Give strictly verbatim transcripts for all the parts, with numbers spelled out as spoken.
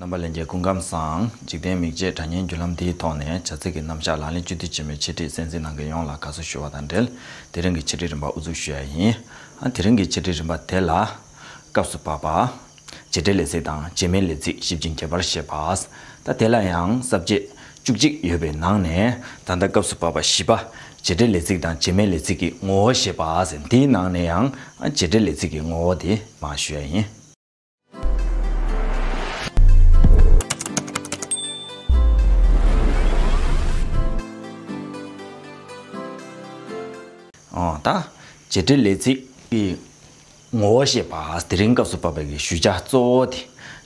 རྣམ་པ་ལྷན་རྒྱས་སྐུ་ཁམས་བཟང་། འཇིག་རྟེན་མིག་འབྱེད་སྒྲ་སྙན་བརྒྱུད་ལམ་འདིའི་ཐོག་ནས་བྱ་ཚིག་གི་རྣམ་གཞག་ལག་ལེན་བཅུད་བསྡུས་ཆེན་མོའི་འཆད་ཁྲིད་གསན་གཟིགས་གནང་མཁན་ཡོངས་ལ་དགའ་བསུ་ཞུ་བ་དང་འབྲེལ། དེ་རིང་གི་འཆད་ཁྲིད་རིམ་པ་དབུ་འཛུགས་ཞུ་ཡ་ཡིན། ཨ་དེ་རིང་གི་འཆད་ཁྲིད་རིམ་པ་དེ་ལ། སྐབས་སུ་བབ་པ། བྱེད་འབྲེལ་ལས་ཚིག་དང་བྱེད་མེད་ལས་ཚིག་ཞིབ་ཅིང་རྒྱས་པར་བཤད་པ། ད་དེ་ལ་ཡང་ས་བཅད་བཅུ་གཅིག་ཡོད་པའི་ནང་ནས། ད་ལྟ་སྐབས་སུ་བབ་པ་བཞི་པ། བྱེད་འབྲེལ་ལས་ཚིག་དང་བྱེད་མེད་ལས་ཚིག་གི་ངོ་བོ་བཤད་པ་ཟེར། འདིའི་ནང་ནས་ཡང་བྱེད་འབྲེལ་ལས་ཚིག་གི་ངོ་བོ་དེ་མར་ཞུ་ཡ་ཡིན། འོ་ད། བྱེད་འབྲེལ་ལས་ཚིག་གི་ངོ་བོ་བཤད་པ། དེ་རིང་སྐབས་སུ་བབ་པའི་གི་ཞུ་བྱ་གཙོ་བོ་དེ།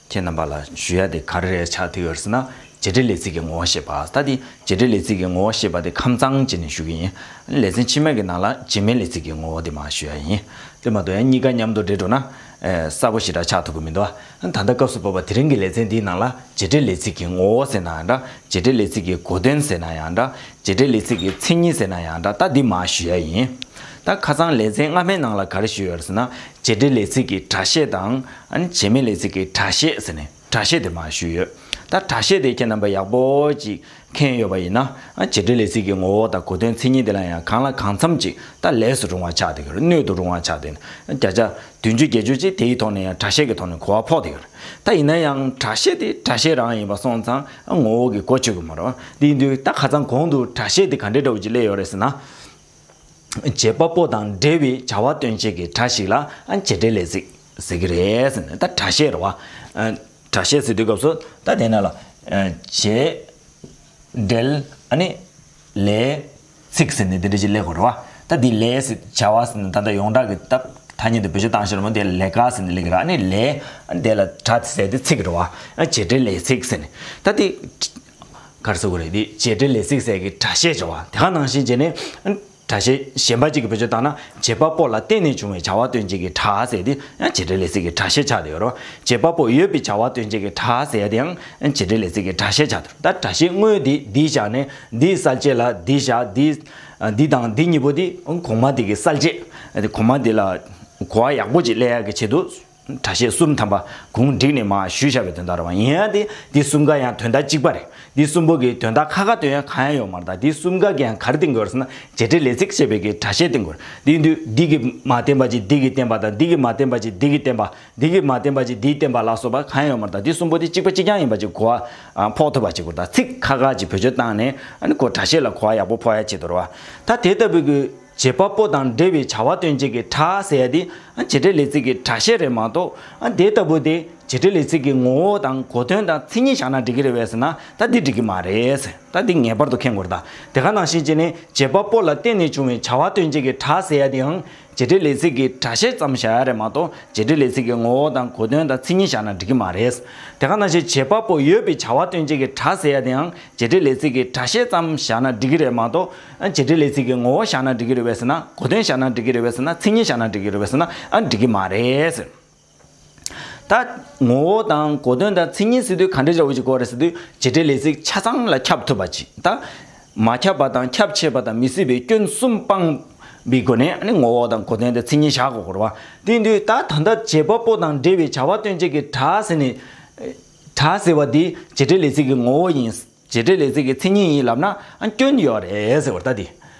ཁྱེད་རྣམ་པ་ལ་ཞུ་ཡ་དེ་ག་རེ་རེད་ཆགས་ཐུབ་ཡོད་ཟེར་ན། བྱེད་འབྲེལ་ལས་ཚིག་གི་ངོ་བོ་བཤད་པ། ད་དེ་བྱེད་འབྲེལ་ལས་ཚིག་གི་ངོ་བོ་བཤད་པ་དེ་ཁམས་གཙང་བྱས་ནས་ཞུ་གི་ཡིན། ལེ་ཚན་ཕྱི་མའི་གི་ནང་ལ་བྱེད་མེད་ལས་ཚིག་གི་ངོ་བོ་དེ་མར་ཞུ་ཡ་ཡིན། དེ་མ་གཏོགས་ཡང་གཉིས་ཀ་མཉམ་དུ་འདྲེས་འགྲོ་ན། ཨེ་གསལ་པོ་ཞེ་དྲག་ཆགས་ཐུབ་ཀྱི་མི་འདུག་ད་ལྟ་སྐབས་སུ་བབ་པ་དེ་རིང་གི་ལེ་ཚན་འདིའི་ནང་ལ་བྱེད་འབྲེལ་ལས་ཚིག་གི་ངོ་བོ་ཟེར་ན་ཡང་འདྲ། བྱེད་འབྲེལ་ལས་ཚིག་གི་གོ་དོན་ཟེར་ན་ཡང་འདྲ། བྱེད་འབྲེལ་ལས་ཚིག་གི་མཚན་ཉིད་ཟེར་ན་ཡང་འདྲ། ད་འདི་མར་ཞུ་ཡ་ཡིན། ད་ཁ་སང་ལེ་ཚན་སྔ་མའི་ནང་ལ་ག་རེ་ཞུས་ཡོད་ཟེར་ན། བྱེད་འབྲེལ་ལས་ཚིག་གི་སྒྲ་བཤད་དང་། ཨ་ནི་བྱེད་མེད་ལས་ཚིག་གི་སྒྲ་བཤད་ཟེར་ནས་སྒྲ་བཤད་དེ་མར་ཞུས་ཡོད། ད་སྒྲ་བཤད་དེ་ཁྱེད་རྣམ་པ་ཡག་པོ་ཅིག་མཁྱེན་ཡོད་པ་ཡིན་ན། ཨ་བྱེད་འབྲེལ་ལས་ཚིག་གི་ངོ་བོ་དང་གོ་དོན་མཚན་ཉིད་དེ་ལ་ཡང་གང་ལ་གང་འཚམ་ཅིག་ད་ལས་སུ་རུང་བ་ཆགས་བསྡད་ཀྱི་རེད། སྣོད་དུ་རུང་བ་ཆགས་བསྡད། བརྒྱ་ཆ་བདུན་ཅུ་བརྒྱད་ཅུ་ཅིག་དེའི་ཐོག་ནས་ཡང་སྒྲ་བཤད་ཀྱི་ཐོག་ནས་གོ་བ་ཕོག་བསྡད་ཀྱི་རེད། ད་ཡིན་ན་ཡང་སྒྲ་བཤད་དེ་སྒྲ་བཤད་རང་ཡིན་པ་སོང་ཙང་ངོ་བོ་གི་གོ་ཆོད་ཀྱི་མ་རེད་བ། དེ་ཡིན་དུས་ད་ཁ་སང་གོང་དུ་སྒྲ་བཤད་དེ་ག་འདྲའི་འདྲ་བོ་ཅིག་སླེབས་ཡོད་རེད་ཟེར་ན། བྱེད་པ་པོ་དང་འབྲེལ་བའི་བྱ་བ་སྟོན་བྱེད་ཀྱི་སྒྲ་ཞིག་ལ་ཨ་བྱེད་འབྲེལ་ལས་ཚིག་ཟེར་གྱི་རེད་ཟེར་ནས། ད་སྒྲ་བཤད་རེད་བ། ཨ་སྒྲ་བཤད་ཟེར་དུས་སྐབས་སུ་ད་དེ་ནས་ལ་ཨ་བྱེད་འབྲེལ་ཨ་ནི་ལས་ཚིག་ཟེར་ནས་དེ་འདྲ་ཅིག་སླེབས་དགོས་རེད་བ། ད་འདི་ལས་ཟེར་བྱ་བ་ཟེར་ནས་ད་ལྟ་ཡོངས་གྲགས་ཀྱི་ད་ཐ་སྙད་དུ་བེད་སྤྱོད་བཏང་ཤེས་རེད་མོ། དེ་ལས་ཀ་ཟེར་ནས་སླེབས་ཀྱི་རེད། ཨ་ནི་ལས་ཨ་ནི་དེ་ལ་སྒྲ་ཟེར་དེ་ཚིག་རེད་བ། ཨ་བྱེད་འབྲེལ་ལས་ཚིག་ཟེར་ནས་ད་དེ། ག་རེ་ཟེར་དགོས་རེད། འདི་བྱེད་འབྲེལ་ལས་ཚིག་ཟེར་གྱི་སྒྲ་བཤད་བྱ་བ་དེ་ག་ནང་བཞིན་བྱས་ནས། སྒྲ་བཤད་གཞན་པ་གཅིག་གི་བེད་སྤྱོད་བཏང་ན། བྱེད་པ་པོ་ལ་བརྟེན་ནས་བྱུང་བའི་བྱ་བ་སྟོན་བྱེད་ཀྱི་སྒྲ་ཟེར་དེ་ཡང་བྱེད་འབྲེལ་ལས་ཚིག་གི་སྒྲ་བཤད་ཆགས་བསྡད་ཡོད་རེད། བྱེད་པ་པོ་ཡོད་པའི་བྱ་བ་སྟོན་བྱེད་ཀྱི་སྒྲ་ཟེར་ཡ་དེ་ཡང་བྱེད་འབྲེལ་ལས་ཚིག་གི་སྒྲ་བཤད་ཆགས་འདུག་ད་སྒྲ་བཤད་དངོས་དེ་འདི་བཞག་ནས་འདིའི་གསལ་བྱེད་ལ་འདི་བཞག་འདི། འདི་དང་འདི་གཉིས་པོ་དེ་གོང་མ་དེ་གི་གསལ་བྱེད། གོང་མ་དེ་ལ་གོ་བ་ཡག་པོ་ཅིག་སླེབས་ཡག་གི་ཆེད་དུ། སྒྲ་བཤད་གསུམ་ཐམ་པ་གུང་བསྒྲིགས་ནས་མར་ཞུས་བཞག་པའི་དོན་དག་རེད་བ། ཡིན་ཡང་དེ་འདི་གསུམ་ཀ་ཡང་དོན་དག་གཅིག་པ་རེད། འདི་གསུམ་པོ་གི་དོན་དག་ཁ་ཁ་སྟོན་ཡ་གང་ཡང་ཡོད་མ་རེད། ད་འདི་གསུམ་ཀ་གི་ཡང་ག་རེ་བསྟན་དགོས་རེད་ཟེར་ན། བྱེད་འབྲེལ་ལས་ཚིག་ཅེས་པའི་གི་སྒྲ་བཤད་བསྟན་དགོས་རེད། འདི་འདུས་འདི་གིས་མ་བསྟན་པ་ཅིག་འདི་གིས་བསྟན་པ་དང་། འདི་གིས་མ་བསྟན་པ་ཅིག་འདི་གིས་བསྟན་པ། འདི་གིས་མ་བསྟན་པ་ཅིག་འདིས་བསྟན་པ་ལ་སོགས་པ་གང་ཡང་ཡོད་མ་རེད། ད་འདི་གསུམ་པོ་དེ་གཅིག་པ་གཅིག་རྐྱང་ཡིན་པ་ཅིག་གོ་བ་ཕོག་ཐུབ་པ་ཅིག་དགོས་རེད། ད་ཚིག་ཁ་ཁ་ཅིག་བེད་སྤྱོད་བཏང་ནས་ཨ་ནི་ཁོ་སྒྲ་བཤད་ལ་གོ་བ་ཡག་པོ་ཕོག་ཡ་ཆེད་དུ་རེད་བ། ད་དེ་ལྟ་བུའི་གི་བྱེད་པ་པོ་དང་འབྲེལ་བའི་བྱ་བ་སྟོན་བྱེད་ཀྱི་སྒྲ་ཟེར་ཡ་དེ་ཨ་བྱེད་འབྲེལ་ལས་ཚིག་གི་སྒྲ་བཤད་རེད་མ་གཏོགས། ཨ་དེ་ལྟ་བུ་དེ་བྱེད་འབྲེལ་ལས་ཚིག་གི་ངོ་བོ་དང་གོ་དོན་དང་མཚན་ཉིད་བཞག་ན་འགྲིག་གི་རེད་པས་ཟེར་ན། ད་འདི་འགྲིག་གི་མ་རེད་ཟེར། ད་འདི་ངེས་པར་དུ་མཁྱེན་དགོས་རེད། ད་དེ་ག་ནང་བཞིན་བྱས་ནས་བྱེད་པ་པོ་ལ་བརྟེན་ནས་བྱུང་བའི་བྱ་བ་སྟོན་བྱེད་ཀྱི་སྒྲ་ཟེར་ཡ་དེའང་བྱེད་འབྲེལ་ལས་ཚིག་གི་སྒྲ་བཤད་ཙམ་བཞག་ཡ་རེད་མ་གཏོགས། བྱེད་འབྲེལ་ལས་ཚིག་གི་ངོ་བོ་དང་གོ་དོན་དང་མཚན་ཉིད་བཞག་ན་འགྲིག་གི་མ་རེད། དེ་ག་ནང་བཞིན་བྱེད་པ་པོ་ཡོད་པའི་བྱ་བ་སྟོན་བྱེད་ཀྱི་སྒྲ་ཟེར་ཡ་དེའང་བྱེད་འབྲེལ་ལས་ཚིག་གི་སྒྲ་བཤད་ཙམ་བཞག་ན་འགྲིག་གི་རེད་མ་གཏོགས། ཨ་བྱེད་འབྲེལ་ལས་ཚིག་གི་ངོ་བོ་བཞག་ན་འགྲིག་གི་རེད་པས་ཟེར་ན། གོ་དོན་བཞག་ན་འགྲིག་གི་རེད་པས་ཟེར་ན། མཚན་ཉིད་བཞག་ན་འགྲིག་གི་རེད་པས་ཟེར་ན། ཨ་འགྲིག་གི་མ་རེད་ཟེར། ད་ངོ་བོ་དང་གོ་དོན་དང་མཚན་ཉིད་ཟེར་དུས་ག་འདྲ་འདྲ་བོ་ཅིག་དགོས་རེད་ཟེར་དུས། བྱེད་འབྲེལ་ལས་ཚིག་ཆ་ཚང་ལ་ཁྱབ་ཐུབ་པ་ཅིག་ད་མ་ཁྱབ་པ་དང་ཁྱབ་ཆེ་བ་དང་མི་སྲིད་པའི་སྐྱོན་གསུམ་སྤངས་པའི་སྒོ་ནས། ཨ་ནི་ངོ་བོ་དང་གོ་དོན་དང་མཚན་ཉིད་བཞག་དགོས་དགོས་རེད་བ། དེ་ཡིན་དུས་ད་ད་ལྟ་བྱེད་པ་པོ་དང་འབྲེལ་བའི་བྱ་བ་སྟོན་བྱེད་ཀྱི་སྒྲ་ཟེར་ནས། སྒྲ་ཟེར་བ་འདི་བྱེད་འབྲེལ་ལས་ཚིག་གི་ངོ་བོ་ཡིན། བྱེད་འབྲེལ་ལས་ཚིག་གི་མཚན་ཉིད་ཡིན་ལབ་ན། ཨ་སྐྱོན་ཡོད་རེད་ཟེར་བ་ད་འདི།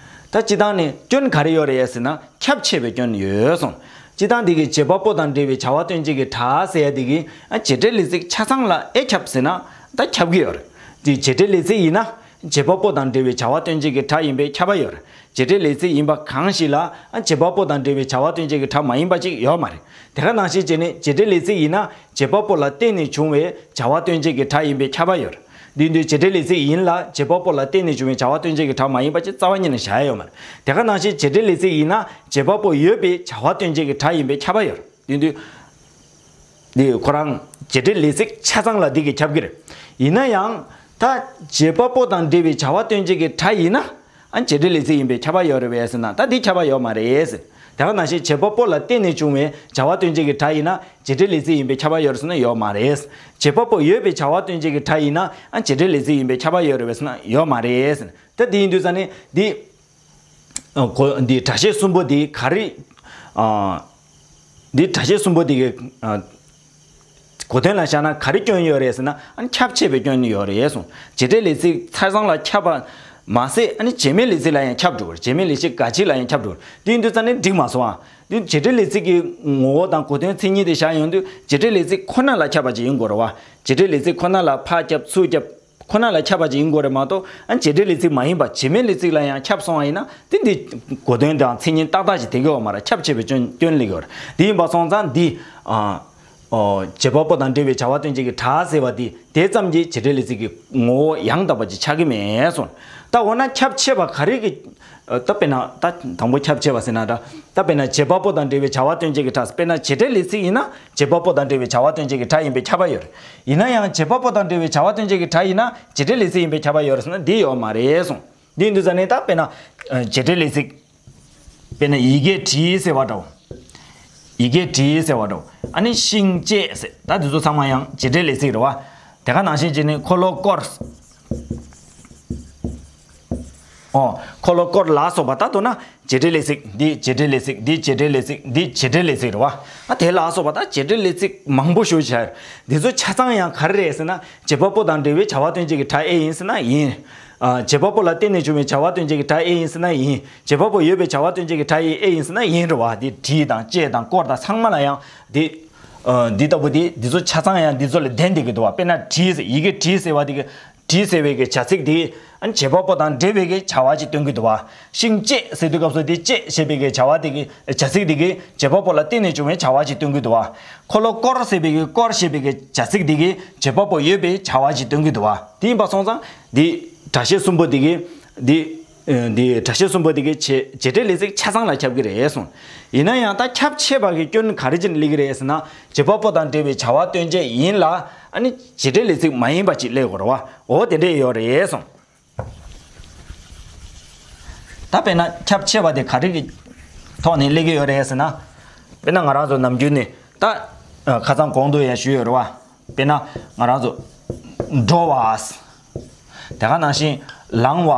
ད་སྤྱིར་བཏང་ནས་སྐྱོན་ག་རེ་ཡོད་རེད་ཟེར་ན། ཁྱབ་ཆེ་བའི་སྐྱོན་ཡོད་གསུངས། སྤྱིར་བཏང་འདི་གི་བྱེད་པ་པོ་དང་འབྲེལ་བའི་བྱ་བ་སྟོན་བྱེད་ཀྱི་སྒྲ་ཟེར་ཡ་འདི་གི་ཨ་བྱེད་འབྲེལ་ལས་ཚིག་ཆ་ཚང་ལ་ཨེ་ཁྱབ་ཟེར་ན། ད་ཁྱབ་ཀྱི་ཡོད་རེད། འདི་བྱེད་འབྲེལ་ལས་ཚིག་ཡིན་ན། བྱེད་པ་པོ་དང་འབྲེལ་བའི་བྱ་བ་སྟོན་བྱེད་ཀྱི་སྒྲ་ཡིན་པས་ཁྱབ་པ་ཡོད་རེད། བྱེད་འབྲེལ་ལས་ཚིག་ཡིན་པ་གང་ཞིག་ལ་ཨ་བྱེད་པ་པོ་དང་འབྲེལ་བའི་བྱ་བ་སྟོན་བྱེད་ཀྱི་སྒྲ་མ་ཡིན་པ་ཅིག་ཡོད་མ་རེད། དེ་ག་ནང་བཞིན་བྱས་ནས་བྱེད་འབྲེལ་ལས་ཚིག་ཡིན་ན། བྱེད་པ་པོ་ལ་བརྟེན་ནས་བྱུང་བའི་བྱ་བ་སྟོན་བྱེད་ཀྱི་སྒྲ་ཡིན་པས་ཁྱབ་པ་ཡོད་རེད། འདི་འདུས་བྱེད་འབྲེལ་ལས་ཚིག་ཡིན་ལ། བྱེད་པ་པོ་ལ་བརྟེན་ནས་བྱུང་བའི་བྱ་བ་སྟོན་བྱེད་ཀྱི་སྒྲ་མ་ཡིན་པ་ཅིག་རྩ་བ་ཉིད་ནས་བཞག་ཡ་ཡོད་མ་རེད། དེ་ག་ནང་བཞིན་བྱེད་འབྲེལ་ལས་ཚིག་ཡིན་ན། བྱེད་པ་པོ་ཡོད་པའི་བྱ་བ་སྟོན་བྱེད་ཀྱི་སྒྲ་ཡིན་པས་ཁྱབ་པ་ཡོད་རེད། འདི་འདུས། འདི་ཁོ་རང་བྱེད་འབྲེལ་ལས་ཚིག་ཆ་ཚང་ལ་འདི་གིས་ཁྱབ་ཀྱི་རེད། ཡིན་ན་ཡང་། ད་བྱེད་པ་པོ་དང་འབྲེལ་བའི་བྱ་བ་སྟོན་བྱེད་ཀྱི་སྒྲ་ཡིན་ན། ཨ་བྱེད་འབྲེལ་ལས་ཚིག་ཡིན་པས་ཁྱབ་པ་ཡོད་རེད་པས་ཟེར་ན། ད་འདི་ཁྱབ་པ་ཡོད་མ་རེད་ཟེར། དེ་ག་ནང་བཞིན་བྱེད་པ་པོ་ལ་བརྟེན་ནས་བྱུང་བའི་བྱ་བ་སྟོན་བྱེད་ཀྱི་སྒྲ་ཡིན་ན། བྱེད་འབྲེལ་ལས་ཚིག་ཡིན་པས་ཁྱབ་པ་ཡོད་རེད་ཟེར་ན་ཡོད་མ་རེད། བྱེད་པ་པོ་ཡོད་པའི་བྱ་བ་སྟོན་བྱེད་ཀྱི་སྒྲ་ཡིན་ན། ཨ་བྱེད་འབྲེལ་ལས་ཚིག་ཡིན་པས་ཁྱབ་པ་ཡོད་རེད་པས་ཟེར་ན་ཡོད་མ་རེད་ཟེར། ད་དེ་ཡིན་དུས་ཙང་ནས་འདི། ཨ་གོ་འདི་སྒྲ་བཤད་གསུམ་པོ་འདི་ག་རེ། ཨ་འདི་སྒྲ་བཤད་གསུམ་པོ་འདི་གི་ཨ་ གོ་དོན་ལ་བཞག་ན་ག་རེ་སྐྱོན་ཡོད་རེད་ཟེར་ན། ཨ་ནི་ཁྱབ་ཆེ་བའི་སྐྱོན་ཡོད་རེད་གསུངས། བྱེད་འབྲེལ་ལས་ཚིག་ཆ་ཚང་ལ་ཁྱབ་པ་མ་ཟད། ཨ་ནི་བྱེད་མེད་ལས་ཚིག་ལ་ཡང་ཁྱབ་འགྲོ་གི་རེད། བྱེད་མེད་ལས་ཚིག་ག་ཅིག་ལ་ཡང་ཁྱབ་འགྲོ་གི་རེད། དེ་ཡིན་དུས་ཙང་ནི་འགྲིག་མ་སོང་ཨ། དེ་བྱེད་འབྲེལ་ལས་ཚིག་གི་ངོ་བོ་དང་གོ་དོན་མཚན་ཉིད་དེ་བཞག་ཡོང་དུས་བྱེད་འབྲེལ་ལས་ཚིག་ཁོ་ན་ལ་ཁྱབ་པ་ཅིག་ཡིན་དགོས་རེད་བ། བྱེད་འབྲེལ་ལས་ཚིག་ཁོ་ན་ལ་ཕར་ཁྱབ་ཚུར་ཁྱབ། ཁོ་ན་ལ་ཁྱབ་པ་ཅིག་ཡིན་དགོས་རེད་མ་གཏོགས། ཨ་ནི་བྱེད་འབྲེལ་ལས་ཚིག་མ་ཡིན་པ་བྱེད་མེད་ལས་ཚིག་ལ་ཡང་ཁྱབ་སོང་བ་ཡིན་ན། དེ་འདི་གོ་དོན་དང་མཚན་ཉིད་ཏག་ཏག་ཅིག་ལྡན་གྱི་ཡོད་མ་རེད། ཁྱབ་ཆེ་བའི་སྐྱོན་སྐྱོན་སླེབས་ཀྱི་ཡོད་རེད། དེ་ཡིན་པ་སོང་ཙང་འདི། ཨ། ཨོ། བྱེད་པ་པོ་དང་འབྲེལ་བའི་བྱ་བ་སྟོན་བྱེད་ཀྱི་སྒྲ་ཟེར་བ་འདི་དེ་ཙམ་གྱིས་བྱེད་འབྲེལ་ལས་ཚིག་གི་ངོ་བོ་ཡང་དག་པ་ཅིག་ཆགས་ཀྱི་མེད་གསུངས། ད་འོ་ན་ཁྱབ་ཆེ་བ་ག་རེ་གི། ཨ། ད་དཔེར་ན་ད་དང་པོ་ཁྱབ་ཆེ་བ་ཟེར་ན་འདྲ། ད་དཔེར་ན་བྱེད་པ་པོ་དང་འབྲེལ་བའི་བྱ་བ་སྟོན་བྱེད་ཀྱི་སྒྲ། དཔེར་ན་བྱེད་འབྲེལ་ལས་ཚིག་ཡིན་ན་བྱེད་པ་པོ་དང་འབྲེལ་བའི་བྱ་བ་སྟོན་བྱེད་ཀྱི་སྒྲ་ཡིན་པས་ཁྱབ་པ་ཡོད་རེད། ཡིན་ན་ཡང་བྱེད་པ་པོ་དང་འབྲེལ་བའི་བྱ་བ་སྟོན་བྱེད་ཀྱི་སྒྲ་ཡིན་ན་བྱེད་འབྲེལ་ལས་ཚིག་ཡིན་པས་ཁྱབ་པ་ཡོད་རེད་ཟེར་ན་འདི་ཡོད་མ་རེད་གསུངས། འདི་ཡིན་དུས་ཙང་ནས་ད་དཔེར་ན། ཨ། བྱེད་འབྲེལ་ལས་ཚིག་དཔེར་ན་ཡི་གེ་བྲིས་ཟེར་བ་འདྲ་བོ། ཡི་གེ་བྲིས་ཟེར་བ་འདྲ་བོ། ཨ་ནི་ཤིང་བཅད་ཟེར། ད་འདི་ཚོ་ཚང་མ་ཡང་བྱེད་འབྲེལ་ལས་ཚིག་རེད་བ། དེ་ག་ནང་བཞིན་བྱས་ནས་འཁོར་ལོ་བསྐོར། ཨོ། འཁོར་ལོ་བསྐོར་ལ་སོགས་པ། ད་མདོར་ན་བྱེད་འབྲེལ་ལས་ཚིག་འདི་བྱེད་འབྲེལ་ལས་ཚིག་འདི་བྱེད་འབྲེལ་ལས་ཚིག་འདི་བྱེད་འབྲེལ་ལས་ཚིག་རེད་བ། ཨ། དེ་ལ་སོགས་པ་ད་བྱེད་འབྲེལ་ལས་ཚིག་མང་པོ་ཞིག་བྱས། འདི་ཚོ་ཆ་ཚང་ཡང་ག་རེ་རེད་ཟེར་ན། བྱེད་པ་པོ་དང་འབྲེལ་བའི་བྱ་བ་སྟོན་བྱེད་ཀྱི་སྒྲ་ཨེ་ཡིན་ཟེར་ན་ཡིན། ཨ། བྱེད་པ་པོ་ལ་བརྟེན་ནས་བྱུང་བའི་བྱ་བ་སྟོན་བྱེད་ཀྱི་སྒྲ་ཨེ་ཡིན་ཟེར་ན་ཡིན། བྱེད་པ་པོ་ཡོད་པའི་བྱ་བ་སྟོན་བྱེད་ཀྱི་སྒྲ་ཡིན་ཨེ་ཡིན་ཟེར་ན་ཡིན་རེད་བ། འདི་བྲིས་དང་བཅད་དང་བསྐོར་དང་ཚང་མ་ལ་ཡང་འདི། ཨ། འདི་ལྟ་བུ་འདི་འདི་ཚོ་ཆ་ཚང་ཡང་འདི་ཚོ་ལ་ལྡན་བསྡད་ཀྱི་འདུག་བ། དཔེར་ན་བྲིས་ཟེར། ཡི་གེ་བྲིས་ཟེར་བ་འདི་གི་བྲིས་ཟེར་བའི་གི་བྱ་ཚིག་འདི། ཨ། བྱེད་པ་པོ་དང་འབྲེལ་བའི་གི་བྱ་བ་ཅིག་སྟོན་གྱི་འདུག་བ། ཤིང་བཅད་ཟེར་དུས་སྐབས་སུ་འདི་བཅད་ཞེས་པའི་གི་བྱ་བ་འདི་གི་བྱ་ཚིག་འདི་གི་བྱེད་པ་པོ་ལ་བརྟེན་ནས་བྱུང་བའི་བྱ་བ་ཅིག་སྟོན་གྱི་འདུག་བ། འཁོར་ལོ་བསྐོར་ཟེར་བའི་གི་བསྐོར་ཞེས་པའི་གི་བྱ་ཚིག་འདི་གི་བྱེད་པ་པོ་ཡོད་པའི་བྱ་བ་ཅིག་སྟོན་གྱི་འདུག་བ། དེ་ཡིན་པ་སོང་ཙང་འདི་སྒྲ་བཤད་གསུམ་པོ་འདི་གི་འདི། ཨ། འདི་སྒྲ་བཤད་གསུམ་པོ་འདི་གི་བྱེད་བྱེད་འབྲེལ་ལས་ཚིག་ཆ་ཚང་ལ་ཁྱབ་ཀྱི་རེད་གསུངས། ཡིན་ན་ཡང་ད་ཁྱབ་ཆེ་བ་གི་སྐྱོན་ག་རེ་བྱས་ནས་སླེབས་ཀྱི་རེད་ཟེར་ན། བྱེད་པ་པོ་དང་འབྲེལ་བའི་བྱ་བ་སྟོན་བྱེད་ཡིན་ལ། ཨ་ནི་བྱེད་འབྲེལ་ལས་ཚིག་མ་ཡིན་པ་ཅིག་སླེབས་དགོས་རེད་བ། འོ་དེ་འདྲས་ཡོད་རེད་གསུངས། ད་དཔེར་ན་ཁྱབ་ཆེ་བ་དེ་ག་རེ་གི་ཐོག་ནས་སླེབས་ཀྱི་ཡོད་རེད་ཟེར་ན། དཔེར་ན་ང་རང་ཚོ་ནམ་རྒྱུན་ནས་ད། ཨ། ཁ་སང་གོང་དུ་ཡང་ཞུས་ཡོད་རེད་བ། དཔེར་ན་ང་རང་ཚོ་འགྲོ་བ། དེ་ག་ནང་བཞིན་ལང་བ།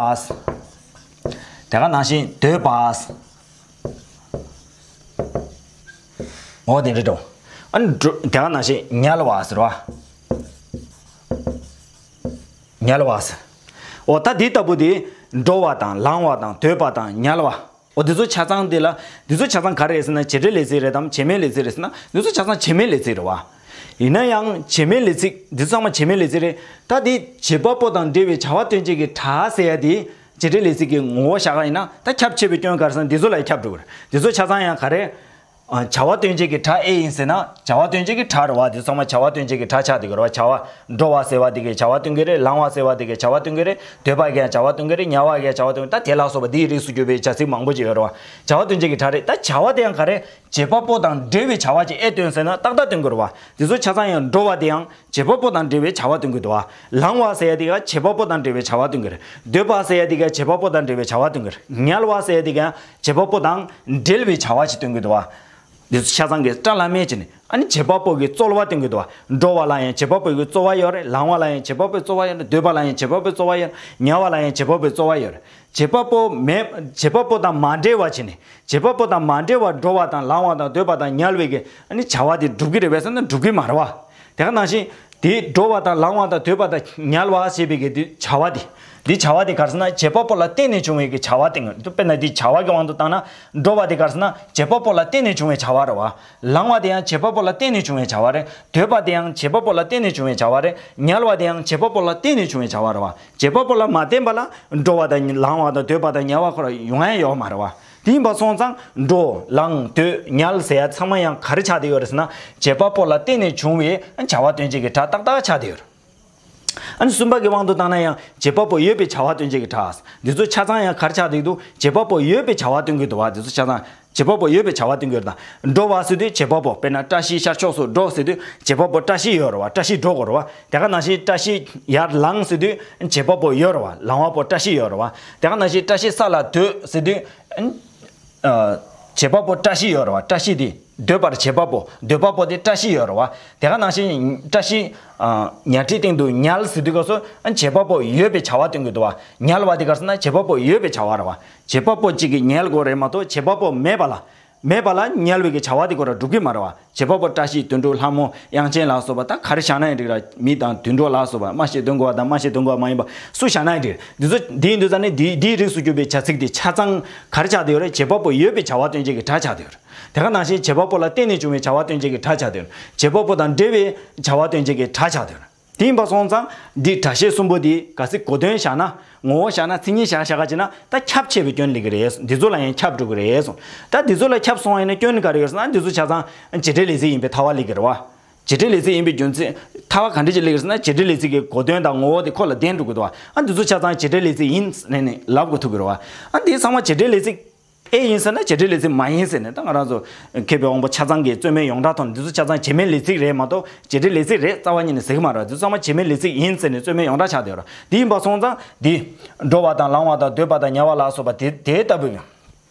དེ་ག་ནང་བཞིན་སྡོད་པ། འོ་དེ་འདྲ་འགྲོ། ཨ་ནི་འགྲོ། དེ་ག་ནང་བཞིན་ཉལ་བ་ཟེར་བ། ཉལ་བ་ཟེར། འོ་ད་འདི་ལྟ་བུ་དེ་འགྲོ་བ་དང་ལང་བ་དང་སྡོད་པ་དང་ཉལ་བ། འོ་འདི་ཚོ་ཆ་ཚང་འདི་ལ། འདི་ཚོ་ཆ་ཚང་ག་རེ་རེད་ཟེར་ན་བྱེད་འབྲེལ་ལས་ཚིག་རེད་དམ་བྱེད་མེད་ལས་ཚིག་རེད་ཟེར་ན། འདི་ཚོ་ཆ་ཚང་བྱེད་མེད་ལས་ཚིག་རེད་བ། ཡིན་ན་ཡང་བྱེད་མེད་ལས་ཚིག་འདི་ཚོ་ཚང་མ་བྱེད་མེད་ལས་ཚིག་རེད། ད་དེ་བྱེད་པ་པོ་དང་འབྲེལ་བའི་བྱ་བ་སྟོན་བྱེད་ཀྱི་སྒྲ་ཟེར་ཡ་དེ་བྱེད་འབྲེལ་ལས་ཚིག་གི་ངོ་བོ་བཞག་པ་ཡིན་ན། ད་ཁྱབ་ཆེ་བའི་སྐྱོན་ག་རེ་ཟེར་ན་འདི་ཚོ་ལ་ཁྱབ་འགྲོ་གི་རེད། འདི་ཚོ་ཆ་ཚང་ཡང་ག་རེ། ཨ། བྱ་བ་སྟོན་བྱེད་ཀྱི་སྒྲ་ཨེ་ཡིན་ཟེར་ན། བྱ་བ་སྟོན་བྱེད་ཀྱི་སྒྲ་རེད་བ། འདི་ཚང་མ་བྱ་བ་སྟོན་བྱེད་ཀྱི་སྒྲ་ཆགས་བསྡད་ཀྱི་རེད་བ། བྱ་བ། འགྲོ་བ་ཟེར་བ་དེ་གའི་བྱ་བ་སྟོན་གྱི་རེད། ལང་བ་ཟེར་བ་དེ་གའི་བྱ་བ་སྟོན་གྱི་རེད། སྡོད་པ་གའི་བྱ་བ་སྟོན་གྱི་རེད། ཉལ་བ་གའི་བྱ་བ་སྟོན་གྱི་རེད། ད་དེ་ལ་སོགས་པ་འདིའི་རིགས་སུ་གྱུར་པའི་བྱ་ཚིག་མང་པོ་ཅིག་ཡོད་རེད་བ། བྱ་བ་སྟོན་བྱེད་ཀྱི་སྒྲ་རེད། ད་བྱ་བ་དེ་ཡང་ག་རེ། བྱེད་པ་པོ་དང་འབྲེལ་བའི་བྱ་བ་ཅིག་ཨེ་སྟོན་ཟེར་ན་ཏག་ཏག་སྟོན་གྱི་རེད་བ། དེ་ཚོ་ཆ་ཚང་ཡང་འགྲོ་བ་དེ་ཡང་བྱེད་པ་པོ་དང་འབྲེལ་བའི་བྱ་བ་སྟོན་གྱི་འདུག་བ། ལང་བ་ཟེར་ཡ་དེ་ཡང་བྱེད་པ་པོ་དང་འབྲེལ་བའི་བྱ་བ་སྟོན་གྱི་རེད། སྡོད་པ་ཟེར་ཡ་དེ་ཡང་བྱེད་པ་པོ་དང་འབྲེལ་བའི་བྱ་བ་སྟོན་གྱི་རེད། ཉལ་བ་ཟེར་ཡ་དེ་ཡང་བྱེད་པ་པོ་དང་འབྲེལ་བའི་བྱ་བ་ཞིག་སྟོན་གྱི་འདུག་བ། འདི་ཚོ་ཆ་ཚང་གི་སྒྲ་བླ་མེད་ཅིག་ནི། ཨ་ནི་བྱེད་པ་པོ་གི་རྩོལ་བ་སྟོན་གྱི་འདུག་བ། འགྲོ་བ་ལ་ཡང་བྱེད་པ་པོ་གི་རྩོལ་བ་ཡོད་རེད། ལང་བ་ལ་ཡང་བྱེད་པ་པོའི་རྩོལ་བ་ཡོད་རེད། སྡོད་པ་ལ་ཡང་བྱེད་པ་པོའི་རྩོལ་བ་ཡོད་རེད། ཉལ་བ་ལ་ཡང་བྱེད་པ་པོའི་རྩོལ་བ་ཡོད་རེད། བྱེད་པ་པོ་མེད། བྱེད་པ་པོ་དང་མ་འབྲེལ་བ་བྱས་ནས། བྱེད་པ་པོ་དང་མ་འབྲེལ་བར་འགྲོ་བ་དང་ལང་བ་དང་སྡོད་པ་དང་ཉལ་བའི་གི་ཨ་ནི་བྱ་བ་དེ་འགྲུབ་ཀྱི་རེད་པས་ཟེར་ན་འགྲུབ་ཀྱི་མ་རེད་བ། དེ་ག་ནང་བཞིན་དེ་འགྲོ་བ་དང་ལང་བ་དང་སྡོད་པ་དང་ཉལ་བ་ཞེས་པའི་གི་དེ་བྱ་བ་དེ། འདི་བྱ་བ་དེ་ག་རེ་ཟེར་ན་བྱེད་པ་པོ་ལ་བརྟེན་ནས་བྱུང་བའི་གི་བྱ་བ་དེ། དཔེར་ན་འདི་བྱ་བ་གི་དབང་དུ་བཏང་ན། འགྲོ་བ་དེ་ག་རེ་ཟེར་ན་བྱེད་པ་པོ་ལ་བརྟེན་ནས་བྱུང་བའི་བྱ་བ་རེད་བ། ལང་བ་དེ་ཡང་བྱེད་པ་པོ་ལ་བརྟེན་ནས་བྱུང་བའི་བྱ་བ་རེད། སྡོད་པ་དེ་ཡང་བྱེད་པ་པོ་ལ་བརྟེན་ནས་བྱུང་བའི་བྱ་བ་རེད། ཉལ་བ་དེ་ཡང་བྱེད་པ་པོ་ལ་བརྟེན་ནས་བྱུང་བའི་བྱ་བ་རེད་བ། བྱེད་པ་པོ་ལ་མ་བརྟེན་པ་ལ་འགྲོ་བ་དང་ལང་བ་དང་སྡོད་པ་དང་ཉལ་བ་ཁོ་ར་ཡོང་ཡ་ཡོད་མ་རེད་བ། དེ་ཡིན་པ་སོང་ཙང་འགྲོ་ལང་སྡོད་ཉལ་ཟེར་ཡ་ཚང་མ་ཡང་ག་རེ་ཆགས་བསྡད་ཡོད་རེད་ཟེར་ན། བྱེད་པ་པོ་ལ་བརྟེན་ནས་བྱུང་བའི་བྱ་བ་སྟོན་བྱེད་ཀྱི་སྒྲ་ཏག་ཏག་ཆགས་བསྡད་ཡོད་རེད། ཨ་ནི་གསུམ་པ་གི་དབང་དུ་བཏང་ན་ཡང་བྱེད་པ་པོ་ཡོད་པའི་བྱ་བ་སྟོན་བྱེད་ཀྱི་སྒྲ། འདི་ཚོ་ཆ་ཚང་ཡང་ག་རེ་ཆགས་བསྡད་འདུག་བྱེད་པ་པོ་ཡོད་པའི་བྱ་བ་སྟོན་གྱི་འདུག་བ། འདི་ཚོ་ཆ་ཚང་། བྱེད་པ་པོ་ཡོད་པའི་བྱ་བ་སྟོན་གྱི་ཡོད་དང་། འགྲོ་བ་ཟེར་དུས་བྱེད་པ་པོ། དཔེར་ན་བཀྲ་ཤིས་ཤར་ཕྱོགས་སུ་འགྲོ་ཟེར་དུས་བྱེད་པ་པོ་བཀྲ་ཤིས་ཡོད་རེད་བ། བཀྲ་ཤིས་འགྲོ་དགོས་རེད་བ། དེ་ག་ནང་བཞིན་བཀྲ་ཤིས་ཡར་ལངས་ཟེར་དུས་བྱེད་པ་པོ་ཡོད་རེད་བ། ལངས་པ་པོ་བཀྲ་ཤིས་ཡོད་རེད་བ། དེ་ག་ནང་བཞིན་བཀྲ་ཤིས་ས་ལ་སྡོད་ཟེར་དུས། ཨ། བྱེད་པ་པོ་བཀྲ་ཤིས་ཡོད་རེད་བ། བཀྲ་ཤིས་དེ་སྡོད་པར་བྱེད་པ་པོ། སྡོད་པ་པོ་དེ་བཀྲ་ཤིས་ཡོད་རེད་བ། དེ་ག་ནང་བཞིན་བཀྲ་ཤིས། ཨ། ཉལ་ཁྲིའི་སྟེང་དུ་ཉལ་ཟེར་དུས་སྐབས་སུ་བྱེད་པ་པོ་ཡོད་པའི་བྱ་བ་སྟོན་གྱི་འདུག་བ། ཉལ་བ་དེ་ག་རེ་ཟེར་ན་བྱེད་པ་པོ་ཡོད་པའི་བྱ་བ་རེད་བ། བྱེད་པ་པོ་གཅིག་གིས་ཉལ་དགོས་རེད་མ་གཏོགས་བྱེད་པ་པོ་མེད་པ་ལ། མེད་པ་ལ་དམྱལ་བའི་གི་བྱ་བ་དེ་ཁོ་ར་སྒྲུབ་ཀྱི་མ་རེད་བ། བྱེད་པ་པོ་བཀྲ་ཤིས་དུད་འགྲོ་ལྷ་མོ་དབྱངས་ཅན་ལ་སོགས་པ་ད་ག་རེ་བཞག་ན་ཡང་འགྲིག་ར། མི་དང་དུད་འགྲོ་ལ་སོགས་པ་སྨྲ་ཤེས་སྟོན་གོ་བ་དང་སྨྲ་ཤེས་སྟོན་གོ་བ་མ་ཡིན་པ་སུ་བཞག་ན་ཡང་འགྲིག་འདི་ཚོ་འདི་ཡིན་དུས་ཙང་ནི་འདི་འདིའི་རིགས་སུ་གྱུར་པའི་བྱ་ཚིག་དེ་ཆ་ཚང་ག་རེ་ཆགས་བསྡད་ཡོད་རེད། བྱེད་པ་པོ་ཡོད་པའི་བྱ་བ་སྟོན་བྱེད་ཀྱི་སྒྲ་ཆགས་བསྡད་ཡོད་རེད། དེ་ག་ནང་བཞིན་བྱེད་པ་པོ་ལ་བརྟེན་ནས་བྱུང་བའི་བྱ་བ་སྟོན་བྱེད་ཀྱི་སྒྲ་ཆགས་བསྡད་ཡོད་རེད། བྱེད་པ་པོ་དང་འབྲེལ་བའི་བྱ་བ་སྟོན་བྱེད་ཀྱི་སྒྲ་ཆགས་བསྡད་ཡོད་རེད། དེ་ཡིན་པ་སོང་ཙང་འདི་སྒྲ་བཤད་གསུམ་པོ་འདི་གལ་སྲིད་གོ་དོན་བཞག་ན། ངོ་བོ་བཞག་ན། མཚན་ཉིད་བཞག་བཞག་ག་བྱས་ན་ད་ཁྱབ་ཆེ་བའི་སྐྱོན་སླེབས་ཀྱི་རེད། འདི་ཚོ་ལ་ཡང་ཁྱབ་འགྲོ་གི་རེད་གསུངས། ད་འདི་ཚོ་ལ་ཁྱབ་སོང་བ་ཡིན་ན་སྐྱོན་ག་རེ་ཡོད་ཟེར་ན། འདི་ཚོ་ཆ་ཚང་བྱེད་འབྲེལ་ལས་ཚིག་ཡིན་པའི་ཐལ་བ་སླེབས་ཀྱི་རེད་བ། བྱེད་འབྲེལ་ལས་ཚིག་ཡིན་པའི་རྒྱུ་མཚན་ཐལ་བ་ག་འདྲ་ཅིག་སླེབས་ཀྱི་རེད་ཟེར་ན། བྱེད་འབྲེལ་ལས་ཚིག་གི་གོ་དོན་དང་ངོ་བོ་དེ་ཁོ་ལ་ལྡན་འགྲོ་གི་འདུག་བ། ཨ་འདི་ཚོ་ཆ་ཚང་བྱེད་འབྲེལ་ལས་ཚིག་ཡིན་ཟེར་ནས་ལབ་དགོས་ཐུག་གི་རེད་བ། ཨ་འདི་ཚང་མ་བྱེད་འབྲེལ་ལས་ཚིག་ཨེ་ཡིན་ཟེར་ན་བྱེད་འབྲེལ་ལས་ཚིག་མ་ཡིན་ཟེར་ནས། ད་ང་རང་ཚོ་མཁས་པའི་དབང་པོ་ཆ་ཚང་གིས་རྩོད་མེད་ཡོངས་གྲགས་ཐོག་ནས་འདི་ཚོ་ཆ་ཚང་བྱེད་མེད་ལས་ཚིག་རེད་མ་གཏོགས་བྱེད་འབྲེལ་ལས་ཚིག་རེད་རྩ་བ་ཉིད་ནས་ཟེར་གི་མ་རེད། འདི་ཚོ་ཚང་མ་བྱེད་མེད་ལས་ཚིག་ཡིན་ཟེར་ནས་རྩོད་མེད་ཡོངས་གྲགས་ཆགས་བསྡད་ཡོད་རེད། འདི་ཡིན་པ་སོང་ཙང་འདི་འགྲོ་བ་དང་ལང་བ་དང་སྡོད་པ་དང་ཉལ་བ་ལ་སོགས་པ་དེ་དེ་ལྟ་བུ་ཡང་།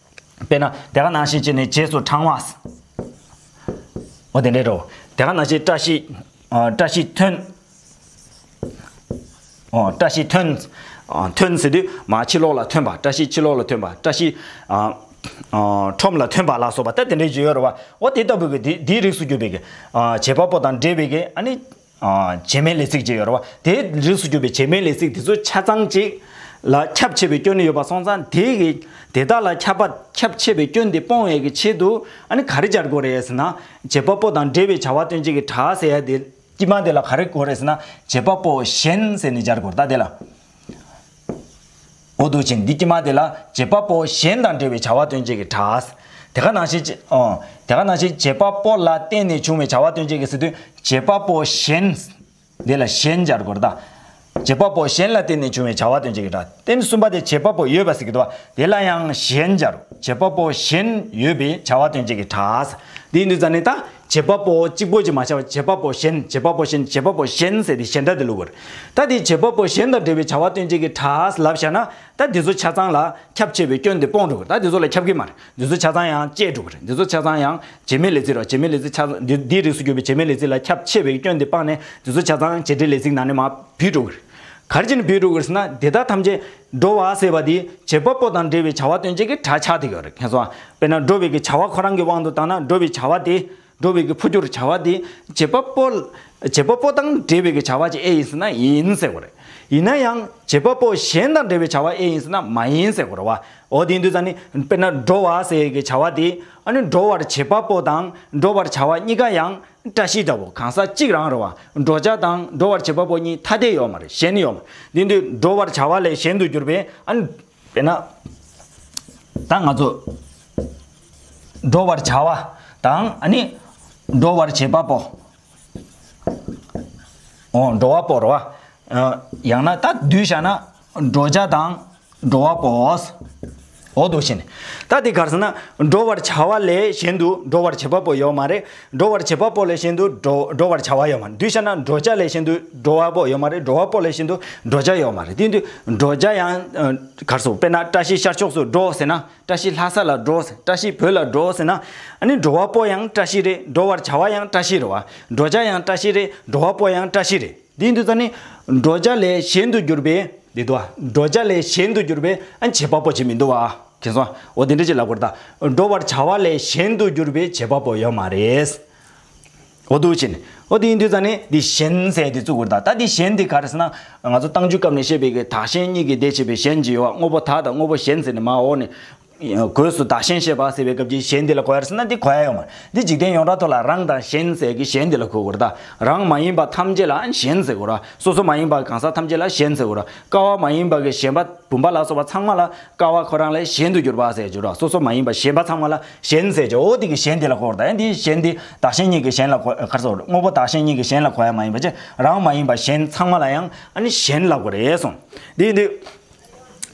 དཔེར་ན་དེ་ག་ནང་བཞིན་བྱས་ནས་རྗེས་སུ་འབྲང་བ། འོ་དེ་འདྲའི་རོ། དེ་ག་ནང་བཞིན་བཀྲ་ཤིས། ཨ། བཀྲ་ཤིས་ཐོན། ཨོ། བཀྲ་ཤིས་ཐོན། ཨ། ཐོན་ཟེར་དུས་མར་ཕྱི་ལོགས་ལ་ཐོན་པ། བཀྲ་ཤིས་ཕྱི་ལོགས་ལ་ཐོན་པ། བཀྲ་ཤིས། ཨ། ཨ། ཁྲོམ་ལ་ཐོན་པ་ལ་སོགས་པ་ད་དེ་འདྲའི་བརྗོད་ཡོད་རེད་བ། འོ་དེ་ལྟ་བུ་གི་དེ་དེའི་རིགས་སུ་གྱུར་པའི་གི། ཨ། བྱེད་པ་པོ་དང་འབྲེལ་བའི་གི། ཨ་ནི། ཨ། བྱེད་མེད་ལས་ཚིག་ཅིག་ཡོད་རེད་བ། དེའི་རིགས་སུ་གྱུར་པའི་བྱེད་མེད་ལས་ཚིག་དེ་ཚོ་ཆ་ཚང་ཅིག་ལ་ཁྱབ་ཆེ་བའི་སྐྱོན་ཡོད་པ་སོང་ཙང་། དེ་གི་དེ་དག་ལ་ཁྱབ་པ་ཁྱབ་ཆེ་བའི་སྐྱོན་དེ་སྤོང་བའི་གི་ཆེད་དུ། ཨ་ནི་ག་རེ་སྦྱར་དགོས་རེད་ཟེར་ན། བྱེད་པ་པོ་དང་འབྲེལ་བའི་བྱ་བ་སྟོན་བྱེད་ཀྱི་སྒྲ་ཟེར་ཡ་དེ། དཀྱིལ་མ་དེ་ལ་ག་རེ་དགོས་རེད་ཟེར་ན། བྱེད་པ་པོ་གཞན་ཟེར་ནས་སྦྱར་དགོས་རེད། ད་དེ་ལ། འོ་འདུག་ཅིང་འདི་དཀྱིལ་མ་དེ་ལ་བྱེད་པ་པོ་གཞན་དང་འབྲེལ་བའི་བྱ་བ་སྟོན་བྱེད་ཀྱི་སྒྲ། དེ་ག་ནང་བཞིན་བྱེད། ཨོ། དེ་ག་ནང་བཞིན་བྱེད་པ་པོ་ལ་བརྟེན་ནས་བྱུང་བའི་བྱ་བ་སྟོན་བྱེད་ཀྱི་ཟེར་དུས། བྱེད་པ་པོ་གཞན། དེ་ལ་གཞན་སྦྱར་དགོས་རེད་ད། བྱེད་པ་པོ་གཞན་ལ་བརྟེན་ནས་བྱུང་བའི་བྱ་བ་སྟོན་བྱེད་ཀྱི་སྒྲ། དེ་ནི་གསུམ་པ་དེ་བྱེད་པ་པོ་ཡོད་པ་ཟེར་གྱི་འདུག་བ། དེ་ལ་ཡང་གཞན་སྦྱར། བྱེད་པ་པོ་གཞན་ཡོད་པའི་བྱ་བ་སྟོན་བྱེད་ཀྱི་སྒྲ། འདི་ཡིན་དུས་ཙང་ནས་ད། བྱེད་པ་པོ་གཅིག་པོ་ཅིག་མ་བྱ་བ། བྱེད་པ་པོ་གཞན། བྱེད་པ་པོ་གཞན། བྱེད་པ་པོ་གཞན་ཟེར་ཏེ་གཞན་སྒྲ་དེ་བླུག་དགོས་རེད། ད་དེ་བྱེད་པ་པོ་གཞན་དང་འབྲེལ་བའི་བྱ་བ་སྟོན་བྱེད་ཀྱི་སྒྲ་ལབ་བཞག་ན། ད་འདི་ཚོ་ཆ་ཚང་ལ་ཁྱབ་ཆེ་བའི་སྐྱོན་དེ་སྤོང་འགྲོ་གི་རེད། ད་འདི་ཚོ་ལ་ཁྱབ་ཀྱི་མ་རེད། འདི་ཚོ་ཆ་ཚང་ཡང་བཅད་འགྲོ་གི་རེད། འདི་ཚོ་ཆ་ཚང་ཡང་བྱེད་མེད་ལས་ཚིག་རེད། བྱེད་མེད་ལས་ཚིག་ཆ་ཚང་འདི་འདིའི་རིགས་སུ་གྱུར་པའི་བྱེད་མེད་ལས་ཚིག་ལ་ཁྱབ་ཆེ་བའི་སྐྱོན་དེ་སྤངས་ནས། འདི་ཚོ་ཆ་ཚང་བྱེད་འབྲེལ་ལས་ཚིག་ནང་ནས་མར་བུད་འགྲོ་གི་རེད། ག་རེ་བྱས་ནས་བུད་འགྲོ་གི་རེད་ཟེར་ན། དེ་དག་ཐམས་ཅད་འགྲོ་བ་ཟེར་བ་དེ་བྱེད་པ་པོ་དང་འབྲེལ་བའི་བྱ་བ་སྟོན་བྱེད་ཀྱི་སྒྲ་ཆགས་བསྡད་ཡོད་རེད། མཁྱེན་སོང་ཨ། དཔེར་ན་འགྲོ་བའི་གི་བྱ་བ་ཁོ་རང་གི་དབང་དུ་བཏང་ན། འགྲོ་བའི་བྱ་བ་དེ། འགྲོ་བའི་གི་འཕོ་འགྱུར་བྱ་བ་དེ་བྱེད་པ་པོ། བྱེད་པ་པོ་དང་འབྲེལ་བའི་གི་བྱ་བ་ཅིག་ཨེ་ཡིན་ཟེར་ན་ཡིན་ཟེར་དགོས་རེད། ཡིན་ན་ཡང་བྱེད་པ་པོ་གཞན་དང་འབྲེལ་བའི་བྱ་བ་ཨེ་ཡིན་ཟེར་ན་མ་ཡིན་ཟེར་དགོས་རེད་བ། འོ་དེ་ཡིན་དུས་ཙང་ནི་དཔེར་ན་འགྲོ་བ་ཟེར་གི་བྱ་བ་དེ། ཨ་ནི་འགྲོ་བར་བྱེད་པ་པོ་དང་འགྲོ་བར་བྱ་བ་གཉིས་ཀ་ཡང་བཀྲ་ཤིས་ལྟ་བུ་གང་ཟག་གཅིག་རང་རེད་བ། འགྲོ་བྱ་དང་འགྲོ་བར་བྱེད་པ་པོ་གཉིས་ཐ་དད་ཡོད་མ་རེད། གཞན་ཡོད་མ་རེད། དེ་དུས་འགྲོ་བར་བྱ་བ་ལས་གཞན་དུ་གྱུར་པའི། ཨ་ནི་དཔེར་ན། ད་ང་ཚོ་འགྲོ་བར་བྱ་བ་དང་། ཨ་ནི་འགྲོ་བར་བྱེད་པ་པོ། འོ། འགྲོ་བ་པོ་རེད་བ། ཡང་ན་ད་བསྡུས་བཞག་ན་འགྲོ་བྱ་དང་འགྲོ་བ་པོ། འོ་འདུག་བྱས་ནས། ད་དེ་ག་རེ་ཟེར་ན། འགྲོ་བར་བྱ་བ་ལས་གཞན་དུ་འགྲོ་བར་བྱེད་པ་པོ་ཡོད་མ་རེད། འགྲོ་བར་བྱེད་པ་པོ་ལས་གཞན་དུ་འགྲོ་འགྲོ་བར་བྱ་བ་ཡོད་མ་རེད། བསྡུས་བྱས་ན་འགྲོ་བྱ་ལས་གཞན་དུ་འགྲོ་བ་པོ་ཡོད་མ་རེད། འགྲོ་བ་པོ་ལས་གཞན་དུ་འགྲོ་བྱ་ཡོད་མ་རེད། དེ་དུས་འགྲོ་བྱ་ཡང་། ཨ། ག་རེ་ཟེར། དཔེར་ན་བཀྲ་ཤིས་ཤར་ཕྱོགས་སུ་འགྲོ་ཟེར་ན། བཀྲ་ཤིས་ལྷ་ས་ལ་འགྲོ་ཟེར། བཀྲ་ཤིས་བོད་ལ་འགྲོ་ཟེར་ན། ཨ་ནི་འགྲོ་བ་པོ་ཡང་བཀྲ་ཤིས་རེད། འགྲོ་བར་བྱ་བ་ཡང་བཀྲ་ཤིས་རེད་བ། འགྲོ་བྱ་ཡང་བཀྲ་ཤིས་རེད། འགྲོ་བ་པོ་ཡང་བཀྲ་ཤིས་རེད། འདི་ཡིན་དུས་ཙང་ནི། འགྲོ་བྱ་ལས་གཞན་དུ་གྱུར་པའི། འདི་འདུག་བ། འགྲོ་བྱ་ལས་གཞན་དུ་གྱུར་པའི། ཨ། བྱེད་པ་པོ་ཅིག་མི་འདུག་བ། མཁྱེན་སོང་། འོ་དེ་འདྲ་ཅིག་ལབ་དགོས་རེད་ད། འགྲོ་བར་བྱ་བ་ལས་གཞན་དུ་གྱུར་པའི་བྱེད་པ་པོ་ཡོད་མ་རེད། འོ་འདུག་བྱས་ནས། འོ་དེ་ཡིན་དུས་ཙང་ནི་འདི་གཞན་ཟེར་དེ་བཙུགས་དགོས་རེད་ད། ད་འདི་གཞན་དེ་ག་རེ་ཟེར་ན། ང་ཚོ་རྟགས་འཇུག་སྐབས་ནས་བཤད་པའི་གི་བདག་གཞན་གཉིས་ཀྱི་སྡེ་བྱེད་པའི་གཞན་གྱི་ཡོད་བ། དངོས་པོ་བདག་དང་དངོས་པོ་གཞན་ཟེར་ནས་མར་འོག་ནས། སྒོས་སུ་བདག་གཞན་བཤད་པ་ཟེར་བའི་སྐབས་ཀྱི་གཞན་དེ་ལ་གོ་ཡ་རེད་ཟེར་ན། འདི་གོ་ཡ་ཡོད་མ་རེད། འདི་འཇིག་རྟེན་ཡོངས་གྲགས་ཐོག་ལ་རང་དང་གཞན་ཟེར་གྱི་གཞན་དེ་ལ་གོ་དགོས་རེད་ད། རང་མ་ཡིན་པ་ཐམས་ཅད་ལ་གཞན་ཟེར་དགོས་རེད། སོ་སོ་མ་ཡིན་པ་གང་ཟག་ཐམས་ཅད་ལ་གཞན་ཟེར་དགོས་རེད། ཀ་བ་མ་ཡིན་པ་གི་གཞན་པ་བུམ་པ་ལ་སོགས་པ་ཚང་མ་ལ་ཀ་བ་ཁོ་རང་ལས་གཞན་དུ་གྱུར་པ་ཟེར་གྱི་རེད། སོ་སོ་མ་ཡིན་པ་གཞན་པ་ཚང་མ་ལ་གཞན་ཟེར་གྱི། འོ་དེ་གི་གཞན་དེ་ལ་གོ་དགོས་རེད་ད། ཡང་འདི་གཞན་དེ་བདག་གཞན་གཉིས་ཀྱི་གཞན་ལ་གོ། ག་རེ་ཟེར། དངོས་པོ་བདག་གཞན་གཉིས་ཀྱི་གཞན་ལ་གོ་ཡ་མ་ཡིན་པ་བྱས། རང་མ་ཡིན་པ་གཞན་ཚང་མ་ལ་ཡང་ཨ་ནི་གཞན་ལབ་དགོས་རེད་གསུངས། འདི་འདི།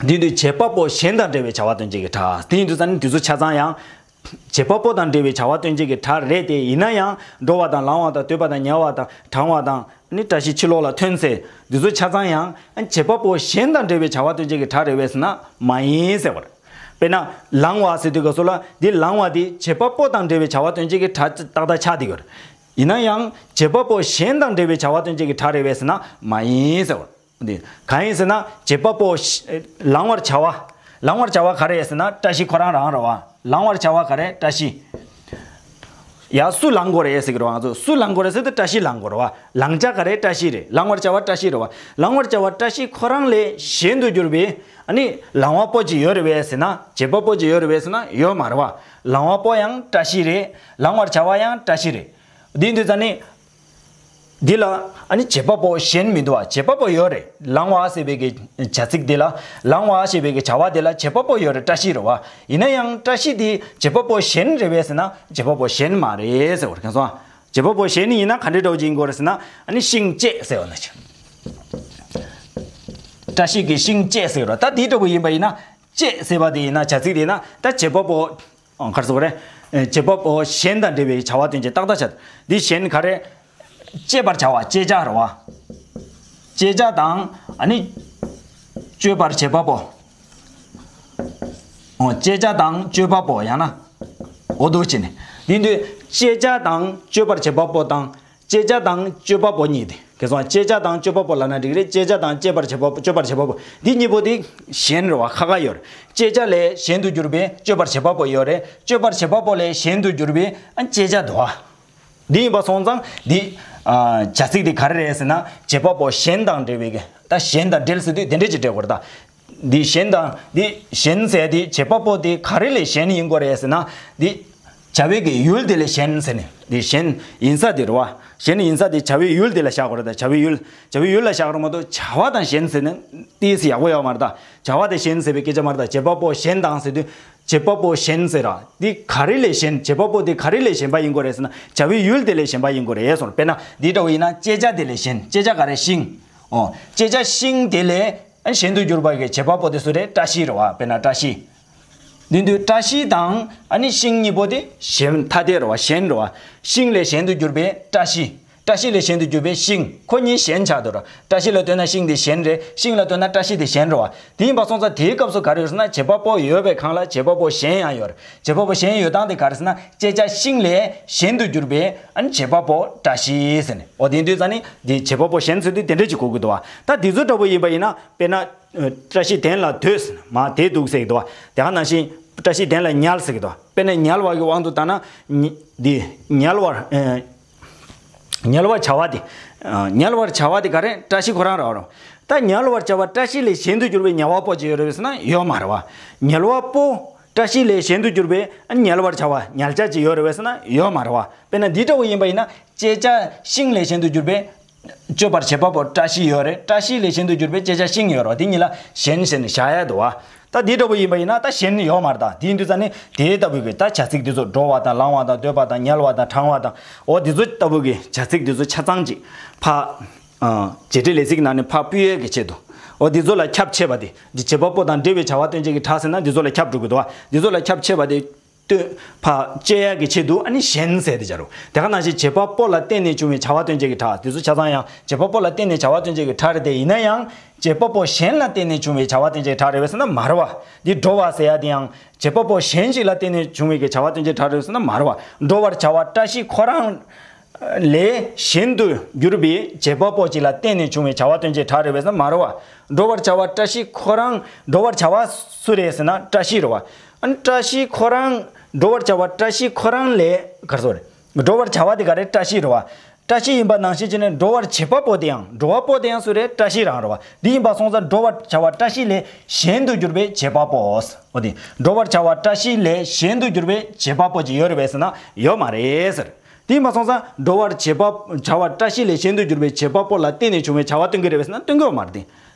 འདི་འདི་བྱེད་པ་པོ་གཞན་དང་འབྲེལ་བའི་བྱ་བ་སྟོན་བྱེད་ཀྱི་སྒྲ། དེ་ཡིན་དུས་ཙང་ནི་འདི་ཚོ་ཆ་ཚང་ཡང་། བྱེད་པ་པོ་དང་འབྲེལ་བའི་བྱ་བ་སྟོན་བྱེད་ཀྱི་སྒྲ་རེད་དེ། ཡིན་ན་ཡང་འགྲོ་བ་དང་ལང་བ་དང་སྡོད་པ་དང་ཉལ་བ་དང་འབྲང་བ་དང་། ནི་བཀྲ་ཤིས་ཕྱི་ལོགས་ལ་ཐོན་ཚེ། འདི་ཚོ་ཆ་ཚང་ཡང་། བྱེད་པ་པོ་གཞན་དང་འབྲེལ་བའི་བྱ་བ་སྟོན་བྱེད་ཀྱི་སྒྲ་རེད་པས་ཟེར་ན་མ་ཡིན་ཟེར་བ་རེད། དཔེར་ན། ལང་བ་ཟེར་དུས་སྐབས་སུ་ལ། འདི་ལང་བ་འདི་བྱེད་པ་པོ་དང་འབྲེལ་བའི་བྱ་བ་སྟོན་བྱེད་ཀྱི་སྒྲ་ཏག་ཏག་ཆགས་བསྡད་ཡོད་རེད། ཡིན་ན་ཡང་བྱེད་པ་པོ་གཞན་དང་འབྲེལ་བའི་བྱ་བ་སྟོན་བྱེད་ཀྱི་སྒྲ་རེད་པས་ཟེར་ན་མ་ཡིན་ཟེར་བ་རེད། འདི་གང་ཡིན་ཟེར་ན། བྱེད་པ་པོ་གཞན། ལང་བར་བྱ་བ། ལང་བར་བྱ་བ་ག་རེ་ཟེར་ན་བཀྲ་ཤིས་ཁོ་རང་རང་རེད་བ། ལང་བར་བྱ་བ་ག་རེ། བཀྲ་ཤིས། ཡ་སུ་ལང་དགོས་རེད་ཟེར་གི་རེད་བ། ང་ཚོ་སུ་ལང་དགོས་རེད་ཟེར་དུས་བཀྲ་ཤིས་ལང་དགོས་རེད་བ། ལང་བྱ་ག་རེ། བཀྲ་ཤིས་རེད། ལང་བར་བྱ་བ་བཀྲ་ཤིས་རེད་བ། ལང་བར་བྱ་བ་བཀྲ་ཤིས་ཁོ་རང་ལས་གཞན་དུ་གྱུར་པའི་ཨ་ནི་ལང་བ་པོ་ཅིག་ཡོད་རེད་བས་ཟེར་ན། བྱེད་པ་པོ་ཅིག་ཡོད་རེད་བས་ཟེར་ན་ཡོད་མ་རེད་བ། ལང་བ་པོ་ཡང་བཀྲ་ཤིས་རེད། ལང་བར་བྱ་བ་ཡང་བཀྲ་ཤིས་རེད། འདི་འདི་ཙ་ནི། འདི་ལ་ཨ་ནི་བྱེད་པ་པོ་གཞན་མི་འདུག་བ། བྱེད་པ་པོ་ཡོད་རེད། ལང་བ་ཟེར་བའི་གི་བྱ་ཚིག་འདི་ལ། ལང་བ་ཞེས་པའི་གི་བྱ་བ་འདི་ལ་བྱེད་པ་པོ་ཡོད་རེད། བཀྲ་ཤིས་རེད་བ། ཡིན་ན་ཡང་བཀྲ་ཤིས་འདི་བྱེད་པ་པོ་གཞན་རེད་བས་ཟེར་ན་བྱེད་པ་པོ་གཞན་མ་རེད་ཟེར་བ་རེད། མཁྱེན་སོང་། བྱེད་པ་པོ་གཞན་ཡིན་ན་ག་འདྲ་འདྲ་བོ་ཅིག་ཡིན་དགོས་རེད་ཟེར་ན། ཨ་ནི་ཤིང་བཅད་ཟེར་བ་ན་ཆ། བཀྲ་ཤིས་ཀྱི་ཤིང་བཅད་ཟེར་བ། ད་འདི་འདྲ་བོ་ཡིན་པ་ཡིན་ན། བཅད་ཟེར་བ་དེ་ཡིན་ན། བྱ་ཚིག་དེ་ཡིན་ན་ད་བྱེད་པ་པོ། ཨ། ག་རེ་ཟེར་དགོས་རེད། ཨེ། བྱེད་པ་པོ་གཞན་དང་འབྲེལ་བའི་བྱ་བ་སྟོན་བྱེད་ཏག་ཏག་བྱ། འདི་གཞན་ག་རེ། སྤྱད་པར་བྱ་བ། སྤྱད་བྱ་རེད་བ། སྤྱད་བྱ་དང་ཨ་ནི་སྤྱོད་པར་བྱེད་པ་པོ། ཨོ། སྤྱད་བྱ་དང་སྤྱོད་པ་པོ། ཡང་ན་འོ་འདུག་བྱས་ནས། འདི་འདུག་སྤྱད་བྱ་དང་སྤྱོད་པར་བྱེད་པ་པོ་དང་། སྤྱད་བྱ་དང་སྤྱོད་པ་པོ་གཉིས་དེ། མཁྱེན་སོང་། སྤྱད་བྱ་དང་སྤྱོད་པ་པོ་ལབ་ན་འགྲིག་རེད། སྤྱད་བྱ་དང་སྤྱད་པར་བྱེད་པ་པོ། སྤྱོད་པར་བྱེད་པ་པོ། འདི་གཉིས་པོ་དེ་གཞན་རེད་བ། ཁ་ཁ་ཡོད་རེད། སྤྱད་བྱ་ལས་གཞན་དུ་གྱུར་པའི་སྤྱོད་པར་བྱེད་པ་པོ་ཡོད་རེད། སྤྱོད་པར་བྱེད་པ་པོ་ལས་གཞན་དུ་གྱུར་པའི་ཨ་སྤྱད་བྱ་འདུག་བ། འདི་ཡིན་པ་སོང་ཙང་འདི། ཨ། བྱ་ཚིག་འདི་ག་རེ་རེད་ཟེར་ན། བྱེད་པ་པོ་གཞན་དང་འབྲེལ་བའི་གི། ད་གཞན་དང་འབྲེལ་ཟེར་དུས་དེ་འདྲས་ཅིག་འབྲེལ་དགོས་རེད་ད། འདི་གཞན་དང་། འདི་གཞན་ཟེར་དེ་བྱེད་པ་པོ་དེ་ག་རེ་ལས་གཞན་ཡིན་དགོས་རེད་ཟེར་ན། འདི་བྱ་བའི་གི་ཡུལ་དེ་ལས་གཞན་ཟེར་ནས། འདི་གཞན་ཡིན་ས་དེ་རེད་བ། གཞན་ཡིན་ས་དེ་བྱ་བའི་ཡུལ་དེ་ལ་བཞག་དགོས་རེད་ད། བྱ་བའི་ཡུལ། བྱ་བའི་ཡུལ་ལ་བཞག་རེད་མ་གཏོགས་བྱ་བ་དང་གཞན་ཟེར་ནས་ཏོག་ཙམ་ཡག་པོ་ཡོད་མ་རེད་ད། བྱ་བ་དང་གཞན་ཟེར་བའི་སྐད་ཆ་མ་རེད་ད། བྱེད་པ་པོ་གཞན་དང་ཟེར་དུས། བྱེད་པ་པོ་གཞན་ཟེར་ར། འདི་ག་རེ་ལས་གཞན། བྱེད་པ་པོ་དེ་ག་རེ་ལས་གཞན་པ་ཡིན་དགོས་རེད་ཟེར་ན། བྱ་བའི་ཡུལ་དེ་ལས་གཞན་པ་ཡིན་དགོས་རེད་གསུངས། དཔེར་ན་འདི་འདྲ་བོ་ཡིན་ན་སྤྱད་བྱ་དེ་ལས་གཞན། སྤྱད་བྱ་ག་རེ། ཤིང་། ཨོ། སྤྱད་བྱ་ཤིང་དེ་ལས་གཞན་དུ་གྱུར་པ་གི་བྱེད་པ་པོ་དེ་སུ་རེད། བཀྲ་ཤིས་རེད་བ། དཔེར་ན་བཀྲ་ཤིས། འདི་འདུག་བཀྲ་ཤིས་དང་ཨ་ནི་ཤིང་གཉིས་པོ་དེ་གཞན་ཐ་དད་རེད་བ། གཞན་རེད་བ། ཤིང་ལས་གཞན་དུ་གྱུར་པའི་བཀྲ་ཤིས། བཀྲ་ཤིས་ལས་གཞན་དུ་གྱུར་པའི་ཤིང་། ཁོ་གཉིས་གཞན་ཆགས་འདུག་ར། བཀྲ་ཤིས་ལ་ལྟོས་ན་ཤིང་དེ་གཞན་རེད། ཤིང་ལ་ལྟོས་ན་བཀྲ་ཤིས་དེ་གཞན་རེད་བ། དེ་ཡིན་པ་སོང་ཙང་དེའི་སྐབས་སུ་ག་རེ་ཡོད་ཟེར་ན། བྱེད་པ་པོ་ཡོད་པའི་སྒང་ལ་བྱེད་པ་པོ་གཞན་ཡང་ཡོད་རེད། བྱེད་པ་པོ་གཞན་ཡོད་སྟངས་དེ་ག་རེ་ཟེར་ན། སྤྱད་བྱ་ཤིང་ལས་གཞན་དུ་གྱུར་པའི་ཨ་ནི་བྱེད་པ་པོ་བཀྲ་ཤིས་ཟེར་ནས། འོ་དེ་འདུག་ཙང་ནི་དེ་བྱེད་པ་པོ་གཞན་ཟེར་དུས་དེ་འདྲས་ཅིག་གོ་གི་འདུག་བ། ད་དེ་ཚོ་འདྲ་པོ་ཡིན་པ་ཡིན་ན། དཔེར་ན། ཨ། བཀྲ་ཤིས་གདན་ལ་སྡོད་ཟེར་ན་མར་དེད་འདུག་ཟེར་གི་འདུག་བ། དེ་ག་ནང་བཞིན་བཀྲ་ཤིས་གདན་ལ་ཉལ་ཟེར་གི་འདུག་བ། དཔེར་ན་ཉལ་བ་གི་དབང་དུ་བཏང་ན། ཉི། འདི་ཉལ་བར། ཨ། ཉལ་བར་བྱ་བ་དེ། ཨ། ཉལ་བར་བྱ་བ་དེ་ག་རེ། བཀྲ་ཤིས་ཁོ་རང་རེད་བ། ད་ཉལ་བར་བྱ་བ་བཀྲ་ཤིས་ལས་གཞན་དུ་གྱུར་པའི་ཉལ་བ་པོ་ཅིག་ཡོད་རེད་ཟེར་ན་ཡོད་མ་རེད་བ། ཉལ་བ་པོ་བཀྲ་ཤིས་ལས་གཞན་དུ་གྱུར་པའི་ཉལ་བར་བྱ་བ། ཉལ་བྱ་ཅིག་ཡོད་རེད་ཟེར་ན་ཡོད་མ་རེད་བ། དཔེར་ན་འདི་འདྲ་བོ་ཡིན་པ་ཡིན་ན། སྤྱད་བྱ་ཤིང་ལས་གཞན་དུ་གྱུར་པའི་སྤྱོད་པར་བྱེད་པ་པོ་བཀྲ་ཤིས་ཡོད་རེད། བཀྲ་ཤིས་ལས་གཞན་དུ་གྱུར་པའི་སྤྱད་བྱ་ཤིང་ཡོད་རེད། དེ་གཉིས་ལ་གཞན་ཟེར་ནས་བཞག་ཡ་འདུག་བ། ད་དེ་འདྲ་བོ་ཡིན་པ་ཡིན་ན་ད་གཞན་ཡོད་མ་རེད་ད། དེ་ཡིན་དུས་ཙང་ནི་དེ་ལྟ་བུའི་གི་ད་བྱ་ཚིག་དེ་ཚོ་འགྲོ་བ་དང་ལང་བ་དང་སྡོད་པ་དང་ཉལ་བ་དང་དྲང་བ་དང་། འོ་དེ་ཚོ་ལྟ་བུ་གི་བྱ་ཚིག་དེ་ཚོ་ཆ་ཚང་ཅིག་ཕར། ཨ། བྱེད་འབྲེལ་ལས་ཚིག་ནང་ནས་ཕར་སྤུད་ཡས་ཀྱི་ཆེད་དུ། འོ་དེ་ཚོ་ལ་ཁྱབ་ཆེ་བ་དེ། འདི་བྱེད་པ་པོ་དང་འབྲེལ་བའི་བྱ་བ་སྟོན་བྱེད་ཀྱི་སྒྲ་ཟེར་ན་འདི་ཚོ་ལ་ཁྱབ་འགྲོ་གི་འདུག་བ། འདི་ཚོ་ལ་ཁྱབ་ཆེ་བ་དེ། ལྟོས། ཕར་སྤྱད་ཡ་གི་ཆེད་དུ་ཨ་ནི་གཞན་ཟེར་དེ་བྱ་རུ། དེ་ག་ནང་བཞིན་བྱེད་པ་པོ་ལ་བརྟེན་ནས་བྱུང་བའི་བྱ་བ་སྟོན་བྱེད་ཀྱི་སྒྲ་དེ་ཚོ་ཆ་ཚང་ཡང་བྱེད་པ་པོ་ལ་བརྟེན་ནས་བྱ་བ་སྟོན་བྱེད་ཀྱི་སྒྲ་རེད་དེ། ཡིན་ན་ཡང་བྱེད་པ་པོ་གཞན་ལ་བརྟེན་ནས་བྱུང་བའི་བྱ་བ་སྟོན་བྱེད་ཀྱི་སྒྲ་རེད་བས་ཟེར་ན་མ་རེད་བ། འདི་འགྲོ་བ་ཟེར་ཡ་དེ་ཡང་བྱེད་པ་པོ་གཞན་ཞིག་ལ་བརྟེན་ནས་བྱུང་བའི་གི་བྱ་བ་སྟོན་བྱེད་ཀྱི་སྒྲ་རེད་བས་ཟེར་ན་མ་རེད་བ། འགྲོ་བར་བྱ་བ་བཀྲ་ཤིས་ཁོ་རང་ལས་གཞན་དུ་གྱུར་པའི་བྱེད་པ་པོ་ཅིག་ལ་བརྟེན་ནས་བྱུང་བའི་བྱ་བ་སྟོན་བྱེད་ཀྱི་སྒྲ་རེད་བས་ཟེར་ན་མ་རེད་བ། འགྲོ་བར་བྱ་བ་བཀྲ་ཤིས་ཁོ་རང་། འགྲོ་བར་བྱ་བ་སུ་རེད་ཟེར་ན་བཀྲ་ཤིས་རེད་བ། ཨ་ནི་བཀྲ་ཤིས་ཁོ་རང་། འགྲོ་བར་བྱ་བ་བཀྲ་ཤིས་ཁོ་རང་ལས་ག་རེ་ཟེར་དགོས་རེད། འགྲོ་བར་བྱ་བ་དེ་ག་རེ། བཀྲ་ཤིས་རེད་བ། བཀྲ་ཤིས་ཡིན་པ་ནང་བཞིན་བྱས་ནས་འགྲོ་བར་བྱེད་པ་པོ་དེ་ཡང་། འགྲོ་བ་པོ་དེ་ཡང་སུ་རེད། བཀྲ་ཤིས་རང་རེད་བ། འདི་ཡིན་པ་སོང་ཙང་འགྲོ་བར་བྱ་བ་བཀྲ་ཤིས་ལས་གཞན་དུ་གྱུར་པའི་བྱེད་པ་པོ། འོ་དེ། འགྲོ་བར་བྱ་བ་བཀྲ་ཤིས་ལས་གཞན་དུ་གྱུར་པའི་བྱེད་པ་པོ་ཅིག་ཡོད་རེད་བས་ཟེར་ན་ཡོད་མ་རེད་ཟེར། དེ་ཡིན་པ་སོང་ཙང་འགྲོ་བར་བྱེད་པ། བྱ་བ་བཀྲ་ཤིས་ལས་གཞན་དུ་གྱུར་པའི་བྱེད་པ་པོ་ལ་བརྟེན་ནས་བྱུང་བའི་བྱ་བ་སྟོན་གྱི་རེད་བས་ཟེར་ན་སྟོན་གྱི་ཡོད་མ་རེད་དེ།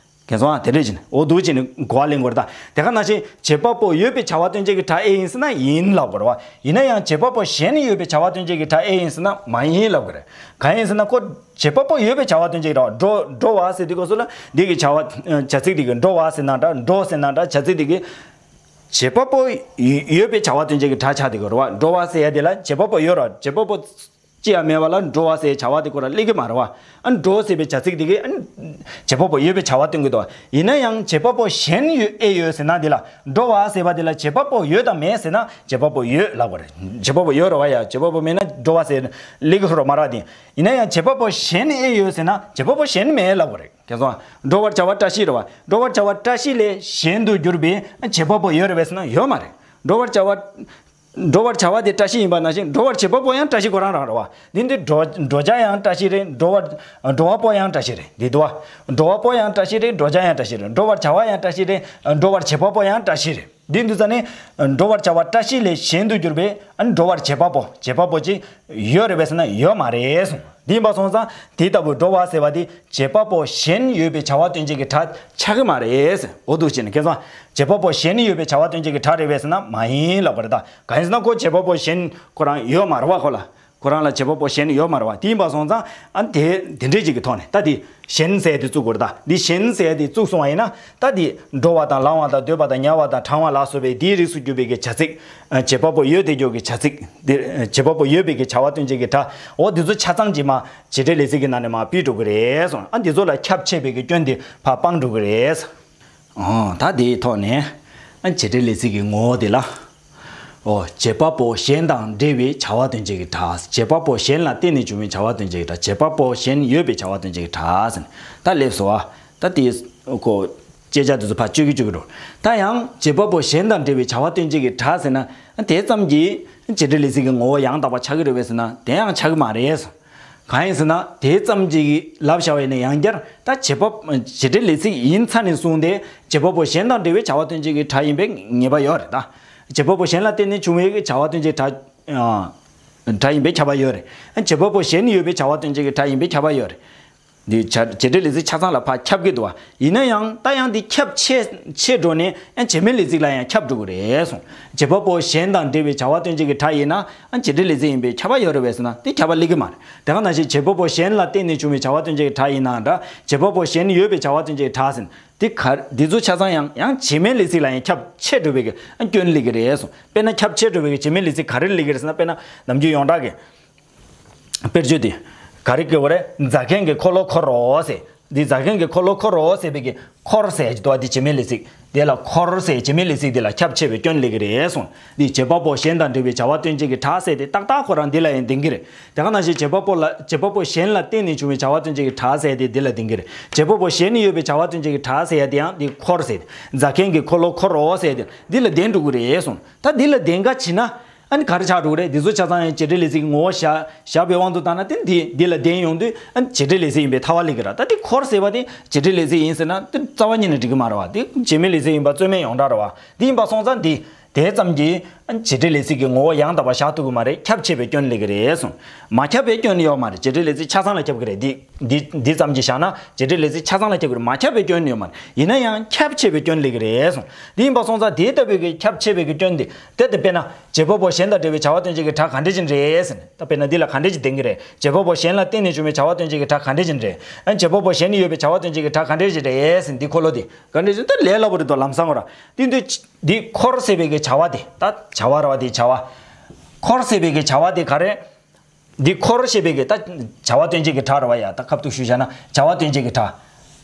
མཁྱེན་སོང་ཨ། དེ་འདྲས་བྱས་ནས་འོ་འདུག་བྱས་ནས་གོ་བ་ལེན་དགོས་རེད་ད། དེ་ག་ནང་བཞིན་བྱེད་པ་པོ་ཡོད་པའི་བྱ་བ་སྟོན་བྱེད་ཀྱི་སྒྲ་ཨེ་ཡིན་ཟེར་ན་ཡིན་ལབ་དགོས་རེད་བ། ཡིན་ན་ཡང་བྱེད་པ་པོ་གཞན་ཡོད་པའི་བྱ་བ་སྟོན་བྱེད་ཀྱི་སྒྲ་ཨེ་ཡིན་ཟེར་ན་མ་ཡིན་ལབ་དགོས་རེད། གང་ཡིན་ཟེར་ན་ཁོ་བྱེད་པ་པོ་ཡོད་པའི་བྱ་བ་སྟོན་བྱེད་ཀྱི་སྒྲ། འགྲོ་འགྲོ་བ་ཟེར་དུས་སྐབས་སུ་ལ་འདི་གི་བྱ་བ། བྱ་ཚིག་འདི་གི་འགྲོ་བ་ཟེར་ན་འདྲ། འགྲོ་ཟེར་ན་འདྲ། བྱ་ཚིག་འདི་གི་བྱེད་པ་པོ་ཡོད་པའི་བྱ་བ་སྟོན་བྱེད་ཀྱི་སྒྲ་ཆགས་བསྡད་ཀྱི་རེད་བ། འགྲོ་བ་ཟེར་ཡ་དེ་ལ་བྱེད་པ་པོ་ཡོད་ར། བྱེད་པ་པོ་ཅི་ཡང་མེད་པ་ལ་འགྲོ་བ་ཟེར་བྱ་བ་དེ་ཁོ་རང་སླེབས་ཀྱི་མ་རེད་བ། ཨ། འགྲོ་ཟེར་བའི་བྱ་ཚིག་དེ་གིས་ཨ་ནི་བྱེད་པ་པོ་ཡོད་པའི་བྱ་བ་སྟོན་གྱི་འདུག། ཡིན་ན་ཡང་བྱེད་པ་པོ་གཞན་ཡོད་ཨེ་ཡོད་ཟེར་ན་འདི་ལ་འགྲོ་བ་ཟེར་བ་དེ་ལ་བྱེད་པ་པོ་ཡོད་དམ་མེད་ཟེར་ན་བྱེད་པ་པོ་ཡོད་ལབ་དགོས་རེད། བྱེད་པ་པོ་ཡོད་རེད་བ་ཡ། བྱེད་པ་པོ་མེད་ན་འགྲོ་བ་ཟེར་སླེབས་ཀྱི་རེད་མ་རེད་དེ། ཡིན་ན་ཡང་བྱེད་པ་པོ་གཞན་ཨེ་ཡོད་ཟེར་ན་བྱེད་པ་པོ་གཞན་མེད་ལབ་དགོས་རེད། མཁྱེན་སོང་ཨ། འགྲོ་བར་བྱ་བ་བཀྲ་ཤིས་རེད་བ། འགྲོ་བར་བྱ་བ་བཀྲ་ཤིས་ལས་གཞན་དུ་གྱུར་པའི་བྱེད་པ་པོ་ཡོད་རེད་བས་ཟེར་ན་ཡོད་མ་རེད། འགྲོ་བར་བྱ་བ། འགྲོ་བར་བྱ་བ་དེ་བཀྲ་ཤིས་ཡིན་པ་ནང་བཞིན་འགྲོ་བར་བྱེད་པ་པོ་ཡང་བཀྲ་ཤིས་ཁོ་རང་རང་རེད་བ། འདི་འདི་འགྲོ་འགྲོ་བྱ་ཡང་བཀྲ་ཤིས་རེད། འགྲོ་བར་འགྲོ་བ་པོ་ཡང་བཀྲ་ཤིས་རེད། འདི་འདུག་བ། འགྲོ་བ་པོ་ཡང་བཀྲ་ཤིས་རེད། འགྲོ་བྱ་ཡང་བཀྲ་ཤིས་རེད། འགྲོ་བར་བྱ་བ་ཡང་བཀྲ་ཤིས་རེད། འགྲོ་བར་བྱེད་པ་པོ་ཡང་བཀྲ་ཤིས་རེད། འདི་འདུག་ཙ་ནས་འགྲོ་བར་བྱ་བ་བཀྲ་ཤིས་ལས་གཞན་དུ་གྱུར་པའི་ཨ་ནི་འགྲོ་བར་བྱེད་པ་པོ་བྱེད་པ་པོ་ཅིག་ཡོད་རེད་པས་ཟེར་ན་ཡོད་མ་རེད་གསུངས། འདི་ཡིན་པ་སོང་ཙང་དེ་ལྟ་བུའི་འགྲོ་བ་ཟེར་བ་དེ་བྱེད་པ་པོ་གཞན་ཡོད་པའི་བྱ་བ་སྟོན་བྱེད་ཀྱི་སྒྲ་ཆགས་ཀྱི་མ་རེད། འོ་འདུག་བྱས་ནས་ཁྱེད་ཚོ་བྱེད་པ་པོ་གཞན་ཡོད་པའི་བྱ་བ་སྟོན་བྱེད་ཀྱི་སྒྲ་རེད་པས་ཟེར་ན་མ་ཡིན་ལབ་པ་རེད། ད་གང་ཡིན་ཟེར་ན་ཁོ་བྱེད་པ་པོ་གཞན་ཁོ་རང་ཡོད་མ་རེད་བ། ཁོ་ལ་ཁོ་རང་ལ་བྱེད་པ་པོ་གཞན་ཡོད་མ་རེད་བ། དེ་ཡིན་པ་སོང་ཙང་ཨ་དེ་དེ་འདྲས་ཅིག་གི་ཐོག་ནས་ད་དེ་གཞན་ཟེར་དེ་བཙུགས་དགོས་རེད། ད་འདི་གཞན་ཟེར་དེ་བཙུགས་སོང་བ་ཡིན་ན་ད་དེ་འགྲོ་བ་དང་ལང་བ་དང་སྡོད་པ་དང་ཉལ་བ་དང་གྲང་བ་ལ་སོགས་པའི་དེའི་རིགས་སུ་གྱུར་པའི་གི་བྱ་ཚིག་བྱེད་པ་པོ་ཡོད་དེ་འཇོག་གི་བྱ་ཚིག་འདི་བྱེད་པ་པོ་ཡོད་པའི་གི་བྱ་བ་སྟོན་བྱེད་ཀྱི་སྒྲ་འོ་འདི་ཚོ་ཆ་ཚང་གྱིས་མ་བྱེད་འབྲེལ་ལས་ཚིག་གི་ནང་ནས་མ་ཕུད་འགྲོ་གི་རེད་གསུངས། ཨ་འདི་ཚོ་ལ་ཁྱབ་ཆེས་པའི་གི་སྐྱོན་དེ་ཕར་སྤང་འགྲོ་གི་རེད། ཨོ་ད་དེའི་ཐོག་ནས་ཨ་བྱེད་འབྲེལ་ལས་ཚིག་གི་ངོ་བོ་དེ་ལ། ཨོ་བྱེད་པ་པོ་གཞན་དང་འབྲེལ་བའི་བྱ་བ་སྟོན་བྱེད་ཀྱི་སྒྲ། བྱེད་པ་པོ་གཞན་ལ་བརྟེན་ནས་བྱུང་བའི་བྱ་བ་སྟོན་བྱེད་ཀྱི་སྒྲ། བྱེད་པ་པོ་གཞན་ཡོད་པའི་བྱ་བ་སྟོན་བྱེད་ཀྱི་སྒྲ་ཟེར་ནས་ད་སླེབས་སོ། ཨ་ད་དེའི་ཁོ་དཔྱད་བྱ་དེ་ཚོ་ཕར་གཅོད་ཀྱི་གཅོད་ཀྱི་འགྲོ། ད་ཡང་བྱེད་པ་པོ་གཞན་དང་འབྲེལ་བའི་བྱ་བ་སྟོན་བྱེད་ཀྱི་སྒྲ་ཟེར་ན་དེ་ཙམ་གྱིས་བྱེད་འབྲེལ་ལས་ཚིག་གི་ངོ་བོ་ཡང་དག་པ་ཆགས་ཀྱི་རེད་པས་ཟེར་ན་དེ་ཡང་ཆགས་ཀྱི་མ་རེད། གང་ཡིན་ཟེར་ན་དེ་ཙམ་གྱིས་ལབ་བྱ་བ་ཡིན་ན་ཡང་བསྐྱར་ད་བྱེད་པ་བྱེད་འབྲེལ་ལས་ཚིག་ཡིན་ཚར་ནས་བཟུང་སྟེ་བྱེད་པ་པོ་གཞན་དང་འབྲེལ་བའི་བྱ་བ་སྟོན་བྱེད་ཀྱི་སྒྲ་ཡིན་པའི་ངེས་པ་ཡོད་རེད། ད་བྱེད་པ་པོ་གཞན་ལ་བརྟེན་ནས་བྱུང་བའི་བྱ་བ་སྟོན་བྱེད་ཀྱི་སྒྲ་སྒྲ་ཡིན་པའི་ཁྱབ་པ་ཡོད་རེད། བྱེད་པ་པོ་གཞན་ཡོད་པའི་བྱ་བ་སྟོན་བྱེད་ཀྱི་སྒྲ་ཡིན་པའི་ཁྱབ་པ་ཡོད་རེད། འདི་བྱ་བྱེད་འབྲེལ་ལས་ཚིག་ཆ་ཚང་ལ་ཕར་ཁྱབ་ཀྱི་འདུག་བ། ཡིན་ན་ཡང་ད་ཡང་འདི་ཁྱབ་ཆེ་ཆེ་འགྲོ་ནས་ཡང་བྱེད་མེད་ལས་ཚིག་ལ་ཡང་ཁྱབ་འགྲོ་གི་རེད་གསུངས། བྱེད་པ་པོ་གཞན་དང་འབྲེལ་བའི་བྱ་བ་སྟོན་བྱེད་ཀྱི་སྒྲ་ཡིན་ན་ཡང་བྱེད་འབྲེལ་ལས་ཚིག་ཡིན་པའི་ཁྱབ་པ་ཡོད་རེད་པས་ཟེར་ན་དེ་ཁྱབ་པ་སླེབས་ཀྱི་མ་རེད། དེ་ག་ནང་བཞིན་བྱེད་པ་པོ་གཞན་ལ་བརྟེན་ནས་བྱུང་བའི་བྱ་བ་སྟོན་བྱེད་ཀྱི་སྒྲ་ཡིན་ན་འདྲ། བྱེད་པ་པོ་གཞན་ཡོད་པའི་བྱ་བ་སྟོན་བྱེད་ཀྱི་སྒྲ་ཟེར་ན་དེ་ག་འདི་ཚོ་ཆ་ཚང་ཡང་ཡང་བྱེད་མེད་ལས་ཚིག་ལ་ཡང་ཁྱབ་ཆེ་འགྲོ་བའི་གི་སྐྱོན་སླེབས་ཀྱི་རེད་གསུངས། དཔེར་ན་ཁྱབ་ཆེ་འགྲོ་བའི་གི་བྱེད་མེད་ལས་ཚིག་ག་རེ་སླེབས་ཀྱི་རེད་ཟེར་ན་དཔེར་ན་ནམ་རྒྱུན་ཡོངས་གྲགས་ཀྱི་དཔེར་བརྗོད་དེ། ག་རེ་སྐྱེ་བ་རེད། རྫ་མཁན་གྱི་འཁོར་ལོ་འཁོར་རོ་ཟེར། འདི་རྫ་མཁན་གྱི་འཁོར་ལོ་འཁོར་རོ་ཟེར་བའི་གི་འཁོར་ཟེར་གྱི་འདུག་བ། འདི་བྱེད་མེད་ལས་ཚིག་འདི་ལ་འཁོར་ཟེར་བྱེད་མེད་ལས་ཚིག་འདི་ལ་ཁྱབ་ཆེ་བའི་སྐྱོན་སླེབས་ཀྱི་རེད་གསུངས། འདི་བྱེད་པ་པོ་གཞན་དང་འབྲེལ་བའི་བྱ་བ་སྟོན་བྱེད་ཀྱི་སྒྲ་ཟེར་དེ་ཏག་ཏག་ཁོ་རང་འདི་ལ་ཡང་ལྡན་གྱི་རེད། དེ་ག་ནང་བཞིན་བྱེད་པ་པོ་ལ་བྱེད་པ་པོ་གཞན་ལ་བརྟེན་ནས་བྱུང་བའི་བྱ་བ་སྟོན་བྱེད་ཀྱི་སྒྲ་ཟེར་དེ་འདི་ལ་ལྡན་གྱི་རེད། བྱེད་པ་པོ་གཞན་ཡོད་པའི་བྱ་བ་སྟོན་བྱེད་ཀྱི་སྒྲ་ཟེར་ཡ་དེ་ཡང་འདི་འཁོར་ཟེར་དེ་རྫ་མཁན་གྱི་འཁོར་ལོ་འཁོར་རོ་ཟེར་དེ་འདི་ལ་ལྡན་འགྲོ་གི་རེད་གསུངས། ད་འདི་ལ་ལྡན་ག་བྱེད་ན། ཨ་ནི་ག་རེ་ཆགས་འགྲོ་གི་རེད། འདི་ཚོ་ཆ་ཚང་ཡང་བྱེད་འབྲེལ་ལས་ཚིག་གི་ངོ་བོ་བཞག་བཞག་པའི་དབང་དུ་བཏང་ན་དེ་འདི་འདི་ལ་ལྡན་ཡོང་དུས་ཨ་ནི་བྱེད་འབྲེལ་ལས་ཚིག་ཡིན་པའི་ཐལ་བ་སླེབས་ཀྱི་རེད། ད་དེ་འཁོར་ཟེར་བ་དེ་བྱེད་འབྲེལ་ལས་ཚིག་ཡིན་ཟེར་ན་དེ་རྩ་བ་ཉིད་ནས་འགྲིག་གི་མ་རེད་བ། དེ་བྱེད་མེད་ལས་ཚིག་ཡིན་པ་རྩོད་མེད་ཡོངས་གྲགས་རེད་བ། དེ་ཡིན་པ་སོང་ཙང་དེ་དེ་ཙམ་གྱིས་ཨ་ནི་བྱེད་འབྲེལ་ལས་ཚིག་གི་ངོ་བོ་ཡང་དག་པ་བཞག་ཐུབ་ཀྱི་མ་རེད། ཁྱབ་ཆེ་བའི་སྐྱོན་སླེབས་ཀྱི་རེད་གསུངས། མ་ཁྱབ་པའི་སྐྱོན་ཡོད་མ་རེད། བྱེད་འབྲེལ་ལས་ཚིག་ཆ་ཚང་ལ་ཁྱབ་ཀྱི་རེད། དེ་འདི་འདི་ཙམ་གྱིས་བཞག་ན་བྱེད་འབྲེལ་ལས་ཚིག་ཆ་ཚང་ལ་ཁྱབ་ཀྱི་རེད། མ་ཁྱབ་པའི་སྐྱོན་ཡོད་མ་རེད། ཡིན་ན་ཡང་ཁྱབ་ཆེ་བའི་སྐྱོན་སླེབས་ཀྱི་རེད་གསུངས། དེ་ཡིན་པ་སོང་ཙང་དེ་ལྟ་བུའི་གི་ཁྱབ་ཆེ་བའི་གི་སྐྱོན་དེ་དེ་ལྟ་དཔེར་ན་བྱེད་པ་པོ་གཞན་དང་འབྲེལ་བའི་བྱ་བ་སྟོན་བྱེད་ཀྱི་སྒྲ་ག་འདྲ་ཅིག་རེད་ཟེར་ནས། ད་དཔེར་ན་འདི་ལ་ག་འདྲ་ཅིག་ལྡན་གྱི་རེད། བྱེད་པ་པོ་གཞན་ལ་བརྟེན་ནས་བྱུང་བའི་བྱ་བ་སྟོན་བྱེད་ཀྱི་སྒྲ་ག་འདྲ་ཅིག་རེད། ཨ་བྱེད་པ་པོ་གཞན་ཡོད་པའི་བྱ་བ་སྟོན་བྱེད་ཀྱི་སྒྲ་ག་འདྲ་ཅིག་རེད་ཟེར་ནས་འདི་འཁོར་ལོ་དེ་ག་འདྲ་ཅིག་ད་ལས་སླ་པོ་རེད་དོ། ལམ་སང་བ་ར་དེ་འདི་འདི་འཁོར་ཟེར་བའི་གི་བྱ་བ་དེ་ད་བྱ་བ་ར་བ་དེ་བྱ་བ། འཁོར་ཟེར་བའི་གི་བྱ་བ་དེ་ག་རེ། འདི་འཁོར་ཞེས་པའི་གི་ད་བྱ་བ་སྟོན་བྱེད་ཀྱི་སྒྲ་རེད་བ་ཡ། ད་ཁ་ཐུག་ཞུས་བྱས་ན་བྱ་བ་སྟོན་བྱེད་ཀྱི་སྒྲ།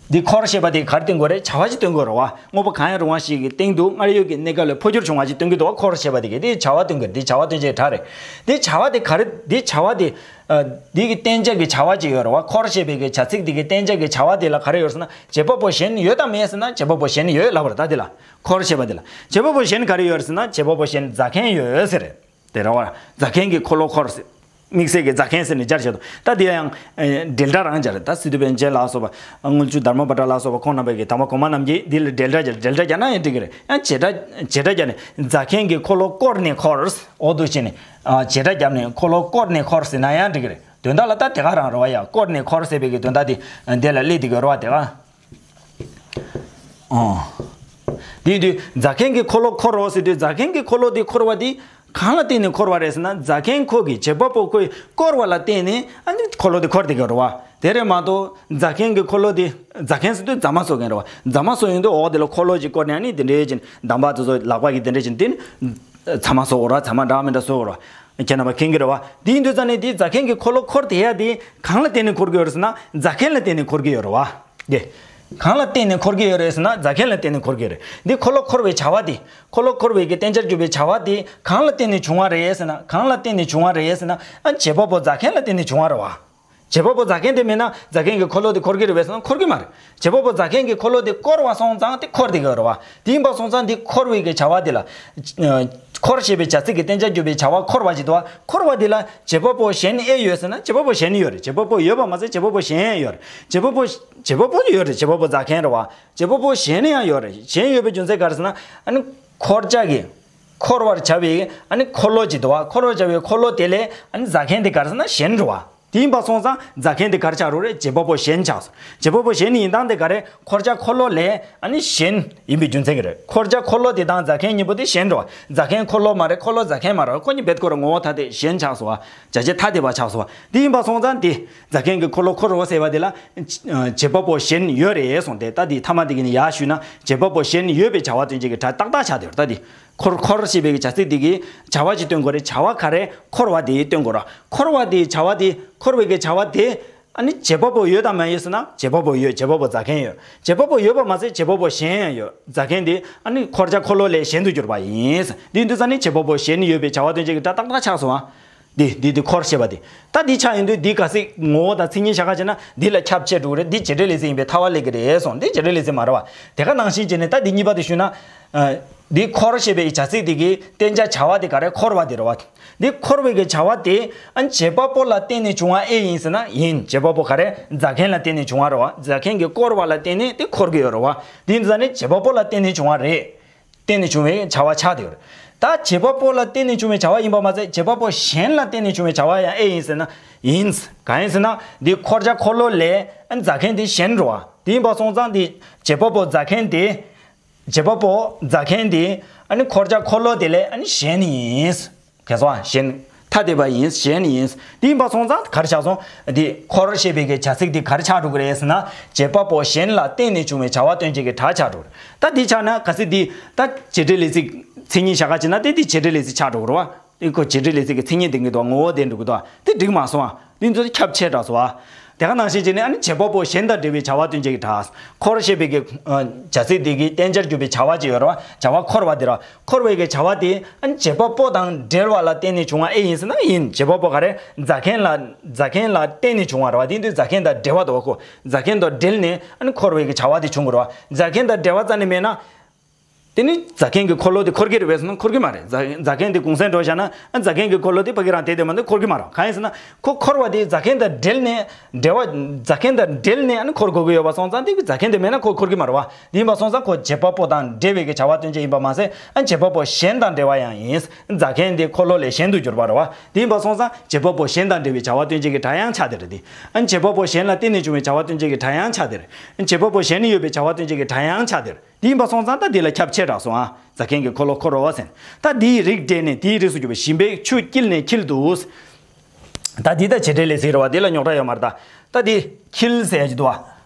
འདི་འཁོར་ཞེས་པ་དེ་ག་རེ་སྟོན་དགོས་རེད། བྱ་བ་ཞིག་སྟོན་དགོས་རེད་བ། དངོས་པོ་གང་ཡང་རུང་བ་ཞིག་གི་སྟེང་དུ་སྔར་ཡོད་ཀྱི་གནས་སྐབས་ལས་འཕོ་འགྱུར་བྱུང་བ་ཞིག་སྟོན་གྱི་འདུག་བ། འཁོར་ཞེས་པ་དེ་གི་དེ་བྱ་བ་སྟོན་དགོས་རེད། འདི་བྱ་བ་སྟོན་བྱེད་ཀྱི་སྒྲ་རེད། འདི་བྱ་བ་དེ་ག་རེ་འདི་བྱ་བ་དེ། ཨ། འདི་གི་བསྟན་བྱ་གི་བྱ་བ་ཅིག་ཡོད་རེད་བ། འཁོར་ཞེས་པའི་གི་བྱ་ཚིག་འདི་གི་བསྟན་བྱ་གི་བྱ་བ་དེ་ལ་ག་རེ་ཡོད་ཟེར་ན་བྱེད་པ་པོ་གཞན་ཡོད་དམ་མེད་ཟེར་ན་བྱེད་པ་པོ་གཞན་ཡོད་ལབ་པ་རེད། ད་འདི་ལ་འཁོར་ཞེས་པ་འདི་ལ་བྱེད་པ་པོ་གཞན་ག་རེ་ཡོད་ཟེར་ན་བྱེད་པ་པོ་གཞན་རྫ་མཁན་ཡོད་ཟེར་རེད། དེ་རེད་བ། རྫ་མཁན་གྱི་འཁོར་ལོ་འཁོར་ཟེར། དམིགས་བསལ་གྱི་རྫ་མཁན་ཟེར་ནས་སྦྱར་བྱས་འདུག་ད་དེ་ཡང་འབྲེལ་སྒྲ་རང་སྦྱར། ད་སི་ཏུ་པཎ་ཆེན་ལ་སོགས་པ་དངུལ་ཆུ་དྷརྨ་པ་ཏྲ་ལ་སོགས་པ་ཁོང་རྣམ་པས་ཀྱི་དམ་པ་གོང་མ་རྣམས་ཀྱིས་འདི་ལ་འབྲེལ་སྒྲ་སྦྱར། འབྲེལ་སྒྲ་སྦྱར་ན་ཡང་འགྲིག་གི་རེད། ཡང་བྱེད་སྒྲ་བྱེད་སྒྲ་སྦྱར་ནས་རྫ་མཁན་གྱི་འཁོར་ལོ་བསྐོར་ནས་འཁོར། འོ་འདུག་བྱས་ནས་བྱེད་སྒྲ་བརྒྱབ་ནས་འཁོར་ལོ་བསྐོར་ནས་འཁོར་ཟེར་ན་ཡང་འགྲིག་གི་རེད། དོན་དག་ལ་ད་དེ་ག་རང་རེད་བ་ཡ། བསྐོར་ནས་འཁོར་ཟེར་བའི་གི་དོན་དག་དེ་འདི་ལ་སླེབས་བསྡད་ཀྱི་རེད་བ་དེ་ག་ཨོ། དེ་དུས་རྫ་མཁན་གྱི་འཁོར་ལོ་འཁོར་རོ་ཟེར་དུས་རྫ་མཁན་གྱི་འཁོར་ལོ་དེ་འཁོར་བ་དེ་གང་ལ་བརྟེན་ནས་འཁོར་བ་རེད་ཟེར་ན་རྫ་མཁན་ཁོ་གི་བྱེད་པ་པོ་ཁོས་བསྐོར་བ་ལ་བརྟེན་ནས་ཨ་ནི་འཁོར་ལོ་དེ་འཁོར་བསྡད་ཀྱི་རེད་བ། དེ་རེད་མ་གཏོགས་རྫ་མཁན་གྱི་འཁོར་ལོ་དེ་རྫ་མཁན་ཟེར་དུས་རྫ་མ་བཟོ་མཁན་རེད་བ། རྫ་མ་བཟོ་ཡོང་དུས་འོག་དེ་ལ་འཁོར་ལོ་ཅིག་བསྐོར་ནས་ཨ་ནི་དེ་འདྲའི་ཅིག་འདམ་བག་དེ་ཚོ་ལག་པ་གི་དེ་འདྲའི་ཅིག་དེ་ཚ་མ་བཟོ་འོ་ར་ཚ་མ་འདྲ་མི་འདྲ་བཟོ་འོ་ར། ཁྱེད་རྣམ་པ་མཁྱེན་གྱི་རེད་བ། དེ་ཡིན་དུས་ཙང་ནས་དེ་རྫ་མཁན་གྱི་འཁོར་ལོ་འཁོར་བསྡད་ཡ་དེ་གང་ལ་བརྟེན་ནས་འཁོར་གྱི་ཡོད་རེད་ཟེར་ན་རྫ་མཁན་ལ་བརྟེན་ནས་འཁོར་གྱི་ཡོད་རེད་བ། དེ། གང་ལ་བརྟེན་ནས་འཁོར་གྱི་ཡོད་རེད་ཟེར་ན་རྫ་མཁན་ལ་བརྟེན་ནས་འཁོར་གྱི་ཡོད་རེད། འདི་འཁོར་ལོ་འཁོར་བའི་བྱ་བ་དེ། འཁོར་ལོ་འཁོར་བའི་གི་བསྟན་བྱར་གྱུར་པའི་བྱ་བ་དེ་གང་ལ་བརྟེན་ནས་བྱུང་བ་རེད་ཟེར་ན་གང་ལ་བརྟེན་ནས་བྱུང་བ་རེད་ཟེར་ན་ཨ་བྱེད་པ་པོ་རྫ་མཁན་ལ་བརྟེན་ནས་བྱུང་བ་རེད་བ། བྱེད་པ་པོ་རྫ་མཁན་དེ་མེད་ན་རྫ་མཁན་གྱི་འཁོར་ལོ་དེ་འཁོར་གྱི་རེད་པས་ཟེར་ན་འཁོར་གྱི་མ་རེད། བྱེད་པ་པོ་རྫ་མཁན་གྱི་འཁོར་ལོ་དེ་བསྐོར་བ་སོང་ཙང་དེ་འཁོར་དེ་ག་རེད་བ། དེ་ཡིན་པ་སོང་ཙང་དེ་འཁོར་བའི་གི་བྱ་བ་དེ་ལ། ཨ། འཁོར་ཞེས་པའི་བྱ་ཚིག་གི་བསྟན་བྱར་གྱུར་པའི་བྱ་བ་འཁོར་བ་ཞིག་འདུག་བ། འཁོར་བ་དེ་ལ་བྱེད་པ་པོ་གཞན་ཨེ་ཡོད་ཟེར་ན་བྱེད་པ་པོ་གཞན་ཡོད་རེད། བྱེད་པ་པོ་ཡོད་པ་མ་ཟད་བྱེད་པ་པོ་གཞན་ཡང་ཡོད་རེད། བྱེད་པ་པོ། བྱེད་པ་པོ་ཡོད་རེད། བྱེད་པ་པོ་རྫ་མཁན་རེད་བ། བྱེད་པ་པོ་གཞན་ཡང་ཡོད་རེད། གཞན་ཡོད་པའི་རྒྱུ་མཚན་ག་རེ་ཟེར་ན། ཨ་ནི། འཁོར་བྱ་གི། འཁོར་བར་བྱ་བའི་ཨ་ནི་འཁོར་ལོ་ཅིག་འདུག་བ། འཁོར་བར་བྱ་བའི་འཁོར་ལོ་དེ་ལས་ཨ་ནི་རྫ་མཁན་དེ་ག་རེ་ཟེར་ན་གཞན་རེད་བ། དེ་ཡིན་པ་སོང་ཙང་རྫ་མཁན་དེ་ག་རེ་ཆགས་འགྲོ་རེད། བྱེད་པ་པོ་གཞན་ཆགས་སོང་། བྱེད་པ་པོ་གཞན་ཡིན་སྟངས་དེ་ག་རེ། འཁོར་བྱ་འཁོར་ལོ་ལས་ཨ་ནི་གཞན་ཡིན་པའི་རྒྱུ་མཚན་གྱིས་རེད། འཁོར་བྱ་འཁོར་ལོ་དེ་དང་རྫ་མཁན་གཉིས་པོ་དེ་གཞན་རེད་བ། རྫ་མཁན་འཁོར་ལོ་མ་རེད། འཁོར་ལོ་རྫ་མཁན་མ་རེད་བ། ཁོ་གཉིས་རྦད་ཁོ་རང་ངོ་བོ་ཐ་དད་གཞན་ཆགས་སོང་བ། བྱ་བྱེད་ཐ་དད་པ་ཆགས་སོང་བ། དེ་ཡིན་པ་སོང་ཙང་དེ་རྫ་མཁན་གྱི་འཁོར་ལོ་འཁོར་རོ་ཟེར་བ་དེ་ལ། བྱེད་པ་པོ་གཞན་ཡོད་རེད་གསུངས་ཏེ། ད་དེ་ཐ་མ་དེ་གི་ནི་ཡར་ཞུས་ན་བྱེད་པ་པོ་གཞན་ཡོད་པའི་བྱ་བ་སྟོན་བྱེད་ཀྱི་སྒྲ་ཏག་ཏག་ཆགས་བསྡད་ཡོད་རེད། ད་དེ། འཁོར་འཁོར་ཞེས་པའི་བྱ་ཚིག་དེ་གིས་བྱ་བ་ཅིག་སྟོན་དགོས་རེད། བྱ་བ་ག་རེ། འཁོར་བ་དེ་སྟོན་དགོས་ར། འཁོར་བ་དེའི་བྱ་བ་དེ། འཁོར་བའི་གི་བྱ་བ་དེ། ཨ་ནི་བྱེད་པ་པོ་ཡོད་དམ་མ་ཡོད་ཟེར་ན་བྱེད་པ་པོ་ཡོད། བྱེད་པ་པོ་རྫ་མཁན་ཡོད། བྱེད་པ་པོ་ཡོད་པ་མ་ཟད་བྱེད་པ་པོ་གཞན་ཡང་ཡོད། རྫ་མཁན་དེ་ཨ་ནི་འཁོར་བྱ་འཁོར་ལོ་ལས་གཞན་དུ་གྱུར་པ་ཡིན། དེ་ཡིན་དུས་ཙང་ནི་བྱེད་པ་པོ་གཞན་ཡོད་པའི་བྱ་བ་སྟོན་བྱེད་ཀྱི་སྒྲ་ཏག་ཏག་ཆགས་སོང་ཨ། འདི་འདི་འདི་འཁོར་ཞེས་པ་འདི། ད་འདི་ཆགས་ཡིན་དུས་འདི་ག་ཟིག་ངོ་བོ་དང་མཚན་ཉིད་བཞག་ག་བྱས་ན་འདི་ལ་ཁྱབ་ཆེ་འགྲོ་གི་རེད། འདི་བྱེད་འབྲེལ་ལས་ཚིག་ཡིན་པས་ཐ་བ་སླེབས་ཀྱི་རེད་གསུངས། འདི་བྱེད་འབྲེལ་ལས་ཚིག་མ་རེད་བ། དེ་ག་ནང་བཞིན་བྱས་ནས་ད་འདི་གཉིས་པ་དེ་ཞུས་ན། ཨ། འདི་འཁོར་ཞེས་པའི་བྱ་ཚིག་འདི་གི་བསྟན་བྱ་བྱ་བ་དེ་ག་རེ། འཁོར་བ་དེ་རེད་བ། འདི་འཁོར་བའི་གི་བྱ་བ་དེ་ཨ་བྱེད་པ་པོ་ལ་བརྟེན་ནས་བྱུང་བ་ཨེ་ཡིན་ཟེར་ན་ཡིན། བྱེད་པ་པོ་ག་རེ། རྫ་མཁན་ལ་བརྟེན་ནས་བྱུང་བ་རེད་བ། རྫ་མཁན་གྱི་བསྐོར་བ་ལ་བརྟེན་ནས་དེ་འཁོར་གི་ཡོད་རེད་བ། འདི་ཡིན་ཙང་ནི་བྱེད་པ་པོ་ལ་བརྟེན་ནས་བྱུང་བ་རེད། བརྟེན་ནས་བྱུང་བའི་བྱ་བ་ཆགས་བསྡད་ཡོད་རེད། ད་བྱེད་པ་པོ་ལ་བརྟེན་ནས་བྱུང་བའི་བྱ་བ་ཡིན་པ་མ་ཟད་བྱེད་པ་པོ་གཞན་ལ་བརྟེན་ནས་བྱུང་བའི་བྱ་བ་ཡང་ཨེ་ཡིན་ཟེར་ན་ཡིན། གང་ཡིན་ཟེར་ན་འདི་འཁོར་བྱ་འཁོར་ལོ་ལས་རྫ་མཁན་དེ་གཞན་རེད་བ། དེ་ཡིན་པ་སོང་ཙང་འདི་བྱེད་པ་པོ་རྫ་མཁན་དེ། བྱེད་པ་པོ་རྫ་མཁན་དེ་ཨ་ནི་འཁོར་བྱ་འཁོར་ལོ་དེ་ལས་ཨ་ནི་གཞན་ཡིན། གལ་སྲིད་གཞན་ཐ་དད་པ་ཡིན། གཞན་ཡིན། དེ་ཡིན་པ་སོང་ཙང་ག་རེ་ཆགས་སོང་། འདི་འཁོར་ཞེས་པའི་གི་བྱ་ཚིག་འདི་ག་རེ་ཆགས་འགྲོ་གི་རེད་ཟེར་ན་བྱེད་པ་པོ་གཞན་ལ་བརྟེན་ནས་བྱུང་བའི་བྱ་བ་སྟོན་བྱེད་ཀྱི་སྒྲ་ཆགས་འགྲོ་གི་རེད། ད་འདི་ཆགས་ན་གལ་སྲིད་འདི་ད་བྱེད་འབྲེལ་ལས་ཚིག་མཚན་ཉིད་བཞག་ག་བྱས་ན་དེ་འདི་བྱེད་འབྲེལ་ལས་ཚིག་ཆགས་འགྲོ་གི་རེད་བ། འདི་ཁོ་བྱེད་འབྲེལ་ལས་ཚིག་གི་མཚན་ཉིད་ལྡན་གྱི་འདུག་ངོ་བོ་ལྡན་འགྲོ་གི་འདུག་དེ་འགྲིག་མ་སོང་ཨ། འདི་ཚོ་ཁྱབ་ཆེ་དྲགས་སོང་ཨ། དེ་ག་ནང་བཞིན་བྱས་ནས་ཨ་ནི་བྱེད་པ་པོ་གཞན་དང་འབྲེལ་བའི་བྱ་བ་སྟོན་བྱེད་ཀྱི་སྒྲ། འཁོར་ཞེས་པའི་གི་བྱ་ཚིག་འདི་གི་བསྟན་བྱར་གྱུར་པའི་བྱ་བ་ཅིག་ཡོད་རེད་བ། བྱ་བ་འཁོར་བ་འདི་རེད་བ། འཁོར་བའི་གི་བྱ་བ་དེ་ཨ་ནི་བྱེད་པ་པོ་དང་འབྲེལ་བ་ལ་བརྟེན་ནས་བྱུང་བ་ཨེ་ཡིན་ཟེར་ན་ཡིན། བྱེད་པ་པོ་ག་རེ། རྫ་མཁན་ལ་རྫ་མཁན་ལ་བརྟེན་ནས་བྱུང་བ་རེད་བ། དེ་ཡིན་དུས་རྫ་མཁན་དང་འབྲེལ་བ་འདུག་བ། ཁོ་རྫ་མཁན་དང་འབྲེལ་ནས་ཨ་ནི་འཁོར་བའི་གི་བྱ་བ་དེ་བྱུང་གི་རེད་བ། རྫ་མཁན་དང་འབྲེལ་བ་རྩ་ནས་མེད་ན། དེ་ནི་རྫ་མཁན་གྱི་འཁོར་ལོ་དེ་འཁོར་གྱི་རེད་པས་ཟེར་ན་འཁོར་གྱི་མ་རེད། རྫ་རྫ་མཁན་དེ་གུང་སེང་འགྲོ་བཞག་ན་ཨ་རྫ་མཁན་གྱི་འཁོར་ལོ་དེ་ཕ་གི་རང་དེ་དེ་མ་འདི་འཁོར་གྱི་མ་རེད། གང་ཡིན་ཟེར་ན་ཁོ་འཁོར་བ་དེ་རྫ་མཁན་དང་འབྲེལ་ནས་འབྲེལ་བ། རྫ་མཁན་དང་འབྲེལ་ནས་ཨ་ནི་འཁོར་དགོས་ཀྱི་ཡོད་པ་སོང་ཙང་དེ་རྫ་མཁན་དེ་མེད་ན་ཁོ་འཁོར་གྱི་མ་རེད་བ། དེ་ཡིན་པ་སོང་ཙང་ཁོ་བྱེད་པ་པོ་དང་འབྲེལ་བའི་གི་བྱ་བ་སྟོན་བྱེད་ཡིན་པ་མ་ཟད་ཨ་བྱེད་པ་པོ་གཞན་དང་འབྲེལ་བ་ཡང་ཡིན། རྫ་མཁན་དེ་འཁོར་ལོ་ལས་གཞན་དུ་གྱུར་པ་རེད་བ། དེ་ཡིན་པ་སོང་ཙང་བྱེད་པ་པོ་གཞན་དང་འབྲེལ་བའི་བྱ་བ་སྟོན་བྱེད་ཀྱི་སྒྲ་ཡང་ཆགས་བསྡད་རེད་དེ། ཨ་བྱེད་པ་པོ་གཞན་ལ་བརྟེན་ནས་བྱུང་བའི་བྱ་བ་སྟོན་བྱེད་ཀྱི་སྒྲ་ཡང་ཆགས་བསྡད་རེད། བྱེད་པ་པོ་གཞན་ནི་ཡོད་པའི་བྱ་བ་སྟོན་བྱེད་ཀྱི་སྒྲ་ཡང་ཆགས་བསྡད་རེད། དེ་ཡིན་པ་སོང་ཙང་ད་འདི་ལ་ཁྱབ་ཆེ་དྲགས་སོང་ཨ། རྫ་མཁན་གྱི་འཁོར་ལོ་འཁོར་རོ་བ་ཟེར། ད་འདིའི་རིགས་འགྲེ་ནས་དེའི་རིགས་སུ་གྱུར་པའི་ཞིང་པའི་ཆུ་དཀྱིལ་ནས་འཁྱིལ་དུ། ད་འདི་ད་བྱེད་འབྲེལ་ལས་ཚིག་རེད་བ། འདི་ལ་རྙོག་དྲ་ཡོད་མ་རེད་ད། ད་འདི་འཁྱིལ་ཟེར་གྱི་འདུག་བ།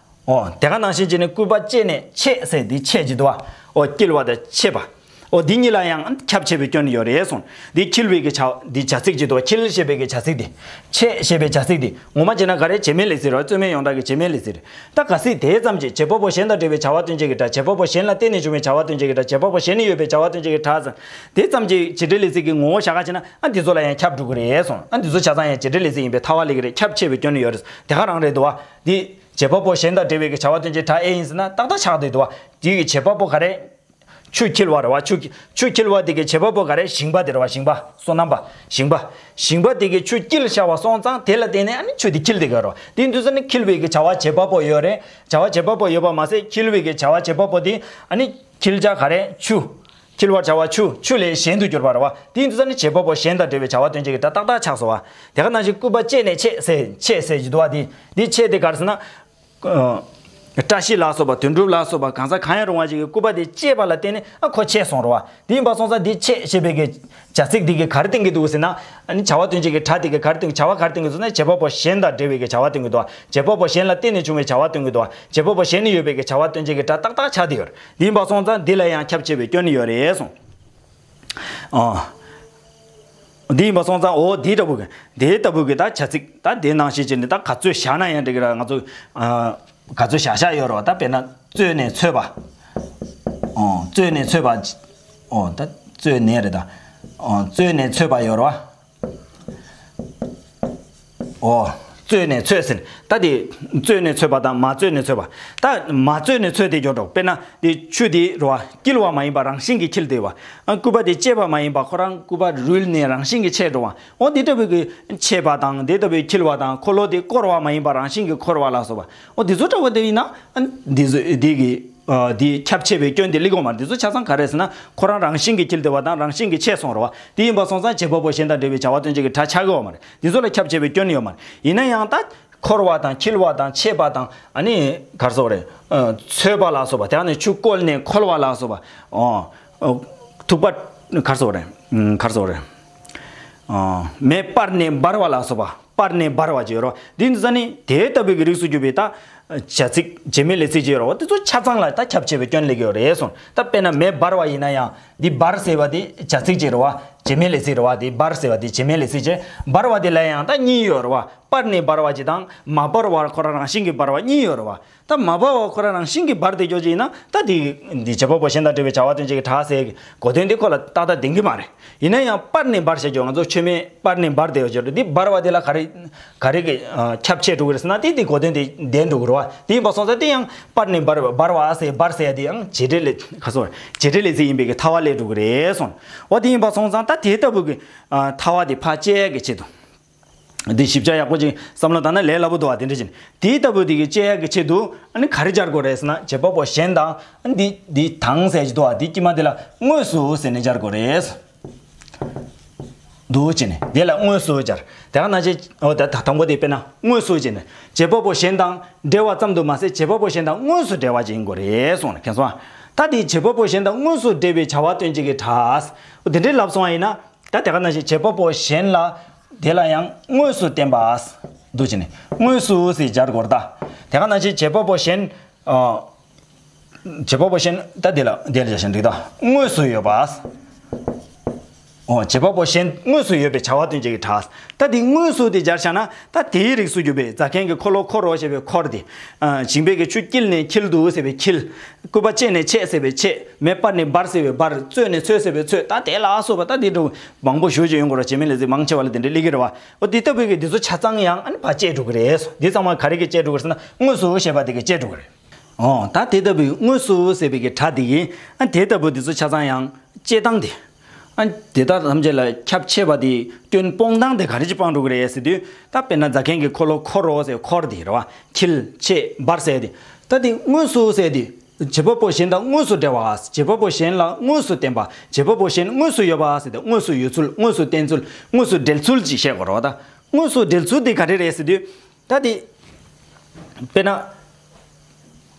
ཨོ་དེ་ག་ནང་བཞིན་བྱས་ནས་སྐུད་པ་བཅད་ནས་ཆད་ཟེར་འདི་ཆད་ཀྱི་འདུག་བ། ཨོ་དཀྱིལ་བ་དང་ཆད་པ། ཨོ་འདི་གཉིས་ལ་ཡང་ཁྱབ་ཆེ་བའི་སྐྱོན་ཡོད་རེད་གསུངས། འདི་འཁྱིལ་བའི་གི་བྱ་འདི་བྱ་ཚིག་ཅིག་འདུག་བ། འཁྱིལ་ཞེས་པའི་གི་བྱ་ཚིག་འདི། ཆད་ཞེས་པའི་བྱ་ཚིག་འདི་ངོ་མ་བྱས་ན་ག་རེ། བྱེད་མེད་ལས་ཚིག་རེད་བ། རྩོད་མེད་ཡོངས་གྲགས་ཀྱི་བྱེད་མེད་ལས་ཚིག་རེད། ད་གལ་སྲིད་དེ་ཙམ་གྱིས་བྱེད་པ་པོ་གཞན་དང་འབྲེལ་བའི་བྱ་བ་སྟོན་བྱེད་ཀྱི་སྒྲ། བྱེད་པ་པོ་གཞན་ལ་བརྟེན་ནས་བྱུང་བའི་བྱ་བ་སྟོན་བྱེད་ཀྱི་སྒྲ། བྱེད་པ་པོ་གཞན་ནི་ཡོད་པའི་བྱ་བ་སྟོན་བྱེད་ཀྱི་སྒྲ་ཟེར། དེ་ཙམ་གྱིས་བྱེད་འབྲེལ་ལས་ཚིག་གི་ངོ་བོ་བཞག་ག་བྱས་ན་ཨ་འདི་ཚོ་ལ་ཡང་ཁྱབ་འགྲོ་གི་རེད་གསུངས། ཨ་འདི་ཚོ་ཆ་ཚང་ཡང་བྱེད་འབྲེལ་ལས་ཚིག་ཡིན་པས་ཐ་བ་སླེབས་ཀྱི་རེད། ཁྱབ་ཆེ་བའི་སྐྱོན་ནི་ཡོད་རེད། དེ་ག་རང་རེད་འདུག་བ། འདི་བྱེད་པ་པོ་གཞན་དང་འབྲེལ་བའི་གི་བྱ་བ་སྟོན་བྱེད་སྒྲ་ཨེ་ཡིན་ཟེར་ན་ཏག་ཏག་ཆགས་བསྡད་འདུག་བ། དེ་གི་བྱེད་པ་པོ་ག་རེ། ཆུ་འཁྱིལ་བ་རེད་བ། ཆུ་ཆུ་འཁྱིལ་བ་དེ་གི་བྱེད་པ་པོ་ག་རེ། ཞིང་པ་དེ་རེད་བ། ཞིང་པ་སོ་ནམ་པ། ཞིང་པ། ཞིང་པ་དེ་གི་ཆུ་དཀྱིལ་ཤར་བ་སོང་ཙང་དེ་ལ་བརྟེན་ནས་ཨ་ནི་ཆུ་དེ་འཁྱིལ་བསྡད་ཀྱི་རེད་བ། དེ་ཡིན་དུས་ཙང་ནི་འཁྱིལ་བའི་གི་བྱ་བ་བྱེད་པ་པོ་ཡོད་རེད། བྱ་བ་བྱེད་པ་པོ་ཡོད་པ་མ་ཟད་འཁྱིལ་བའི་གི་བྱ་བ་བྱེད་པ་པོ་དེ་ཨ་ནི་འཁྱིལ་བྱ་ག་རེ། ཆུ། འཁྱིལ་བར་བྱ་བ་ཆུ། ཆུ་ལས་གཞན་དུ་གྱུར་པ་རེད་བ། དེ་ཡིན་དུས་ཙང་ནི་བྱེད་པ་པོ་གཞན་དང་འབྲེལ་བའི་བྱ་བ་སྟོན་བྱེད་ཀྱི་སྒྲ་ཏག་ཏག་ཆགས་སོང་བ། དེ་ག་ནང་བཞིན་སྐུད་པ་བཅད་ནས་ཆད་ཟེར་ཆད་ཟེར་གྱི་འདུག་བ། དེ་འདི་ཆད་དེ་ག་རེ་ཟེར་ན། ཨ། བཀྲ་ཤིས་ལ་སོགས་པ་དོན་གྲུབ་ལ་སོགས་པ་གང་ཟག་གང་ཡང་རུང་བ་ཞིག་གིས་སྐུད་པ་དེ་བཅད་པ་ལ་བརྟེན་ནས་ཨ་ཁོ་ཆད་སོང་རེད་བ། དེ་ཡིན་པ་སོང་ཙང་འདི་ཆད་ཞེས་པའི་གི་བྱ་ཚིག་འདི་གིས་ག་རེ་སྟོན་གྱི་འདུག་ཟེར་ན། ཨ་ནི་བྱ་བ་སྟོན་བྱེད་ཀྱི་སྒྲ་དེ་གིས་ག་རེ་སྟོན། བྱ་བ་ག་རེ་སྟོན་གྱི་འདུག་ཟེར་ན་བྱེད་པ་པོ་གཞན་དང་འབྲེལ་བའི་གི་བྱ་བ་སྟོན་གྱི་འདུག་བ། བྱེད་པ་པོ་གཞན་ལ་བརྟེན་ནས་བྱུང་བའི་བྱ་བ་སྟོན་གྱི་འདུག་བ། བྱེད་པ་པོ་གཞན་ནི་ཡོད་པའི་གི་བྱ་བ་སྟོན་བྱེད་ཀྱི་སྒྲ་ཏག་ཏག་ཆགས་བསྡད་ཡོད་རེད། དེ་ཡིན་པ་སོང་ཙང་འདི་ལ་ཡང་ཁྱབ་ཆེ་བའི་སྐྱོན་ནི་ཡོད་རེད་གསུངས། ཨ། འདི་ཡིན་པ་སོང་ཙང་འོ་འདི་འདྲ་བོ་གི་འདི་ལྟ་བུ་གི་ད་བྱ་ཚིག་ད་འདི་ནང་བཞིན་བྱས་ནས་ད་ག་ཚོད་བཞག་ན་ཡང་འགྲིག་གི་ར། ང་ཚོ་ཨ་ག་ཚོད་བཞག་བཞག་ཡོད་རེད་བ། ད་དཔེར་ན་རྩོད་ནས་ཚོད་པ། ཨོ་རྩོད་ནས་ཚོད་པ། ཨོ་ད་རྩོད་ནས་རེད་ད། ཨོ་རྩོད་ནས་ཚོད་པ་ཡོད་རེད་བ། ཨོ་ བཙོས་ནས་ཚོས་ཟེར། ད་དེ་བཙོས་ནས་ཚོས་པ་དང་མ་བཙོས་ནས་ཚོས་པ། ད་མ་བཙོས་ནས་ཚོས་དེ་འཇོག་འགྲོ། དཔེར་ན་དེ་ཆུ་དེ་རེད་བ། འཁྱིལ་བ་མ་ཡིན་པ་རང་བཞིན་གྱིས་འཁྱིལ་དེ་བ། ཨ་སྐུད་པ་དེ་བཅད་པ་མ་ཡིན་པ་ཁོ་རང་སྐུད་པ་རུལ་ནས་རང་བཞིན་གྱིས་ཆད་འགྲོ་བ། འོ་དེ་ལྟ་བུའི་གི་ཆད་པ་དང་དེ་ལྟ་བུའི་འཁྱིལ་བ་དང་འཁོར་ལོ་དེ་བསྐོར་བ་མ་ཡིན་པ་རང་བཞིན་གྱིས་འཁོར་བ་ལ་སོགས་པ། འོ་དེ་ཚོ་འདྲ་བོ་དེ་ཡིན་ན་ཨ་དེ་ཚོ་དེ་གི་ཨ་དེ་ཁྱབ་ཆེ་བའི་སྐྱོན་དེ་སླེབས་ཀྱི་ཡོད་མ་རེད། དེ་ཚོ་ཆ་ཚང་ག་རེ་ཟེར་ན་ཁོ་རང་རང་བཞིན་གྱིས་འཁྱིལ་བསྡད་པ་དང་རང་བཞིན་གྱིས་ཆད་སོང་རེད་བ། དེ་ཡིན་པ་སོང་ཙང་བྱེད་པ་པོ་གཞན་དང་འབྲེལ་བའི་བྱ་བ་སྟོན་བྱེད་ཀྱི་སྒྲ་ཆགས་ཀྱི་ཡོད་མ་རེད། དེ་ཚོ་ལ་ཁྱབ་ཆེ་བའི་སྐྱོན་ཡོད་མ་རེད། ཡིན་ན་ཡང་ད་འཁོར་བ་དང་འཁྱིལ་བ་དང་ཆད་པ་དང་ཨ་ནི་ག་རེ་ཟེར་དགོས་རེད། ཨ་ཚོས་པ་ལ་སོགས་པ། དེ་ནས་ཆུ་བསྐོལ་ནས་འཁོལ་བ་ལ་སོགས་པ། ཨོ་ཨོ་ཐུག་པ་ག་རེ་ཟེར་དགོས་རེད། ཨ་ག་རེ་ཟེར་དགོས་རེད། ཨ་མེ་སྤར་ནས་འབར་བ་ལ་སོགས་པ། སྤར་ནས་འབར་བ་ཅིག་ཡོད་རེད་བ། འདི་ཚོ་ནི་དེ་ལྟ་བུའི་གི་རིགས་སུ་གྱུར་པའི་ད་བྱ་ཚིག་བྱེད་མེད་ལས་ཚིག་ཅིག་ཡོད་རེད་བ། དེ་ཚོ་ཆ་ཚང་ལ་ད་ཁྱབ་ཆེ་བའི་སྐྱོན་སླེབས་ཀྱི་ཡོད་རེད་གསུངས། ད་དཔེར་ན་མེ་འབར་བ་ཡིན་ན་ཡང་འདི་འབར་ཟེར་བ་དེ་བྱ་ཚིག་ཅིག་རེད་བ། བྱེད་མེད་ལས་ཚིག་རེད་བ། དེ་འབར་ཟེར་བ་དེ་བྱེད་མེད་ལས་ཚིག་ཅིག་འབར་བ་དེ་ལ་ཡང་ད་གཉིས་ཡོད་རེད་བ། སྤར་ནས་འབར་བ་ཅིག་དང་མ་འབར་བར་ཁོ་རང་རང་བཞིན་གྱིས་འབར་བ་གཉིས་ཡོད་རེད་བ། ད་མ་འབར་བ་ཁོ་རང་རང་བཞིན་གྱིས་འབར་བསྡད་ཀྱོག་ཅིག་ཡིན་ན་ད་དེ་འདི་བྱེད་པ་པོ་གཞན་དང་འབྲེལ་བའི་བྱ་བ་སྟོན་བྱེད་ཀྱི་སྒྲ་ཟེར་གྱི་གོ་དོན་དེ་ཁོ་ལ་ཏག་ཏག་ལྡན་གྱི་མ་རེད། ཡིན་ན་ཡང་སྤར་ནས་འབར་བྱེད་ཀྱོག་ང་ཚོ་མཆོད་མེ་སྤར་ནས་འབར་བསྡད་ཡོད་ཀྱོག་རེད། འདི་འབར་བ་དེ་ལ་ག་རེ་ག་རེ་གི་ཁྱབ་ཆེ་འགྲོ་གི་རེད་ཟེར་ན་དེ་དེ་གོ་དོན་དེ་ལྡན་འགྲོ་གི་རེད་བ། དེ་ཡིན་པ་སོང་ཙང་དེ་ཡང་སྤར་ནས་འབར་འབར་བ་ཟེར་འབར་ཟེར་ཡ་དེ་ཡང་བྱེད་འབྲེལ་ལས་ཁ་སོ་བྱེད་འབྲེལ་ལས་ཚིག་ཡིན་པའི་གི་ཐ་བ་སླེབས་འགྲོ་གི་རེད་གསུངས། འོ་དེ་ཡིན་པ་སོང་ཙང་ད་དེ་ལྟ་བུ་གི་ཐ་བ་དེ་ཕར་བཅད་ཀྱི་ཆེད་དུ། འདི་ཞིབ་ཆ་ཡག་པོ་ཅིག་བསམ་བློ་བཏང་ན་ལས་སླ་པོ་འདུག་བ། དེ་འདྲ་ཅིག་དེའི་ལྟ་བུ་དེ་གི་དཔྱད་ཡག་གི་ཆེད་དུ་ཨ་ནི་ག་རེ་སྦྱར་དགོས་རེད་ཟེར་ན་བྱེད་པ་པོ་གཞན་དང་ཨ་ནི་འདི་འདི་དང་ཟེར་གྱི་འདུག་བ། འདི་དཀྱིལ་མ་དེ་ལ་དངོས་སུ་ཟེར་ནས་སྦྱར་དགོས་རེད། འདུག་ཅེ་ནས་དེ་ལ་དངོས་སུ་སྦྱར། དེ་ག་ནང་བཞིན་འོ་ད་ད་དང་པོ་དེ་དཔེར་ན་དངོས་སུ་ཅེ་ནས་བྱེད་པ་པོ་གཞན་དང་འབྲེལ་བ་ཙམ་དུ་མ་ཟད་བྱེད་པ་པོ་གཞན་དང་དངོས་སུ་འབྲེལ་བ་ཅིག་ཡིན་དགོས་རེད་གསུངས་ནས་མཁྱེན་སོང་ཨ། ད་དེ་བྱེད་པ་པོ་གཞན་དང་དངོས་སུ་འབྲེལ་བའི་བྱ་བ་སྟོན་བྱེད་ཀྱི་སྒྲ། འོ་དེ་འདྲའི་ལབ་སོང་བ་ཡིན་ན། ད་དེ་ག་ནང་བཞིན་བྱེད་པ་པོ་གཞན་ལ་དེ་ལ་ཡང་དངོས་སུ་བསྟན་པ། འདུག་ཅེ་ནས་དངོས་སུ་ཟེར་སྦྱར་དགོས་རེད་ད། དེ་ག་ནང་བཞིན་བྱེད་པ་པོ་གཞན། ཨ། བྱེད་པ་པོ་གཞན་ད་དེ་ལ་དེ་ལ་སྦྱར་ཞིང་འགྲིག་ད། དངོས་སུ་ཡོད་པ། འོ་བྱེད་པ་པོ་གཞན་དངོས་སུ་ཡོད་པའི་བྱ་བ་སྟོན་བྱེད་ཀྱི་སྒྲ། ད་དེ་དངོས་སུ་དེ་སྦྱར་བཞག་ན་ད་དེའི་རིགས་སུ་གྱུར་པའི་རྫ་མཁན་གྱི་འཁོར་ལོ་འཁོར་རོ་ཞེས་པའི་འཁོར་དེ། ཨ། ཞིང་པའི་གི་ཆུ་བསྐྱིལ་ནས་འཁྱིལ་དུ་ཟེར་བའི་འཁྱིལ། སྐུད་པ་བཅད་ནས་ཆད་ཟེར་བའི་ཆད། མེ་སྤར་ནས་འབར་ཟེར་བའི་འབར། བཙོས་ནས་ཚོས་ཟེར་བའི་ཚོས། ད་དེ་ལ་སོགས་པ་ད་དེ་འདྲ་མང་པོ་ཞུ་ཅིག་ཡོང་གི་རེད། བྱེད་མེད་ལས་ཚིག་མང་ཆེ་བ་ལ་དེ་འདྲ་སླེབས་ཀྱི་རེད་བ། འོ་དེ་ལྟ་བུའི་གི་དེ་ཚོ་ཆ་ཚང་ཡང་ཨ་ནི་ཕར་བཅད་འགྲོ་གི་རེད། དེ་ཚང་མ་ག་རེ་གིས་བཅད་འགྲོ་གི་རེད་ཟེར་ན་དངོས་སུ་ཞེས་པ་དེ་གིས་བཅད་འགྲོ་གི་རེད། འོ་ད་དེ་ལྟ་བུའི་དངོས་སུ་ཟེར་བའི་གི་སྒྲ་དེ་གིས་ཨ་དེ་ལྟ་བུ་དེ་ཚོ་ཆ་ཚང་ཡང་བཅད་སྟངས་དེ། ཨ་དེ་དག་ཐམས་ཅད་ལ་ཁྱབ་ཆེ་བ་དེ་སྐྱོན་སྤོང་སྟངས་དེ་ག་རེ་ཅིག་སྤངས་འགྲོ་གི་རེད་ཟེར་དུས། ད་དཔེར་ན་རྫ་མཁན་གྱི་འཁོར་ལོ་འཁོར་རོ་ཟེར་འཁོར་དེ་རེད་བ། འཁྱིལ་ཆད་འབར་ཟེར་དེ། ད་དེ་དངོས་སུ་ཟེར་དེ། བྱེད་པ་པོ་གཞན་དང་དངོས་སུ་འབྲེལ་བ། བྱེད་པ་པོ་གཞན་ལ་དངོས་སུ་བསྟན་པ། བྱེད་པ་པོ་གཞན་དངོས་སུ་ཡོད་པ་ཟེར་ཏེ་དངོས་སུ་ཡོད་ཚུལ་དངོས་སུ་བསྟན་ཚུལ་དངོས་སུ་འབྲེལ་ཚུལ་ཅིག་བཤད་དགོས་རེད་བ་ད། དངོས་སུ་འབྲེལ་ཚུལ་དེ་ག་རེ་རེད་ཟེར་དུས། ད་དེ། དཔེར་ན།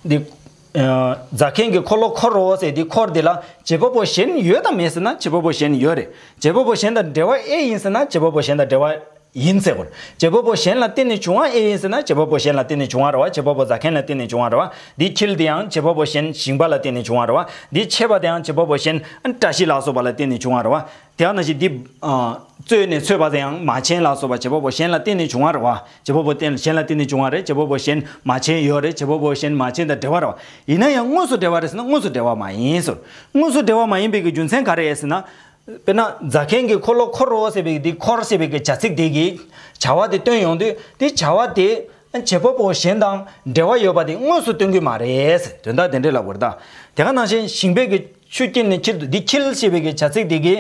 འདི། ཨ། རྫ་མཁན་གྱི་འཁོར་ལོ་འཁོར་རོ་ཟེར་དེ་འཁོར་དེ་ལ་བྱེད་པ་པོ་གཞན་ཡོད་དམ་མེད་ཟེར་ན་བྱེད་པ་པོ་གཞན་ཡོད་རེད། བྱེད་པ་པོ་གཞན་དང་འབྲེལ་བ་ཨེ་ཡིན་ཟེར་ན་བྱེད་པ་པོ་གཞན་དང་འབྲེལ་བ་ཡིན་ཟེར་དགོས། བྱེད་པ་པོ་གཞན་ལ་བརྟེན་ནས་བྱུང་བ་ཨེ་ཡིན་ཟེར་ན་བྱེད་པ་པོ་གཞན་ལ་བརྟེན་ནས་བྱུང་བ་རེད་བ། བྱེད་པ་པོ་རྫ་མཁན་ལ་བརྟེན་ནས་བྱུང་བ་རེད་བ། འདི་འཁྱིལ་དེ་ཡང་བྱེད་པ་པོ་གཞན་ཞིང་པ་ལ་བརྟེན་ནས་བྱུང་བ་རེད་བ། འདི་ཆད་པ་དེ་ཡང་བྱེད་པ་པོ་གཞན་བཀྲ་ཤིས་ལ་སོགས་པ་ལ་བརྟེན་ནས་བྱུང་བ་རེད་བ། དེ་ཡང་ན་ཞིག་འདི། ཨ། བཙོས་ནས་ཚོས་པ་དེ་ཡང་མ་བྱན་ལ་སོགས་པ་བྱེད་པ་པོ་གཞན་ལ་བརྟེན་ནས་བྱུང་བ་རེད་བ། བྱེད་པ་པོ་བརྟེན་གཞན་ལ་བརྟེན་ནས་བྱུང་བ་རེད། བྱེད་པ་པོ་གཞན་མ་བྱན་ཡོད་རེད། བྱེད་པ་པོ་གཞན་མ་བྱན་དང་འབྲེལ་བ་རེད་བ། ཡིན་ན་ཡང་དངོས་སུ་འབྲེལ་བ་རེད་ཟེར་ན་དངོས་སུ་འབྲེལ་བ་མ་ཡིན་ཟེར། དངོས་སུ་འབྲེལ་བ་མ་ཡིན་པའི་གི་རྒྱུ་མཚན་ག་རེ་རེད་ཟེར་ན། དཔེར་ན་རྫ་མཁན་གྱི་འཁོར་ལོ་འཁོར་རོ་ཟེར་བའི་འདི་འཁོར་ཟེར་བའི་གི་བྱ་ཚིག་དེ་གིས་བྱ་བ་དེ་སྟོན་ཡོང་དུས་དེ་བྱ་བ་དེ་བྱེད་པ་པོ་གཞན་དང་འབྲེལ་བ་ཡོད་པ་དེ་དངོས་སུ་སྟོན་གྱི་མ་རེད་ཟེར། དོན་དག་དེ་འདྲས་ལབ་དགོས་རེད་ད། དེ་ག་ནང་བཞིན་ཞིང་པའི་གི་ཆུ་བསྐྱིལ་ནས་འཁྱིལ་དུ་འདི་འཁྱིལ་ཞེས་པའི་གི་བྱ་ཚིག་དེ་གིས་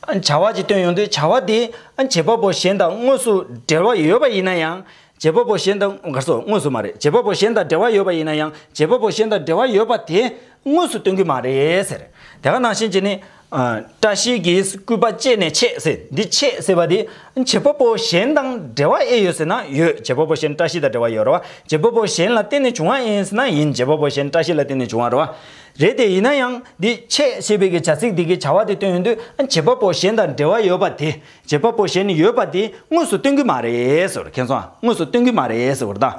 བྱ་བ་ཅིག་སྟོན་ཡོང་དུས་བྱ་བ་དེ་བྱེད་པ་པོ་གཞན་དང་དངོས་སུ་འབྲེལ་བ་ཡོད་པ་ཡིན་ན་ཡང་། བྱེད་པ་པོ་གཞན་དང་ག་རེ་ཟེར། དངོས་སུ་མ་རེད། བྱེད་པ་པོ་གཞན་དང་འབྲེལ་བ་ཡོད་པ་ཡིན་ན་ཡང་བྱེད་པ་པོ་གཞན་དང་འབྲེལ་བ་ཡོད་པ་དེ་དངོས་སུ་སྟོན་གྱི་མ་རེད་ཟེར། དེ་ག་ནང་བཞིན་བྱས་ནས། ཨ། བཀྲ་ཤིས་ཀྱིས་སྐུད་པ་བཅད་ནས་ཆད་ཟེར། འདི་ཆད་ཟེར་བ་དེ་བྱེད་པ་པོ་གཞན་དང་འབྲེལ་བ་ཨེ་ཡོད་ཟེར་ན་ཡོད། བྱེད་པ་པོ་གཞན་བཀྲ་ཤིས་དང་འབྲེལ་བ་ཡོད་རེད་བ། བྱེད་པ་པོ་གཞན་ལ་བརྟེན་ནས་བྱུང་བ་ཡིན་ཟེར་ན་ཡིན། བྱེད་པ་པོ་གཞན་བཀྲ་ཤིས་ལ་བརྟེན་ནས་བྱུང་བ་རེད་བ། རེད་དེ་ཡིན་ན་ཡང་འདི་ཆད་ཞེས་པའི་གི་བྱ་ཚིག་འདི་གི་བྱ་བ་དེ་སྟོན་ཡོང་དུས་བྱེད་པ་པོ་གཞན་དང་འབྲེལ་བ་ཡོད་པ་དེ། བྱེད་པ་པོ་གཞན་ཡོད་པ་དེ་དངོས་སུ་སྟོན་གྱི་མ་རེད་ཟེར། མཁྱེན་སོང་ཨ། དངོས་སུ་སྟོན་གྱི་མ་རེད་ཟེར་བ་རེད་ད།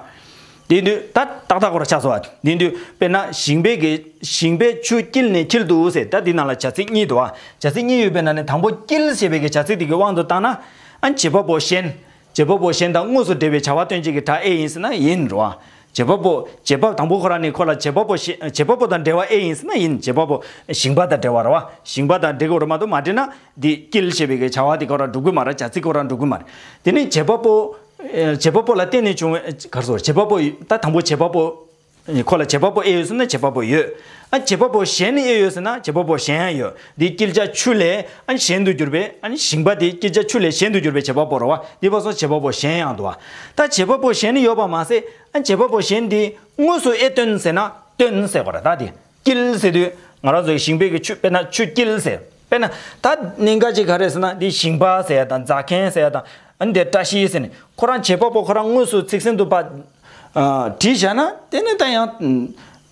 དེ་དུས་ད་ཏག་ཏག་ཁོ་ར་ཆགས་སོང་བ། དེ་དུས་དཔེར་ན་ཞིང་པའི་གི་ཞིང་པའི་ཆུ་བསྐྱིལ་ནས་འཁྱིལ་དུ་ཟེར། ད་འདི་ནང་ལ་བྱ་ཚིག་གཉིས་འདུག་བ། བྱ་ཚིག་གཉིས་ཡོད་པའི་ནང་ནས་དང་པོ་བསྐྱིལ་ཞེས་པའི་གི་བྱ་ཚིག་དེ་གི་དབང་དུ་བཏང་ན། ཨ། བྱེད་པ་པོ་གཞན། བྱེད་པ་པོ་གཞན་དང་དངོས་སུ་འབྲེལ་བའི་བྱ་བ་སྟོན་བྱེད་ཀྱི་སྒྲ་ཨེ་ཡིན་ཟེར་ན་ཡིན་རེད་བ། བྱེད་པ་པོ་བྱེད་པ་དང་པོ་ཁོ་རང་ནི་ཁོ་ལ་བྱེད་པ་པོ་གཞན་བྱེད་པ་པོ་དང་འབྲེལ་བ་ཨེ་ཡིན་ཟེར་ན་ཡིན། བྱེད་པ་པོ་ཞིང་པ་དང་འབྲེལ་བ་རེད་བ། ཞིང་པ་དང་འབྲེལ་དགོས་རེད་མ་གཏོགས་མ་འབྲེལ་ན་འདི་བསྐྱིལ་ཞེས་པའི་གི་བྱ་བ་དེ་ཁོ་རང་འགྲུབ་ཀྱི་མ་རེད། བྱ་ཚིག་ཁོ་རང་འགྲུབ་ཀྱི་མ་རེད། དེ་ནི་བྱེད་པ་པོ། བྱེད་པ་པོ་ལ་བརྟེན་ནས་བྱུང་བའི་ག་རེ་ཟེར། བྱེད་པ་པོ་ད་དང་པོ་བྱེད་པ་པོ། ཁོ་ལ་བྱེད་པ་པོ་ཨེ་ཡོད་ཟེར་ན་བྱེད་པ་པོ་ཡོད། ཨ་བྱེད་པ་པོ་གཞན་ནི་ཨེ་ཡོད་ཟེར་ན་བྱེད་པ་པོ་གཞན་ཡང་ཡོད། འདི་དཀྱིལ་ཆ་ཆུ་ལས་ཨ་གཞན་དུ་གྱུར་པའི་ཨ་ཞིང་པ་དེ་དཀྱིལ་ཆ་ཆུ་ལས་གཞན་དུ་གྱུར་པའི་བྱེད་པ་པོ་རེད་བ། འདི་བ་སོགས་བྱེད་པ་པོ་གཞན་ཡང་འདུག་བ། ད་བྱེད་པ་པོ་གཞན་ནི་ཡོད་པ་མ་ཟད་ཨ་བྱེད་པ་པོ་གཞན་འདི་དངོས་སུ་ཨེ་སྟོན་ཟེར་ན་སྟོན་ཟེར་དགོས་རེད། ད་དེ་དཀྱིལ་ཟེར་དུས་ང་རང་ཚོའི་ཞིང་པའི་གི་ཆུ་དཔེར་ན་ཆུ་དཀྱིལ་ཟེར། དཔེར་ན་ད་གནད་འགག་ཅིག་ག་རེ་ཟེར་ན་འདི་ཞིང་པ་ཟེར་ཡ་དང་རྫ་མཁན་ཟེར་ཡ་དང་ཨ་འདི་བཀྲ་ཤིས་ཟེར་ནས་ཁོ་རང་བྱེད་པ་པོ་ཁོ་རང་དངོས་སུ་ཚིག་ཟིན་དུ་པ། ཨ་བྲིས་བཞག་ན་དེ་ནི་ད་ཡང་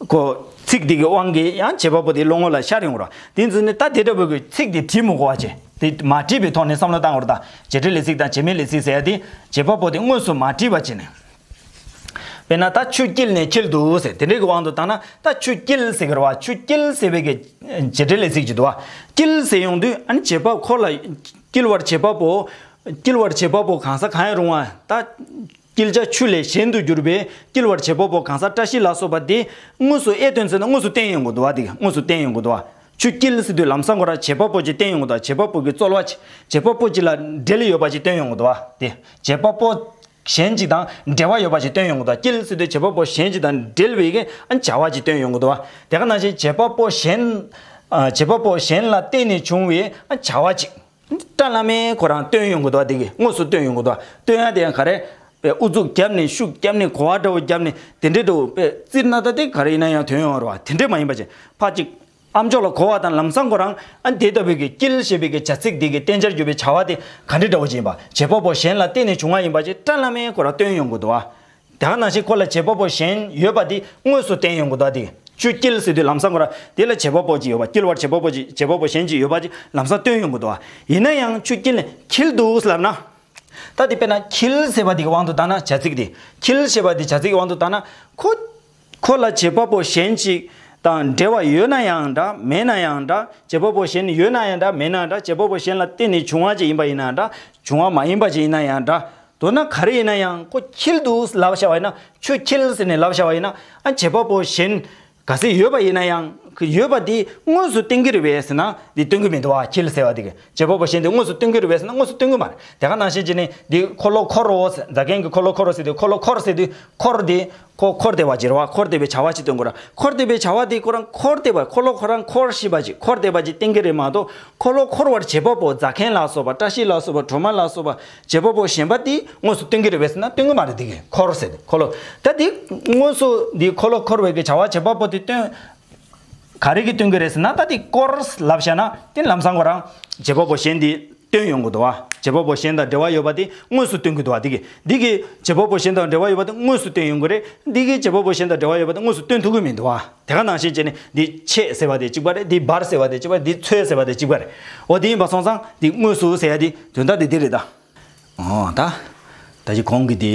ཁོ་ཚིག་འདི་གི་དབང་གིས་ཡང་བྱེད་པ་པོ་དེ་བློ་ངོ་ལ་ཤར་ཡོང་ར། དེ་ཚོ་ནི་ད་དེ་འདྲ་བོ་གི་ཚིག་དེ་བྲིས་མི་དགོས་པ་བྱས་དེ་མ་བྲིས་པའི་ཐོག་ནས་བསམ་བློ་བཏང་བར་ད་བྱེད་འབྲེལ་ལས་ཚིག་དང་བྱེད་མེད་ལས་ཚིག་ཟེར་ཡ་དེ་བྱེད་པ་པོ་དེ་དངོས་སུ་མ་བྲིས་པ་བྱས་ནས། དཔེར་ན་ད་ཆུ་དཀྱིལ་ནས་འཁྱིལ་འདུག་ཟེར་དེ་འདྲའི་གི་དབང་དུ་བཏང་ན་ད་ཆུ་དཀྱིལ་ཟེར་གི་རེད་བ། ཆུ་དཀྱིལ་ཟེར་བའི་གི་བྱེད་འབྲེལ་ལས་ཚིག་ཅིག་འདུག་བ། དཀྱིལ་ཟེར་ཡོང་དུས་ཨ་ནི་བྱེད་པ་ཁོ་ལ་དཀྱིལ་བར་བྱེད་པ་པོ། དཀྱིལ་བར་བྱེད་པ་པོ་གང་ཟག་གང་ཡང་རུང་བ་ད། དཀྱིལ་ཆ་ཆུ་ལས་གཞན་དུ་གྱུར་པའི་དཀྱིལ་བར་བྱེད་པ་པོ་གང་ཟག་བཀྲ་ཤིས་ལ་སོགས་པ་དེ་དངོས་སུ་ཨེ་སྟོན་ཟེར་ན་དངོས་སུ་བསྟན་ཡོང་གི་འདུག་བ། དེ་དངོས་སུ་བསྟན་ཡོང་གི་འདུག་བ། ཆུ་དཀྱིལ་ཟེར་དུས་ལམ་སང་ཁོ་རང་བྱེད་པ་པོ་ཅིག་བསྟན་ཡོང་གི་འདུག་བ། བྱེད་པ་པོ་གི་རྩོལ་བ་ཅིག་བྱེད་པ་པོ་ཅིག་ལ་འབྲེལ་ཡོད་པ་ཅིག་སྟོན་ཡོང་གི་འདུག་བ། དེ་བྱེད་པ་པོ་གཞན་ཅིག་དང་འབྲེལ་བ་ཡོད་པ་ཅིག་སྟོན་ཡོང་གི་འདུག་དཀྱིལ་ཟེར་དུས་བྱེད་པ་པོ་གཞན་ཅིག་དང་འབྲེལ་བའི་གི་ཨ་བྱ་བ་ཅིག་སྟོན་ཡོང་གི་འདུག་བ། དེ་ག་ནང་བཞིན་བྱེད་པ་པོ་གཞན། ཨ་བྱེད་པ་པོ་གཞན་ལ་བརྟེན་ནས་བྱུང་བའི་ཨ་བྱ་བ་ཅིག་བཀྲ་ལྷ་མོའི་ཁོ་རང་སྟོན་ཡོང་གི་འདུག་དེ་གི་དངོས་སུ་སྟོན་ཡོང་གི་འདུག་སྟོན་ཡ་དེ་ཡང་ག་རེ། པའི་ཨུ་ཚུགས་བརྒྱབ་ནས་ཤུགས་བརྒྱབ་ནས་གོ་བ་འདྲ་བོ་བརྒྱབ་ནས་དེ་འདྲའི་འདྲ་བོ་པའི་བཙིར་ན་ད་དེ་ག་རེ་ཡིན་ན་ཡང་དོན་ཡོང་བ་རེད་བ། དེ་འདྲས་མ་ཡིན་པ་ཅིག་ཕ་ཅིག་ཨ་མཆོག་ལ་གོ་བ་དང་ལམ་སང་ཁོ་རང་ཨ་དེ་ལྟ་བུའི་གི་དཀྱིལ་ཞེས་པའི་གི་བྱ་ཚིག་འདི་གི་བསྟན་བྱར་གྱུར་པའི་བྱ་བ་དེ་ག་འདྲའི་འདྲ་བོ་ཅིག་ཡིན་པ། བྱེད་པ་པོ་གཞན་ལ་བརྟེན་ནས་བྱུང་བ་ཡིན་པ་ཅིག་བཀྲ་ལྷ་མོའི་ཁོ་རང་སྟོན་ཡོང་གི་འདུག་བ། དེ་ག་ནང་བཞིན་ཁོ་ལ་བྱེད་པ་པོ་གཞན་ཡོད་པ་དེ་དངོས་སུ་བསྟན་ཡོང་གི་འདུག་བ། དེ་ཆུ་དཀྱིལ་ཟེར་དུས་ལམ་སང་ཁོ་རང་དེ་ལ་བྱེད་པ་པོ་ཅིག་ཡོད་པ། དཀྱིལ་བར་བྱེད་པ་པོ་ཅིག་བྱེད་པ་པོ་གཞན་ཅིག་ཡོད་པ་ཅིག་ལམ་སང་སྟོན་ཡོང་གི་འདུག་བ། ཡིན་ན་ཡང་ཆུ་དཀྱིལ་ནས་འཁྱིལ་འདུག་ལབ་ན། ད་དེ་དཔེར་ན་འཁྱིལ་ཟེར་བ་དེ་གི་དབང་དུ་བཏང་ན་བྱ་ཚིག་དེ། འཁྱིལ་ཞེས་པ་དེ་བྱ་ཚིག་གི་དབང་དུ་བཏང་ན་ཁོ། ཁོ་ལ་བྱེད་པ་པོ་གཞན་ཅིག་དང་འབྲེལ་བ་ཡོད་ན་ཡང་འདྲ་མེད་ན་ཡང་འདྲ། བྱེད་པ་པོ་གཞན་ཡོད་ན་ཡང་འདྲ་མེད་ན་ཡང་འདྲ། བྱེད་པ་པོ་གཞན་ལ་བརྟེན་ནས་བྱུང་བ་ཅིག་ཡིན་པ་ཡིན་ན་འདྲ། བྱུང་བ་མ་ཡིན་པ་ཅིག་ཡིན་ན་ཡང་འདྲ། མདོར་ན་ག་རེ་ཡིན་ན་ཡང་ཁོ་འཁྱིལ་འདུག་ལབ་བྱ་བ་ཡིན་ན། ཆུ་འཁྱིལ་ཟེར་ནས་ལབ་བྱ་བ་ཡིན་ན། ཨ་བྱེད་པ་པོ་གཞན་ག་ཚད་ཡོད་པ་ཡིན་ན་ཡང་ཡོད་པ་དེ་དངོས་སུ་སྟོན་གྱི་རེད་པས་ཟེར་ན་དེ་སྟོན་གྱི་མི་འདུག་བ། འཁྱིལ་ཟེར་བ་དེ་གི་བྱེད་པ་པོ་གཞན་དེ་དངོས་སུ་སྟོན་གྱི་རེད་པས་ཟེར་ན་དངོས་སུ་སྟོན་གྱི་མ་རེད། དེ་ག་ནང་བཞིན་བྱས་ནས་འདི་འཁོར་ལོ་འཁོར་རོ་ཟེར། རྫ་མཁན་གྱི་འཁོར་ལོ་འཁོར་རོ་ཟེར་དུས་འཁོར་ལོ་འཁོར་ཟེར་དུས་འཁོར་དེ་ཁོ་འཁོར་བསྡད་པ་ཅིག་རེད་བ། འཁོར་བསྡད་པའི་བྱ་བ་ཅིག་སྟོན་དགོས་ར། འཁོར་བསྡད་པའི་བྱ་བ་དེ་ཁོ་རང་འཁོར་བསྡད་པ་འཁོར་ལོ་ཁོ་རང་འཁོར་ཤེས་པ་ཅིག་འཁོར་བསྡད་པ་ཅིག་སྟོན་གྱི་རེད་མ་གཏོགས་འཁོར་ལོ་འཁོར་བར་བྱེད་པ་པོ་རྫ་མཁན་ལ་སོགས་པ་བཀྲ་ཤིས་ལ་སོགས་པ་གྲོ་མ་ལ་སོགས་པ་བྱེད་པ་པོ་གཞན་པ་དེ་དངོས་སུ་སྟོན་གྱི་རེད་པས་ཟེར་ན་སྟོན་གྱི་མ་རེད། དེ་གི་འཁོར་ཟེར་ཏེ་འཁོར་ལོ། ད་དེ་དངོས་སུ་དེ་འཁོར་ལོ་འཁོར་བའི་གི་བྱ་བ་བྱེད་པ་པོ་དེ་སྟོན། ག་རེ་གི་སྟོན་གྱི་རེད་ཟེར་ན་ད་དེ་བསྐོར་ལབ་བྱས་ན་དེ་ལམ་སང་ཁོ་རང་བྱེད་པ་པོ་གཞན་དེ་སྟོན་ཡོང་གི་འདུག་བ། བྱེད་པ་པོ་གཞན་དང་འབྲེལ་བ་ཡོད་པ་དེ་དངོས་སུ་སྟོན་གྱི་འདུག་བ། དེ་གི་འདི་གི་བྱེད་པ་པོ་གཞན་དང་འབྲེལ་བ་ཡོད་པ་དེ་དངོས་སུ་སྟོན་ཡོང་གི་རེད། འདི་གི་བྱེད་པ་པོ་གཞན་དང་འབྲེལ་བ་ཡོད་པ་དེ་དངོས་སུ་སྟོན་ཐུབ་ཀྱི་མི་འདུག་བ། དེ་ག་ནང་བཞིན་བྱས་ནས་འདི་ཆད་ཟེར་བ་དེ་གཅིག་པ་རེད། འདི་འབར་ཟེར་བ་དེ་གཅིག་པ་རེད། འདི་ཚོད་ཟེར་བ་དེ་གཅིག་པ་རེད། འོ་དེ་ཡིན་པ་སོང་ཙང་འདི་དངོས་སུ་ཟེར་ཡ་དེ་དོན་དག་དེ་འདི་རེད་ད། འོ་ད། ད་ཅི་གོང་གི་དེ་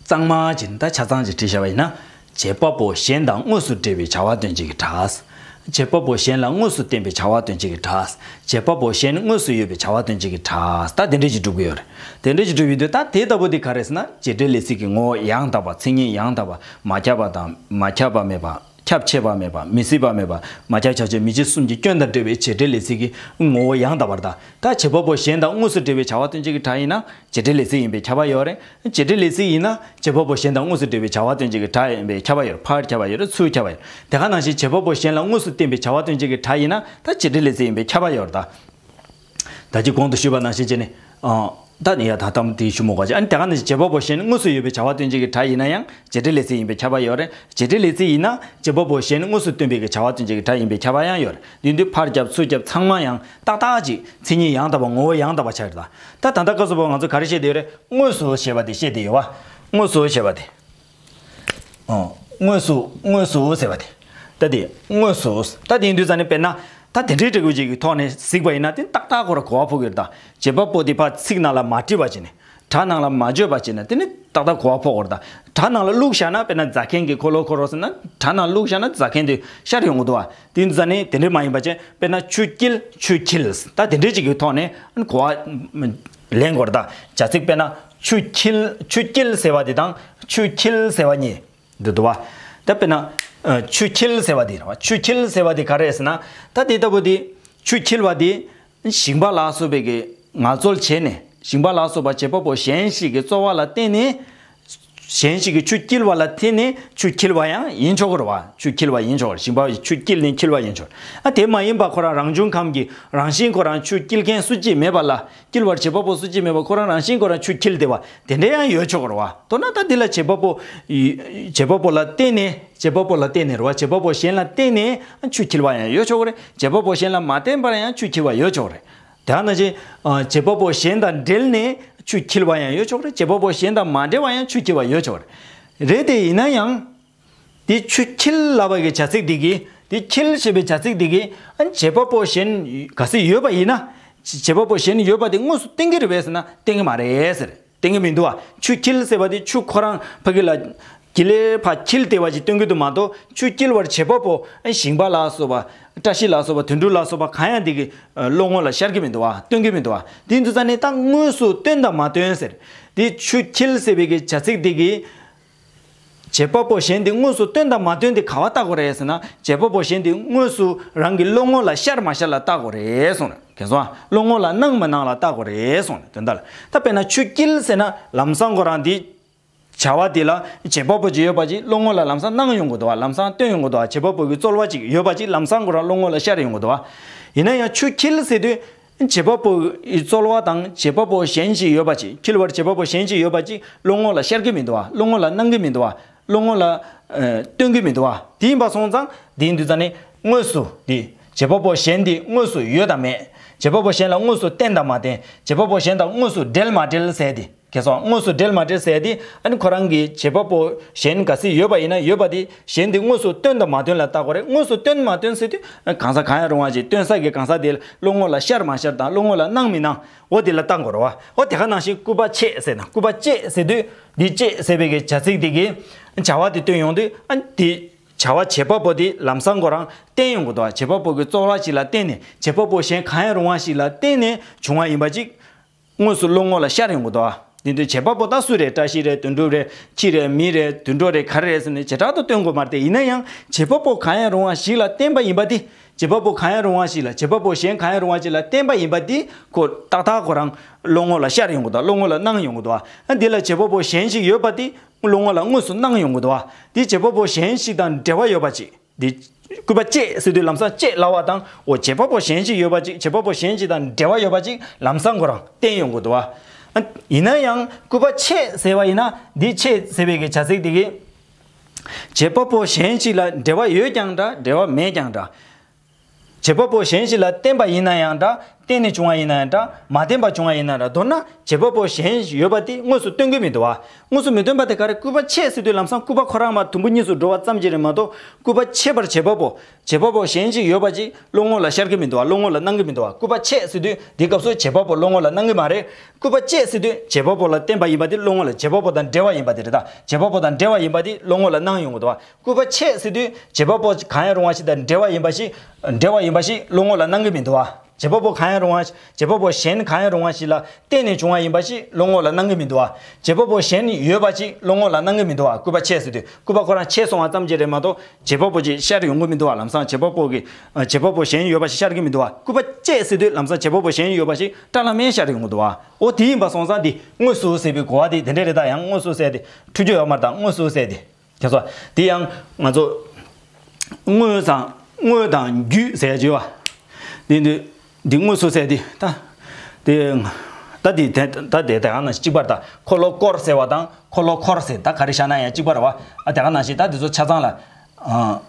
གཙང་མ་ཅིག་ད་ཆ་ཚང་ཅིག་བྲིས་བཞག་པ་ཡིན་ན། བྱེད་པ་པོ་གཞན་དང་དངོས་སུ་འབྲེལ་བའི་བྱ་བ་སྟོན་བྱེད་ཀྱི་སྒྲ། བྱེད་པ་པོ་གཞན་ལ་དངོས་སུ་བརྟེན་པའི་བྱ་བ་སྟོན་བྱེད་ཀྱི་སྒྲ། བྱེད་པ་པོ་གཞན་དངོས་སུ་ཡོད་པའི་བྱ་བ་སྟོན་བྱེད་ཀྱི་སྒྲ། ད་དེ་འདྲས་ཅིག་སྒྲུབ་ཀྱི་ཡོད་རེད། དེ་འདྲས་ཅིག་སྒྲུབ་ཡོད་དུས་ད་དེ་ལྟ་བུ་དེ་ག་རེ་ཟེར་ན་བྱེད་འབྲེལ་ལས་ཚིག་གི་ངོ་བོ་ཡང་དག་པ། མཚན་ཉིད་ཡང་དག་པ། མ་ཁྱབ་པ་དང་མ་ཁྱབ་པ་མེད་པ། ཁྱབ་ཆེས་པ་མེད་པ། མི་སྲིད་པ་མེད་པ། མ་ཁྱབ་ཁྱབ་ཆེས་མི་བྱེད་གསུམ་གྱི་སྐྱོན་དང་བྲལ་བའི་བྱེད་འབྲེལ་ལས་ཚིག་གི་ངོ་བོ་ཡང་དག་པར་ད། ད་བྱེད་པ་པོ་གཞན་དང་དངོས་སུ་འབྲེལ་བའི་བྱ་བ་སྟོན་བྱེད་ཀྱི་སྒྲ་ཡིན་ན་བྱེད་འབྲེལ་ལས་ཚིག་ཡིན་པས་ཁྱབ་པ་ཡོད་རེད། བྱེད་འབྲེལ་ལས་ཚིག་ཡིན་ན་བྱེད་པ་པོ་གཞན་དང་དངོས་སུ་འབྲེལ་བའི་བྱ་བ་སྟོན་བྱེད་ཀྱི་སྒྲ་ཡིན་པས་ཁྱབ་པ་ཡོད་རེད། ཕར་ཁྱབ་པ་ཡོད་རེད། ཚུར་ཁྱབ་པ་ཡོད་རེད། དེ་ག་ནང་བཞིན་བྱེད་པ་པོ་གཞན་ལ་དངོས་སུ་བརྟེན་པའི་བྱ་བ་སྟོན་བྱེད་ཀྱི་སྒྲ་ཡིན་ན་ད་བྱེད་འབྲེལ་ལས་ཚིག་ཡིན་པས་ཁྱབ་པ་ཡོད་རེད་ད། ད་ཅི་གོང་དུ་ཞུས་པ་ནང་བཞིན་བྱས་ནས། ཨ། ད་ནི་ཡ་ད་དམ་དེའི་ཞུ་མོ་ག་ཅི་ཨ་ནི་དེ་ག་ནི་བྱེད་པ་པོ་གཞན་དངོས་སུ་ཡོད་པའི་བྱ་བ་སྟོན་བྱེད་ཀྱི་སྒྲ་ཡིན་ན་ཡང་བྱེད་འབྲེལ་ལས་ཚིག་ཡིན་པས་ཁྱབ་པ་ཡོད་རེད། བྱེད་འབྲེལ་ལས་ཚིག་ཡིན་ན་བྱེད་པ་པོ་གཞན་དངོས་སུ་སྟོན་པའི་གི་བྱ་བ་སྟོན་བྱེད་ཀྱི་སྒྲ་ཡིན་པས་ཁྱབ་པ་ཡང་ཡོད་རེད། དེ་དུས་ཕར་རྒྱབ་ཚུར་རྒྱབ་ཚང་མ་ཡང་ཏག་ཏག་ཅིག་མཚན་ཉིད་ཡང་དག་པ་ངོ་བོ་ཡང་དག་པ་ཆགས་རེད་ད། ད་ད་ལྟ་སྐབས་སུ་བབ་ང་ཚོ་ག་རེ་བཤད་བསྡད་ཡོད་རེད། དངོས་སུ་ཞེས་པ་དེ་བཤད་བསྡད་ཡོད་བ། དངོས་སུ་ཞེས་པ་དེ། ཨོ། དངོས་སུ་དངོས་སུ་ཟེར་བ་དེ། ད་དེ་དངོས་སུ། ད་དེ་ཡིན་དུས་ཙང་ནས་དཔེར་ན། ད་དེ་འདྲའི་འབྲས་བུ་ཅིག་གི་ཐོག་ནས་གཟིགས་པ་ཡིན་ན་དེ་ཏག་ཏག་ཁོ་ར་གོ་བ་ཕོག་གི་རེད་ད། བྱེད་པ་པོ་དེ་ཕར་ཚིག་ནང་ལ་མ་བྲིས་པ་བྱས་ནས། སྒྲ་ནང་ལ་མ་བརྗོད་པ་བྱས་ན་དེ་ནི་ཏག་ཏག་གོ་བ་ཕོག་གི་རེད་ད། སྒྲ་ནང་ལ་བླུགས་བཞག་ན་དཔེར་ན་རྫ་མཁན་གྱི་འཁོར་ལོ་འཁོར་རོ་ཟེར་ན་སྒྲ་ནང་བླུགས་བཞག་ན་རྫ་མཁན་དེ་ཤར་ཡོང་གི་འདུག་བ། དེ་ཡིན་དུས་ཙང་ནས་དེ་འདྲའི་མ་ཡིན་པ་བྱས་དཔེར་ན་ཆུ་དཀྱིལ་ཆུ་འཁྱིལ། ད་དེ་འདྲའི་ཅིག་གི་ཐོག་ནས་གོ་བ་ལེན་དགོས་རེད་ད། བྱ་ཚིག་དཔེར་ན་ཆུ་འཁྱིལ་ཆུ་དཀྱིལ་ཟེར་བ་དེ་དང་ཆུ་འཁྱིལ་ཟེར་བ་གཉིས། འདི་འདུག་བ། ད་དཔེར་ན། ཨ། ཆུ་འཁྱིལ་ཟེར་བ་འདི་རེད་བ། ཆུ་འཁྱིལ་ཟེར་བ་འདི་ག་རེ་རེད་ཟེར་ན། ད་འདི་ལྟ་བུ་འདི། ཆུ་འཁྱིལ་བ་འདི། ཞིང་པ་ལ་སོགས་པའི་གི་ངལ་རྩོལ་བྱས་ནས། ཞིང་པ་ལ་སོགས་པ་བྱེད་པ་པོ་གཞན་ཞིག་གི་རྩོལ་བ་ལ་བརྟེན་ནས། གཞན་ཞིག་གིས་ཆུ་བསྐྱིལ་བ་ལ་བརྟེན་ནས་ཆུ་འཁྱིལ་བ་ཡང་ཡིན་ཆོག་གི་རེད་བ། ཆུ་འཁྱིལ་བ་ཡིན་ཆོག་གི་རེད། ཞིང་པ་ཆུ་བསྐྱིལ་ནས་འཁྱིལ་བ་ཡིན་ཆོག་གི་རེད། ཨ་དེ་མ་ཡིན་པ་ཁོ་རང་རང་བྱུང་ཁམས་ཀྱི་རང་བཞིན་ཁོ་རང་ཆུ་བསྐྱིལ་མཁན་སུ་གཅིག་མེད་པ་ལ། བསྐྱིལ་བར་བྱེད་པ་པོ་སུ་གཅིག་མེད་པ་ཁོ་རང་རང་བཞིན་ཁོ་རང་ཆུ་འཁྱིལ་བསྡད་པ་དེ་འདྲ་ཡང་ཡོད་ཆོག་གི་རེད་བ། མདོར་ན་ད་འདི་ལ་བྱེད་པ་པོ། བྱེད་པ་པོ་ལ་བརྟེན་ནས། བྱེད་པ་པོ་ལ་བརྟེན་ནས་རེད་བ། བྱེད་པ་པོ་གཞན་ལ་བརྟེན་ནས་ཆུ་འཁྱིལ་བ་ཡང་ཡོད་ཆོག་གི་རེད། བྱེད་པ་པོ་གཞན་ལ་མ་བརྟེན་པར་ཡང་ཆུ་འཁྱིལ་བ་ཡོད་ཆོག་གི་རེད། དེ་ནང་བཞིན། ཨ་བྱེད་པ་པོ་གཞན་དང་འབྲེལ་ནས་ཆུ་འཁྱིལ་བ་ཡང་ཡོད་ཆོག་རེད། བྱེད་པ་པོ་གཞན་དང་མ་འབྲེལ་བ་ཡང་ཆུ་འཁྱིལ་བ་ཡོད་ཆོག་རེད། རེད་དེ་ཡིན་ན་ཡང་། དེ་ཆུ་འཁྱིལ་ལབ་པ་གི་བྱ་ཚིག་དེ་གིས། དེ་འཁྱིལ་ཞེས་པའི་བྱ་ཚིག་དེ་གིས་ཨ་བྱེད་པ་པོ་གཞན་གལ་སྲིད་ཡོད་པ་ཡིན་ན། བྱེད་པ་པོ་གཞན་ཡོད་པ་དེ་དངོས་སུ་བསྟན་གྱི་རེད་པས་ཟེར་ན་བསྟན་གྱི་མ་རེད་ཟེར། བསྟན་གྱི་མི་འདུག་བ། ཆུ་འཁྱིལ་ཟེར་བ་དེ་ཆུ་ཁོ་རང་ཕ་གི་ལ། གྱི་ལས་ཕར་འཁྱིལ་བསྡད་པ་ཅིག་སྟོན་གྱི་འདུག་མ་གཏོགས་ཆུ་འཁྱིལ་བར་བྱེད་པ་པོ་ཨ་ཞིང་པ་ལ་སོགས་པ། བཀྲ་ཤིས་ལ་སོགས་པ། དོན་གྲུབ་ལ་སོགས་པ་གང་ཡང་འདི་གི་ཨ་བློ་ངོ་ལ་ཤར་གྱི་མི་འདུག་བ། སྟོན་གྱི་མི་འདུག་བ། དེ་འདུག་ཙང་ནི་ད་དངོས་སུ་སྟོན་དང་མ་སྟོན་ཟེར། དེ་ཆུ་འཁྱིལ་ཟེར་བའི་གི་བྱ་ཚིག་འདི་གིས། བྱེད་པ་པོ་གཞན་དེ་དངོས་སུ་སྟོན་དང་མ་སྟོན་དེ་ག་བ་བལྟ་དགོས་རེད་ཟེར་ན། བྱེད་པ་པོ་གཞན་དེ་དངོས་སུ་རང་གི་བློ་ངོ་ལ་ཤར་མ་ཤར་ལ་བལྟ་དགོས་རེད་གསུངས་ནས། གལ་སོང་བློ་ངོ་ལ་སྣང་མི་སྣང་ལ་བལྟ་དགོས་རེད་གསུངས་ནས། དོན་དག་ལ་ད་དཔེར་ན་ཆུ་འཁྱིལ་ཟེར་ན་ལམ་སང་ཁོ་རང་དེ། བྱ་བ་དེ་ལ་བྱེད་པ་པོ་ཅིག་ཡོད་པ་ཅིག་བློ་ངོ་ལ་ལམ་སང་སྣང་ཡོང་གི་འདུག་བ། ལམ་སང་སྟོན་ཡོང་གི་འདུག་བ། བྱེད་པ་པོ་གི་རྩོལ་བ་ཅིག་ཡོད་པ་ཅིག་ལམ་སང་ཁོ་རང་བློ་ངོ་ལ་ཤར་ཡོང་གི་འདུག་བ། ཡིན་ན་ཡང་ཆུ་འཁྱིལ་ཟེར་དུས། བྱེད་པ་པོ་ཡི་རྩོལ་བ་དང་བྱེད་པ་པོ་གཞན་ཞིག་ཡོད་པ་ཅིག་འཁྱིལ་བར་བྱེད་པ་པོ་གཞན་ཞིག་ཡོད་པ་ཅིག་བློ་ངོ་ལ་ཤར་གྱི་མི་འདུག་བ། བློ་ངོ་ལ་སྣང་གི་མི་འདུག་བ། བློ་ངོ་ལ་ཨ་སྟོན་གྱི་མི་འདུག་བ། དེ་ཡིན་པ་སོང་ཙང་དེ་ཡིན་དུས་ཙང་ནི་དངོས་སུ་དེ་བྱེད་པ་པོ་གཞན་དེ་དངོས་སུ་ཡོད་དང་མེད། བྱེད་པ་པོ་གཞན་ལ་དངོས་སུ་བརྟེན་དང་མ་བརྟེན། བྱེད་པ་པོ་གཞན་དང་དངོས་སུ་འབྲེལ་མ་འབྲེལ་ཟེར་དེ། གལ་སོང་དངོས་སུ་འབྲེལ་མ་འབྲེལ་ཟེར་དེ་ཨ་ནི་ཁོ་རང་གི་བྱེད་པ་པོ་གཞན་གལ་སྲིད་ཡོད་པ་ཡིན་ན་ཡོད་པ་དེ་གཞན་དེ་དངོས་སུ་སྟོན་དང་མ་སྟོན་ལ་བལྟ་དགོས་རེད། དངོས་སུ་སྟོན་མ་སྟོན་ཟེར་དུས་གང་ཟག་གང་ཡང་རུང་བ་ཞིག་སྟོན་ས་གི་གང་ཟག་དེ་བློ་ངོ་ལ་ཤར་མ་ཤར་དང་བློ་ངོ་ལ་སྣང་མི་སྣང་འོ་དེ་ལ་བལྟ་དགོས་རེད་བ། འོ་དེ་ག་ནང་བཞིན་སྐུད་པ་ཆད་ཟེར་ན་སྐུད་པ་ཆད་ཟེར་དུས་འདི་ཆད་ཟེར་བའི་གི་བྱ་ཚིག་དེ་གིས་བྱ་བ་དེ་སྟོན་ཡོང་དུས་ཨ་ནི་དེ་བྱ་བ་བྱེད་པ་པོ་དེ་ལམ་སང་ཁོ་རང་བརྟེན་ཡོང་གི་འདུག་བ། བྱེད་པ་པོ་གི་རྩོལ་བ་ཞིག་ལ་བརྟེན་ནས་བྱེད་པ་པོ་གཞན་གང་ཡང་རུང་བ་ཞིག་ལ་བརྟེན་ནས་བྱུང་བ་ཡིན་པ་ཅིག་དངོས་སུ་བློ་ངོ་ལ་ཤར་ཡོང་གི་འདུག་ཨ། དེ་དུས་བྱེད་པ་པོ་ད་སུ་རེད། བཀྲ་ཤིས་རེད། དོན་གྲུབ་རེད། ཁྱི་རེད། མི་རེད། དུད་འགྲོ་རེད། ག་རེ་རེད་ཟེར་ནས་བྱེ་བྲག་ཏུ་སྟོན་དགོས་མ་རེད་དེ། ཡིན་ན་ཡང་བྱེད་པ་པོ་གང་ཡང་རུང་བ་ཞིག་ལ་བརྟེན་པ་ཡིན་པ་དེ། བྱེད་པ་པོ་གང་ཡང་རུང་བ་ཞིག་ལ་བྱེད་པ་པོ་གཞན་གང་ཡང་རུང་བ་ཞིག་ལ་བརྟེན་པ་ཡིན་པ་དེ་ཁོ་ཏག་ཏག་ཁོ་རང་བློ་ངོ་ལ་ཤར་ཡོང་གི་འདུག་བློ་ངོ་ལ་སྣང་ཡོང་གི་འདུག་ཨ། འདི་ལ་བྱེད་པ་པོ་གཞན་ཞིག་ཡོད་པ་དེ་བློ་ངོ་ལ་དངོས་སུ་སྣང་ཡོང་གི་འདུག་ཨ། དེ་བྱེད་པ་པོ་གཞན་ཞིག་དང་འབྲེལ་བ་ཡོད་པ་ཅིག་འདི། སྐུད་པ་ཆད་ཟེར་དུས་ལམ་སང་ཆད་ལབ་པ་དང་འོ་བྱེད་པ་པོ་གཞན་ཞིག་ཡོད་པ་ཅིག་བྱེད་པ་པོ་གཞན་ཞིག་དང་འབྲེལ་བ་ཡོད་པ་ཅིག་ལམ་སང་ཁོ་རང་བརྟེན་ཡོང་གི་འདུག་བ། ཡིན་ན་ཡང་སྐུད་པ་ཆད་ཟེར་བ་ཡིན་ན་འདི་ཆད་ཟེར་བའི་གི་བྱ་ཚིག་འདི་གིས། བྱེད་པ་པོ་གཞན་ཞིག་ལ་འབྲེལ་བ་ཡོད་ཀྱང་འདྲ་འབྲེལ་བ་མེད་ཀྱང་འདྲ། བྱེད་པ་པོ་གཞན་ཞིག་ལ་བརྟེན་པ་ཡིན་ན་ཡང་འདྲ། བརྟེན་ནས་བྱུང་བ་ཡིན་ན་ཡང་འདྲ། མ་བརྟེན་པ་བྱུང་བ་ཡིན་ན་འདྲ། མདོར་ན་བྱེད་པ་པོ་གཞན་ཡོད་པ་དེ་དངོས་སུ་སྟོན་གྱི་མི་འདུག་བ། དངོས་སུ་མི་སྟོན་པ་དེ་ག་རེ། སྐུད་པ་ཆད་ཟེར་དུས་ལམ་སང་སྐུད་པ་ཁོ་རང་མར་དུམ་བུ་གཉིས་སུ་འགྲོ་བ་ཙམ་གྱིས་རེད་མ་གཏོགས་སྐུད་པ་ཆད་པར་བྱེད་པ་པོ་བྱེད་པ་པོ་གཞན་ཞིག་ཡོད་པ་ཅིག་བློ་ངོ་ལ་ཤར་གྱི་མི་འདུག་བ། བློ་ངོ་ལ་སྣང་གི་མི་འདུག་བ། སྐུད་པ་ཆད་ཟེར་དུས་དེའི་སྐབས་སུ་བྱེད་པ་པོ་བློ་ངོ་ལ་སྣང་གི་མ་རེད། སྐུད་པ་ཆད་ཟེར་དུས་བྱེད་པ་པོ་ལ་བརྟེན་པ་ཡིན་པ་དེ་བློ་ངོ་ལ་བྱེད་པ་པོ་དང་འབྲེལ་བ་ཡིན་པ་དེ་རེད་ད། བྱེད་པ་པོ་དང་འབྲེལ་བ་ཡིན་པ་དེ་བློ་ངོ་ལ་སྣང་ཡོང་གི་འདུག་བ། སྐུད་པ་ཆད་ཟེར་དུས་བྱེད་པ་པོ་གང་ཡང་རུང་བ་ཞིག་དང་འབྲེལ་བ་ཡིན་པ་ཞིག་འབྲེལ་བ་ཡིན་པ་ཞིག་བློ་ངོ་ལ་སྣང་གི་མི་འདུག་བ། བྱེད་པ་པོ་གང་ཡང་རུང་བ་བྱེད་པ་པོ་གཞན་གང་ཡང་རུང་བ་ཞིག་ལ་བརྟེན་ནས་བྱུང་བ་ཡིན་པ་ཞིག་བློ་ངོ་ལ་སྣང་གི་མི་འདུག་བ། བྱེད་པ་པོ་གཞན་ཡོད་པ་ཞིག་བློ་ངོ་ལ་སྣང་གི་མི་འདུག་བ། སྐུད་པ་ཆད་ཟེར་དུས་སྐུད་པ་ཁོ་རང་ཆད་སོང་བ་ཙམ་གྱིས་རེད་མ་གཏོགས་བྱེད་པ་པོ་ཅིག་ཤར་ཡོང་གི་མི་འདུག་བ། ལམ་སང་བྱེད་པ་པོ་གི་བྱེད་པ་པོ་གཞན་ཡོད་པ་ཞིག་ཤར་གི་མི་འདུག་བ། སྐུད་པ་ཆད་ཟེར་དུས་ལམ་སང་བྱེད་པ་པོ་གཞན་ཡོད་པ་ཞིག་ཏཱ་ལ་མེ་ཤར་ཡོང་གི་འདུག་བ། འོ་དེ་ཡིན་པ་སོང་ཙང་དེ་དངོས་སུ་ཟེར་བའི་གོ་བ་དེ་དེ་འདྲས་རེད་ད། ཡང་དངོས་སུ་ཟེར་དེ་འཁྲུལ་རྒྱུ་ཡོད་མ་རེད་ད། དངོས་སུ་ཟེར་དེ། ཁྱེད་ཚོ། དེ་ཡང་ང་ཚོ། དངོས་དང་དངོས་དང་བརྒྱུད་ཟེར་ཡ་ཅིག་ཡོད་པ། འདི་འདི་འདི་དངོས་སུ་ཟེར་དེ་ད། དེ། ད་དེ་དེ་ད་དེ་དེ་ག་ནང་བཞིན་གཅིག་པ་རེད་ད། འཁོར་ལོ་བསྐོར་ཟེར་བ་དང་འཁོར་ལོ་འཁོར་ཟེར་ད་ག་རེ་བཞག་ན་ཡང་གཅིག་པ་རེད་བ། ཨ་དེ་ག་ནང་བཞིན་ད་དེ་ཚོ་ཆ་ཚང་ལ། ཨ།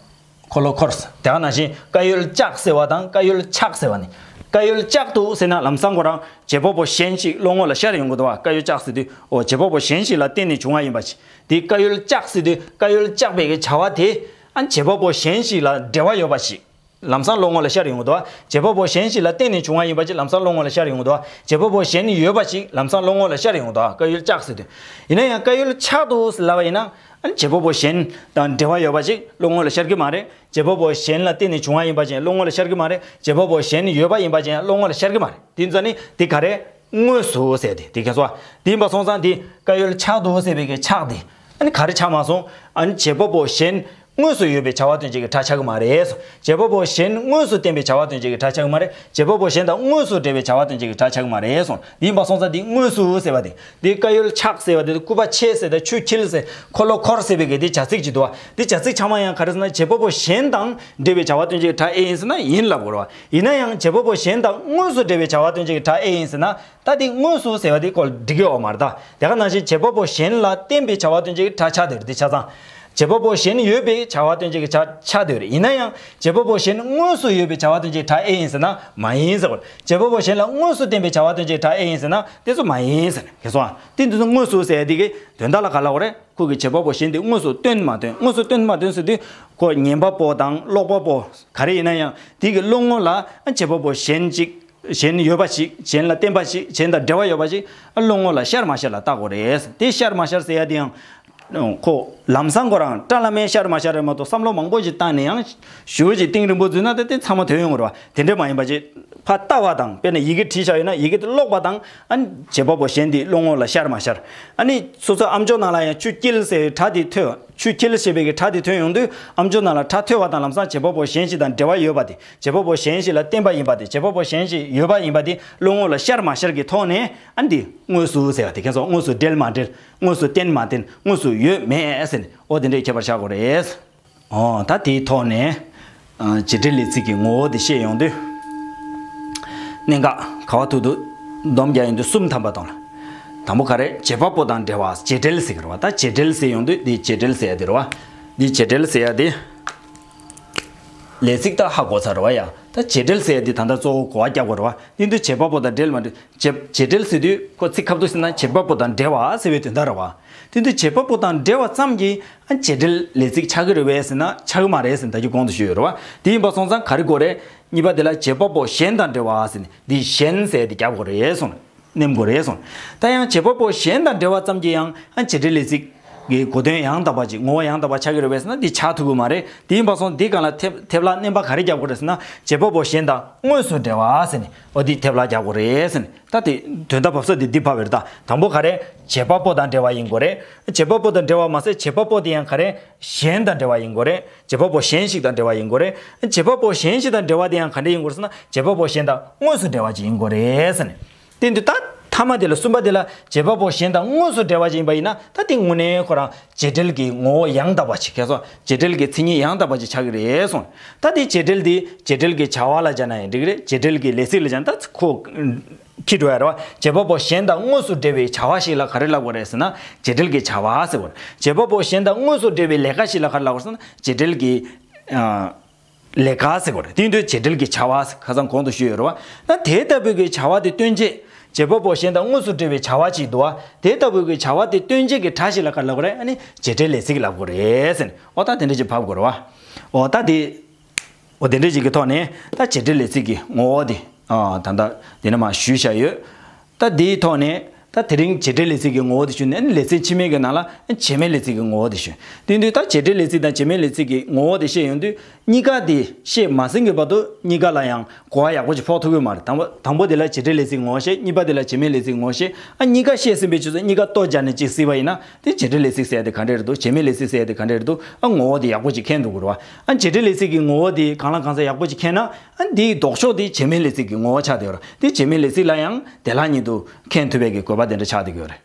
འཁོར་ལོ་འཁོར་ཟེར་དེ་ག་ནང་བཞིན་བཀའ་ཡོལ་བཅག་ཟེར་བ་དང་བཀའ་ཡོལ་ཆག་ཟེར་བ་ནི། བཀའ་ཡོལ་བཅག་འདུག་ཟེར་ན་ལམ་སང་ཁོ་རང་བྱེད་པ་པོ་གཞན་ཞིག་བློ་ངོ་ལ་ཤར་ཡོང་གི་འདུག་བ། བཀའ་ཡོལ་བཅག་ཟེར་དུས་འོ་བྱེད་པ་པོ་གཞན་ཞིག་ལ་བརྟེན་ནས་བྱུང་བ་ཡིན་པ་ཞིག་དེ་བཀའ་ཡོལ་བཅག་ཟེར་དུས་བཀའ་ཡོལ་བཅག་པའི་གི་བྱ་བ་དེ་ཨ་བྱེད་པ་པོ་གཞན་ཞིག་ལ་འབྲེལ་བ་ཡོད་པ་ཞིག་ལམ་སང་བློ་ངོ་ལ་ཤར་ཡོང་གི་འདུག་བ། བྱེད་པ་པོ་གཞན་ཞིག་ལ་བརྟེན་ནས་བྱུང་བ་ཡིན་པ་ཅིག་ལམ་སང་བློ་ངོ་ལ་ཤར་ཡོང་གི་འདུག་བ། བྱེད་པ་པོ་གཞན་ཡོད་པ་ཅིག་ལམ་སང་བློ་ངོ་ལ་ཤར་ཡོང་གི་འདུག་བ། བཀའ་ཡོལ་བཅག་ཟེར་དུས། ཡིན་ན་ཡང་བཀའ་ཡོལ་ཆག་འདུག་ལབ་པ་ཡིན་ན་ཨ་ནི་བྱེད་པ་པོ་གཞན་དང་འབྲེལ་བ་ཡོད་པ་ཅིག་བློ་ངོ་ལ་ཤར་གི་མ་རེད། བྱེད་པ་པོ་གཞན་ལ་བརྟེན་ནས་བྱུང་བ་ཡིན་པ་ཅིག་བློ་ངོ་ལ་ཤར་གི་མ་རེད། བྱེད་པ་པོ་གཞན་ཡོད་པ་ཡིན་པ་ཅིག་བློ་ངོ་ལ་ཤར་གི་མ་རེད། དེ་ཚོ་ནི་དེ་ག་རེ། དངོས་སུ་ཟེར་དེ་དེ་ག་སོ། དེ་ཡིན་པ་སོང་ཙང་དེ་བཀའ་ཡོལ་ཆག་འདུག་ཟེར་བའི་གི་ཆག་དེ། ཨ་ནི་ག་རེ་ཆག་མ་སོང་། ཨ་ནི་བྱེད་པ་པོ་གཞན། དངོས་སུ་ཡོད་པའི་བྱ་བ་སྟོན་བྱེད་ཀྱི་སྒྲ་ཆགས་ཀྱི་མ་རེད་གསུངས། བྱེད་པ་པོ་གཞན་དངོས་སུ་བསྟན་པའི་བྱ་བ་སྟོན་བྱེད་ཀྱི་སྒྲ་ཆགས་ཀྱི་མ་རེད། བྱེད་པ་པོ་གཞན་དང་དངོས་སུ་འབྲེལ་བའི་བྱ་བ་སྟོན་བྱེད་ཀྱི་སྒྲ་ཆགས་ཀྱི་མ་རེད་གསུངས། འདིའི་བར་སོང་ཙང་འདི་དངོས་སུ་ཟེར་བ་དེ། འདི་ཀ་ཡོལ་ཆགས་ཟེར་བ་དེ། སྐུད་པ་ཆད་ཟེར་དང་ཆུ་འཁྱིལ་ཟེར། འཁོར་ལོ་འཁོར་ཟེར་བའི་གི་འདི་བྱ་ཚིག་ཅིག་འདུག་བ། འདི་བྱ་ཚིག་ཚང་མ་ཡང་ག་རེ་ཟེར་ན། བྱེད་པ་པོ་གཞན་དང་འབྲེལ་བའི་བྱ་བ་སྟོན་བྱེད་ཀྱི་སྒྲ་ཨེ་ཡིན་ཟེར་ན་ཡིན་ལབ་དགོས་རེད་བ། ཡིན་ན་ཡང་བྱེད་པ་པོ་གཞན་དང་དངོས་སུ་འབྲེལ་བའི་བྱ་བ་སྟོན་བྱེད་ཀྱི་སྒྲ་ཨེ་ཡིན་ཟེར་ན། ད་དེ་དངོས་སུ་ཟེར་བ་དེ་ཀོ་འགྲིག་གི་ཡོད་མ་རེད་ད། དེ་ག་ནང་བཞིན་བྱེད་པ་པོ་གཞན་ལ་བརྟེན་པའི་བྱ་བ་སྟོན་བྱེད་ཀྱི་སྒྲ་ཆགས་བསྡད་རེད། དེ་ཆ་ཚང་། བྱེད་པ་པོ་གཞན་ཡོད་པའི་བྱ་བ་སྟོན་བྱེད་ཀྱི་སྒྲ་ཆགས་བསྡད་རེད། ཡིན་ན་ཡང་བྱེད་པ་པོ་གཞན་དངོས་སུ་ཡོད་པའི་བྱ་བ་སྟོན་བྱེད་ཀྱི་སྒྲ་ཨེ་ཡིན་ཟེར་ན་མ་ཡིན་ཟེར་བ་རེད། བྱེད་པ་པོ་གཞན་ལ་དངོས་སུ་བརྟེན་པའི་བྱ་བ་སྟོན་བྱེད་ཀྱི་སྒྲ་ཨེ་ཡིན་ཟེར་ན་དེ་ཚོ་མ་ཡིན་ཟེར་ནས། གལ་སྲིད་དེ་འདི་ཚོ་དངོས་སུ་ཟེར་ཡ་དེ་གི་དོན་དག་ལ་ག་ལབ་དགོས་རེད། ཁོ་གི་བྱེད་པ་པོ་གཞན་དེ་དངོས་སུ་སྟོན་མ་སྟོན། དངོས་སུ་སྟོན་མ་སྟོན་ཟེར་དུས་ཁོ་ཉན་པ་པོ་དང་ཀློག་པ་པོ་ག་རེ་ཡིན་ན་ཡང་དེ་གི་བློ་ངོ་ལ་བྱེད་པ་པོ་གཞན་ཅིག་གཞན་ཡོད་པ་ཞིག་གཞན་ལ་བརྟེན་པ་ཞིག་གཞན་དང་འབྲེལ་བ་ཡོད་པ་ཞིག་བློ་ངོ་ལ་ཤར་མ་ཤར་ལ་བལྟ་དགོས་རེད། དེ་ཤར་མ་ཤར་ཟེར་ཡ་དེ་ཡང་ཁོ་ལམ་སང་ཁོ་རང་བཀྲ་ལམ་མེ་ཤར་མ་ཤར་རེད་མ་གཏོགས་བསམ་བློ་མང་པོ་ཞིག་བཏང་ནས་ཡང་ཞུ་ཅིག་གཏིང་རིང་པོ་འཛུལ་ན་ད་དེ་ཚང་མ་ཐོན་ཡོང་གི་རེད་བ། དེ་འདྲ་མ་ཡིན་པ་ཅིག་ཕར་ལྟ་བ་དང་། དཔེར་ན་ཡི་གེ་བྲིས་བཞག་ཡོད་ན་ཡི་གེ་དེ་ཀློག་པ་དང་། ཨ་ནི་བྱེད་པ་པོ་གཞན་དེ་བློ་ངོ་ལ་ཤར་མ་ཤར། ཨ་ནི་སོ་སོ་ཨམ་ཅོག་ནང་ལ་ཡང་ཆུ་དཀྱིལ་ཟེར་བའི་སྒྲ་དེ་ཐོས། ཆུ་འཁྱིལ་ཞེས་པའི་གི་སྒྲ་དེ་ཐོན་ཡོང་དུས་ཨམ་ཅོག་ནང་ལ་སྒྲ་ཐོས་པ་དང་ལམ་སང་བྱེད་པ་པོ་གཞན་ཞིག་དང་འབྲེལ་བ་ཡོད་པ་དེ། བྱེད་པ་པོ་གཞན་ཞིག་ལ་བརྟེན་པ་ཡིན་པ་དེ། བྱེད་པ་པོ་གཞན་ཞིག་ཡོད་པ་ཡིན་པ་དེ་བློ་ངོ་ལ་ཤར་མ་ཤར་གྱི་ཐོག་ནས། ཨ་ནི་འདི་དངོས་སུ་ཟེར་བ་དེ། ཁྱེད་ཚོ་དངོས་སུ་འབྲེལ་མ་འབྲེལ། དངོས་སུ་བརྟེན་མ་བརྟེན། དངོས་སུ་ཡོད་མེད་ཟེར་ནས། འོ་དེ་འདྲའི་ཁྱད་པར་ཆགས་དགོས་རེད། འོ་ད་དེའི་ཐོག་ནས་ཨ་བྱེད་འབྲེལ་ལས་ཚིག་གི་ངོ་བོ་དེ་བཤད་ཡོང་དུས། གནད་འགག་ག་བ་ཐུག་འདུག་སྡོམ་རྒྱག་ཡོང་དུས་གསུམ་ཐམ་པ་དང་། དང་པོ་ག་རེ། བྱེད་པ་པོ་དང་འབྲེལ་བ། བྱེད་འབྲེལ་ཟེར་གི་རེད་བ། ད་བྱེད་འབྲེལ་ཟེར་ཡོང་དུས་འདི་བྱེད་འབྲེལ་ཟེར་ཡ་དེ་རེད་བ། འདི་བྱེད་འབྲེལ་ཟེར་ཡ་དེ། ལས་ཚིག་ད་ཧ་གོ་ཚར་རེད་བ་ཡ། ད་བྱེད་འབྲེལ་ཟེར་ཡ་དེ་ད་ལྟ་གཙོ་བོ་གོ་བ་རྒྱག་དགོས་རེད་བ། དེ་དུས་བྱེད་པ་པོ་དང་འབྲེལ་མ་འབྲེལ། བྱེད་བྱེད་འབྲེལ་ཟེར་དུས་ཁོ་ཚིག་ཁ་ཐུག་ཟེར་ན་བྱེད་པ་པོ་དང་འབྲེལ་བ་ཟེར་བའི་དོན་དག་རེད་བ། དེ་དུས་བྱེད་པ་པོ་དང་འབྲེལ་བ་ཙམ་གྱིས་ཨ་བྱེད་འབྲེལ་ལས་ཚིག་ཆགས་ཀྱི་རེད་བས་ཟེར་ན་ཆགས་ཀྱི་མ་རེད་ཟེར་ནས་ད་ཅི་གོང་དུ་ཞུས་ཡོད་རེད་བ། དེ་ཡིན་པ་སོང་ཙང་ག་རེ་དགོས་རེད། གཉིས་པ་དེ་ལ་བྱེད་པ་པོ་གཞན་དང་འབྲེལ་བ་ཟེར་ནས་འདི་གཞན་ཟེར་དེ་རྒྱབ་དགོས་རེད་གསུངས། ནེམ་དགོས་རེད་གསུངས། ད་ཡང་བྱེད་པ་པོ་གཞན་དང་འབྲེལ་བ་ཙམ་གྱིས་ཡང་ཨ་བྱེད་འབྲེལ་ལས་ཚིག་གི་གོ་དོན་ཡང་དག་པ་ཅིག་ངོ་བོ་ཡང་དག་པ་ཆགས་ཀྱི་རེད་བས་ཟེར་ན་འདི་ཆགས་ཐུབ་ཀྱི་མ་རེད། དེ་ཡིན་པ་སོང་འདི་སྒང་ལ་ཐེབ་ཐེབས་ལ་སྣོན་པ་ག་རེ་རྒྱབ་དགོས་རེད་ཟེར་ན་བྱེད་པ་པོ་གཞན་དང་དངོས་སུ་འབྲེལ་བ་ཟེར་ནས། འོ་འདི་ཐེབས་ལ་རྒྱག་དགོས་རེད་ཟེར་ནས། ད་དེ་དོན་དག་བབས་ས་དེ་འདི་ཕབ་པ་རེད་ད། དང་པོ་ག་རེ། བྱེད་པ་པོ་དང་འབྲེལ་བ་ཡིན་དགོས་རེད། བྱེད་པ་པོ་དང་འབྲེལ་བ་མ་ཟད་བྱེད་པ་པོ་དེ་ཡང་ག་རེ། གཞན་དང་འབྲེལ་བ་ཡིན་དགོས་རེད། བྱེད་པ་པོ་གཞན་ཞིག་དང་འབྲེལ་བ་ཡིན་དགོས་རེད། བྱེད་པ་པོ་གཞན་ཞིག་དང་འབྲེལ་བ་དེ་ཡང་ག་འདྲ་ཡིན་དགོས་རེད་ཟེར་ན་བྱེད་པ་པོ་གཞན་དང་དངོས་སུ་འབྲེལ་བ་ཅིག་ཡིན་དགོས་རེད་ཟེར་ནས། དེ་འདི་ད་མཐའ་མ་དེ་ལ་གསུམ་པ་དེ་ལ་བྱེད་པ་པོ་གཞན་དང་དངོས་སུ་འབྲེལ་བ་ཅིག་ཡིན་པ་ཡིན་ན་ད་དེ་དངོས་གནས་ཁོ་རང་བྱེད་འབྲེལ་གྱི་ངོ་བོ་ཡང་དག་པ་ཅིག་ཁྱེད་ཚོ་བྱེད་འབྲེལ་གྱི་མཚན་ཉིད་ཡང་དག་པ་ཅིག་ཆགས་ཀྱི་རེད་གསུངས། ད་དེ་བྱེད་འབྲེལ་དེ་བྱེད་འབྲེལ་གྱི་བྱ་བ་ལ་སྦྱར་ན་ཡང་འགྲིག་གི་རེད། བྱེད་འབྲེལ་གྱི་ལས་ཚིག་ལ་སྦྱར་ན་ད་ཁོ། ཁྱི་འགྲོ་ཡ་རེད་བ། བྱེད་པ་པོ་གཞན་དང་དངོས་སུ་འབྲེལ་བའི་བྱ་བ་ཞིག་ལ་ག་རེ་ལབ་དགོས་རེད་ཟེར་ན་བྱེད་འབྲེལ་གྱི་བྱ་བ་ཟེར་དགོས་རེད། བྱེད་པ་པོ་གཞན་དང་དངོས་སུ་འབྲེལ་བའི་ལས་ཀ་ཞིག་ལ་ག་རེ་ལབ་དགོས་རེད་ཟེར་ན་བྱེད་འབྲེལ་གྱི་ཨ། ལས་ཀ་ཟེར་དགོས་རེད། དེ་དུས་བྱེད་འབྲེལ་གྱི་བྱ་བ་ཟེར་ཁ་སང་གོང་དུ་ཞུས་ཡོད་རེད་བ། ན་དེ་ལྟ་བུའི་གི་བྱ་བ་དེ་སྟོན་བྱེད། བྱེད་པ་པོ་གཞན་དང་དངོས་སུ་འབྲེལ་བའི་བྱ་བ་ཅིག་འདུག་བ། དེ་ལྟ་བུའི་གི་བྱ་བ་དེ་སྟོན་བྱེད་ཀྱི་སྒྲ་ཞིག་ལ་ག་རེ་ལབ་དགོས་རེད། ཨ་ནི་བྱེད་འབྲེལ་ལས་ཚིག་ལབ་དགོས་རེད་ཟེར་ནས། འོ་ད་དེ་འདྲ་ཅིག་ཕབ་དགོས་རེད་བ། འོ་ད་དེ། འོ་དེ་འདྲ་ཅིག་གི་ཐོག་ནས་ད་བྱེད་འབྲེལ་ལས་ཚིག་གི་ངོ་བོ་དེ། ཨ་ད་ལྟ་དེ་ནས་མར་ཞུས་བཞག་ཡོད། ད་དེའི་ཐོག་ནས་ད་དེ་རིང་བྱེད་འབྲེལ་ལས་ཚིག་གི་ངོ་བོ་དེ་ཞུས་ནས་ཨ་ནི་ལེ་ཚན་ཕྱི་མའི་གི་ནང་ལ་བྱེད་མེད་ལས་ཚིག་གི་ངོ་བོ་དེ་ཞུས། དེ་དུས་ད་བྱེད་འབྲེལ་ལས་ཚིག་དང་བྱེད་མེད་ལས་ཚིག་གི་ངོ་བོ་དེ་བཤད་ཡོང་དུས་གཉིས་ཀ་དེ་བཤད་མ་ཟིན་གི་བར་དུ་གཉིས་ཀ་ལ་ཡང་གོ་བ་ཡག་པོ་ཅིག་ཕོག་ཐུབ་ཀྱི་མ་རེད། དང་པོ་དང་པོ་དེ་ལ་བྱེད་འབྲེལ་ལས་ཚིག་ངོ་བོ་བཤད། གཉིས་པ་དེ་ལ་བྱེད་མེད་ལས་ཚིག་ངོ་བོ་བཤད། ཨ་གཉིས་ཀ་བཤད་ཟིན་པའི་ཆུ་ཚོད་གཉིས་ཀ་ལྟོ་སྦྱར་ནས་ཅིག་གཟིགས་པ་ཡིན་ན་དེ་བྱེད་འབྲེལ་ལས་ཚིག་ཟེར་ཡ་དེ་ག་འདྲས་རེད་འདུག་བྱེད་མེད་ལས་ཚིག་ཟེར་ཡ་དེ་ག་འདྲས་རེད་འདུག་ཨ་ངོ་བོ་དེ་ཡག་པོ་ཅིག་མཁྱེན་འགྲོ་དགོས་རེད་བ། ཨ་བྱེད་འབྲེལ་ལས་ཚིག་གི་ངོ་བོ་དེ་གང་ལ་གང་འཚམ་ཡག་པོ་ཅིག་མཁྱེན་ན། ཨ་འདིའི་ལྡོག་ཕྱོགས་དེ་བྱེད་མེད་ལས་ཚིག་གི་ངོ་བོ་ཆགས་བསྡད་ཡོད་རེད། དེ་བྱེད་མེད་ལས་ཚིག་ལ་ཡང་བདེ་བླག་ཉིད་དུ་མཁྱེན་ཐུབ་པའི་གི་དགོས་པ་དེ་འདྲ་ཆགས་བསྡད་ཀྱི་ཡོད་རེད།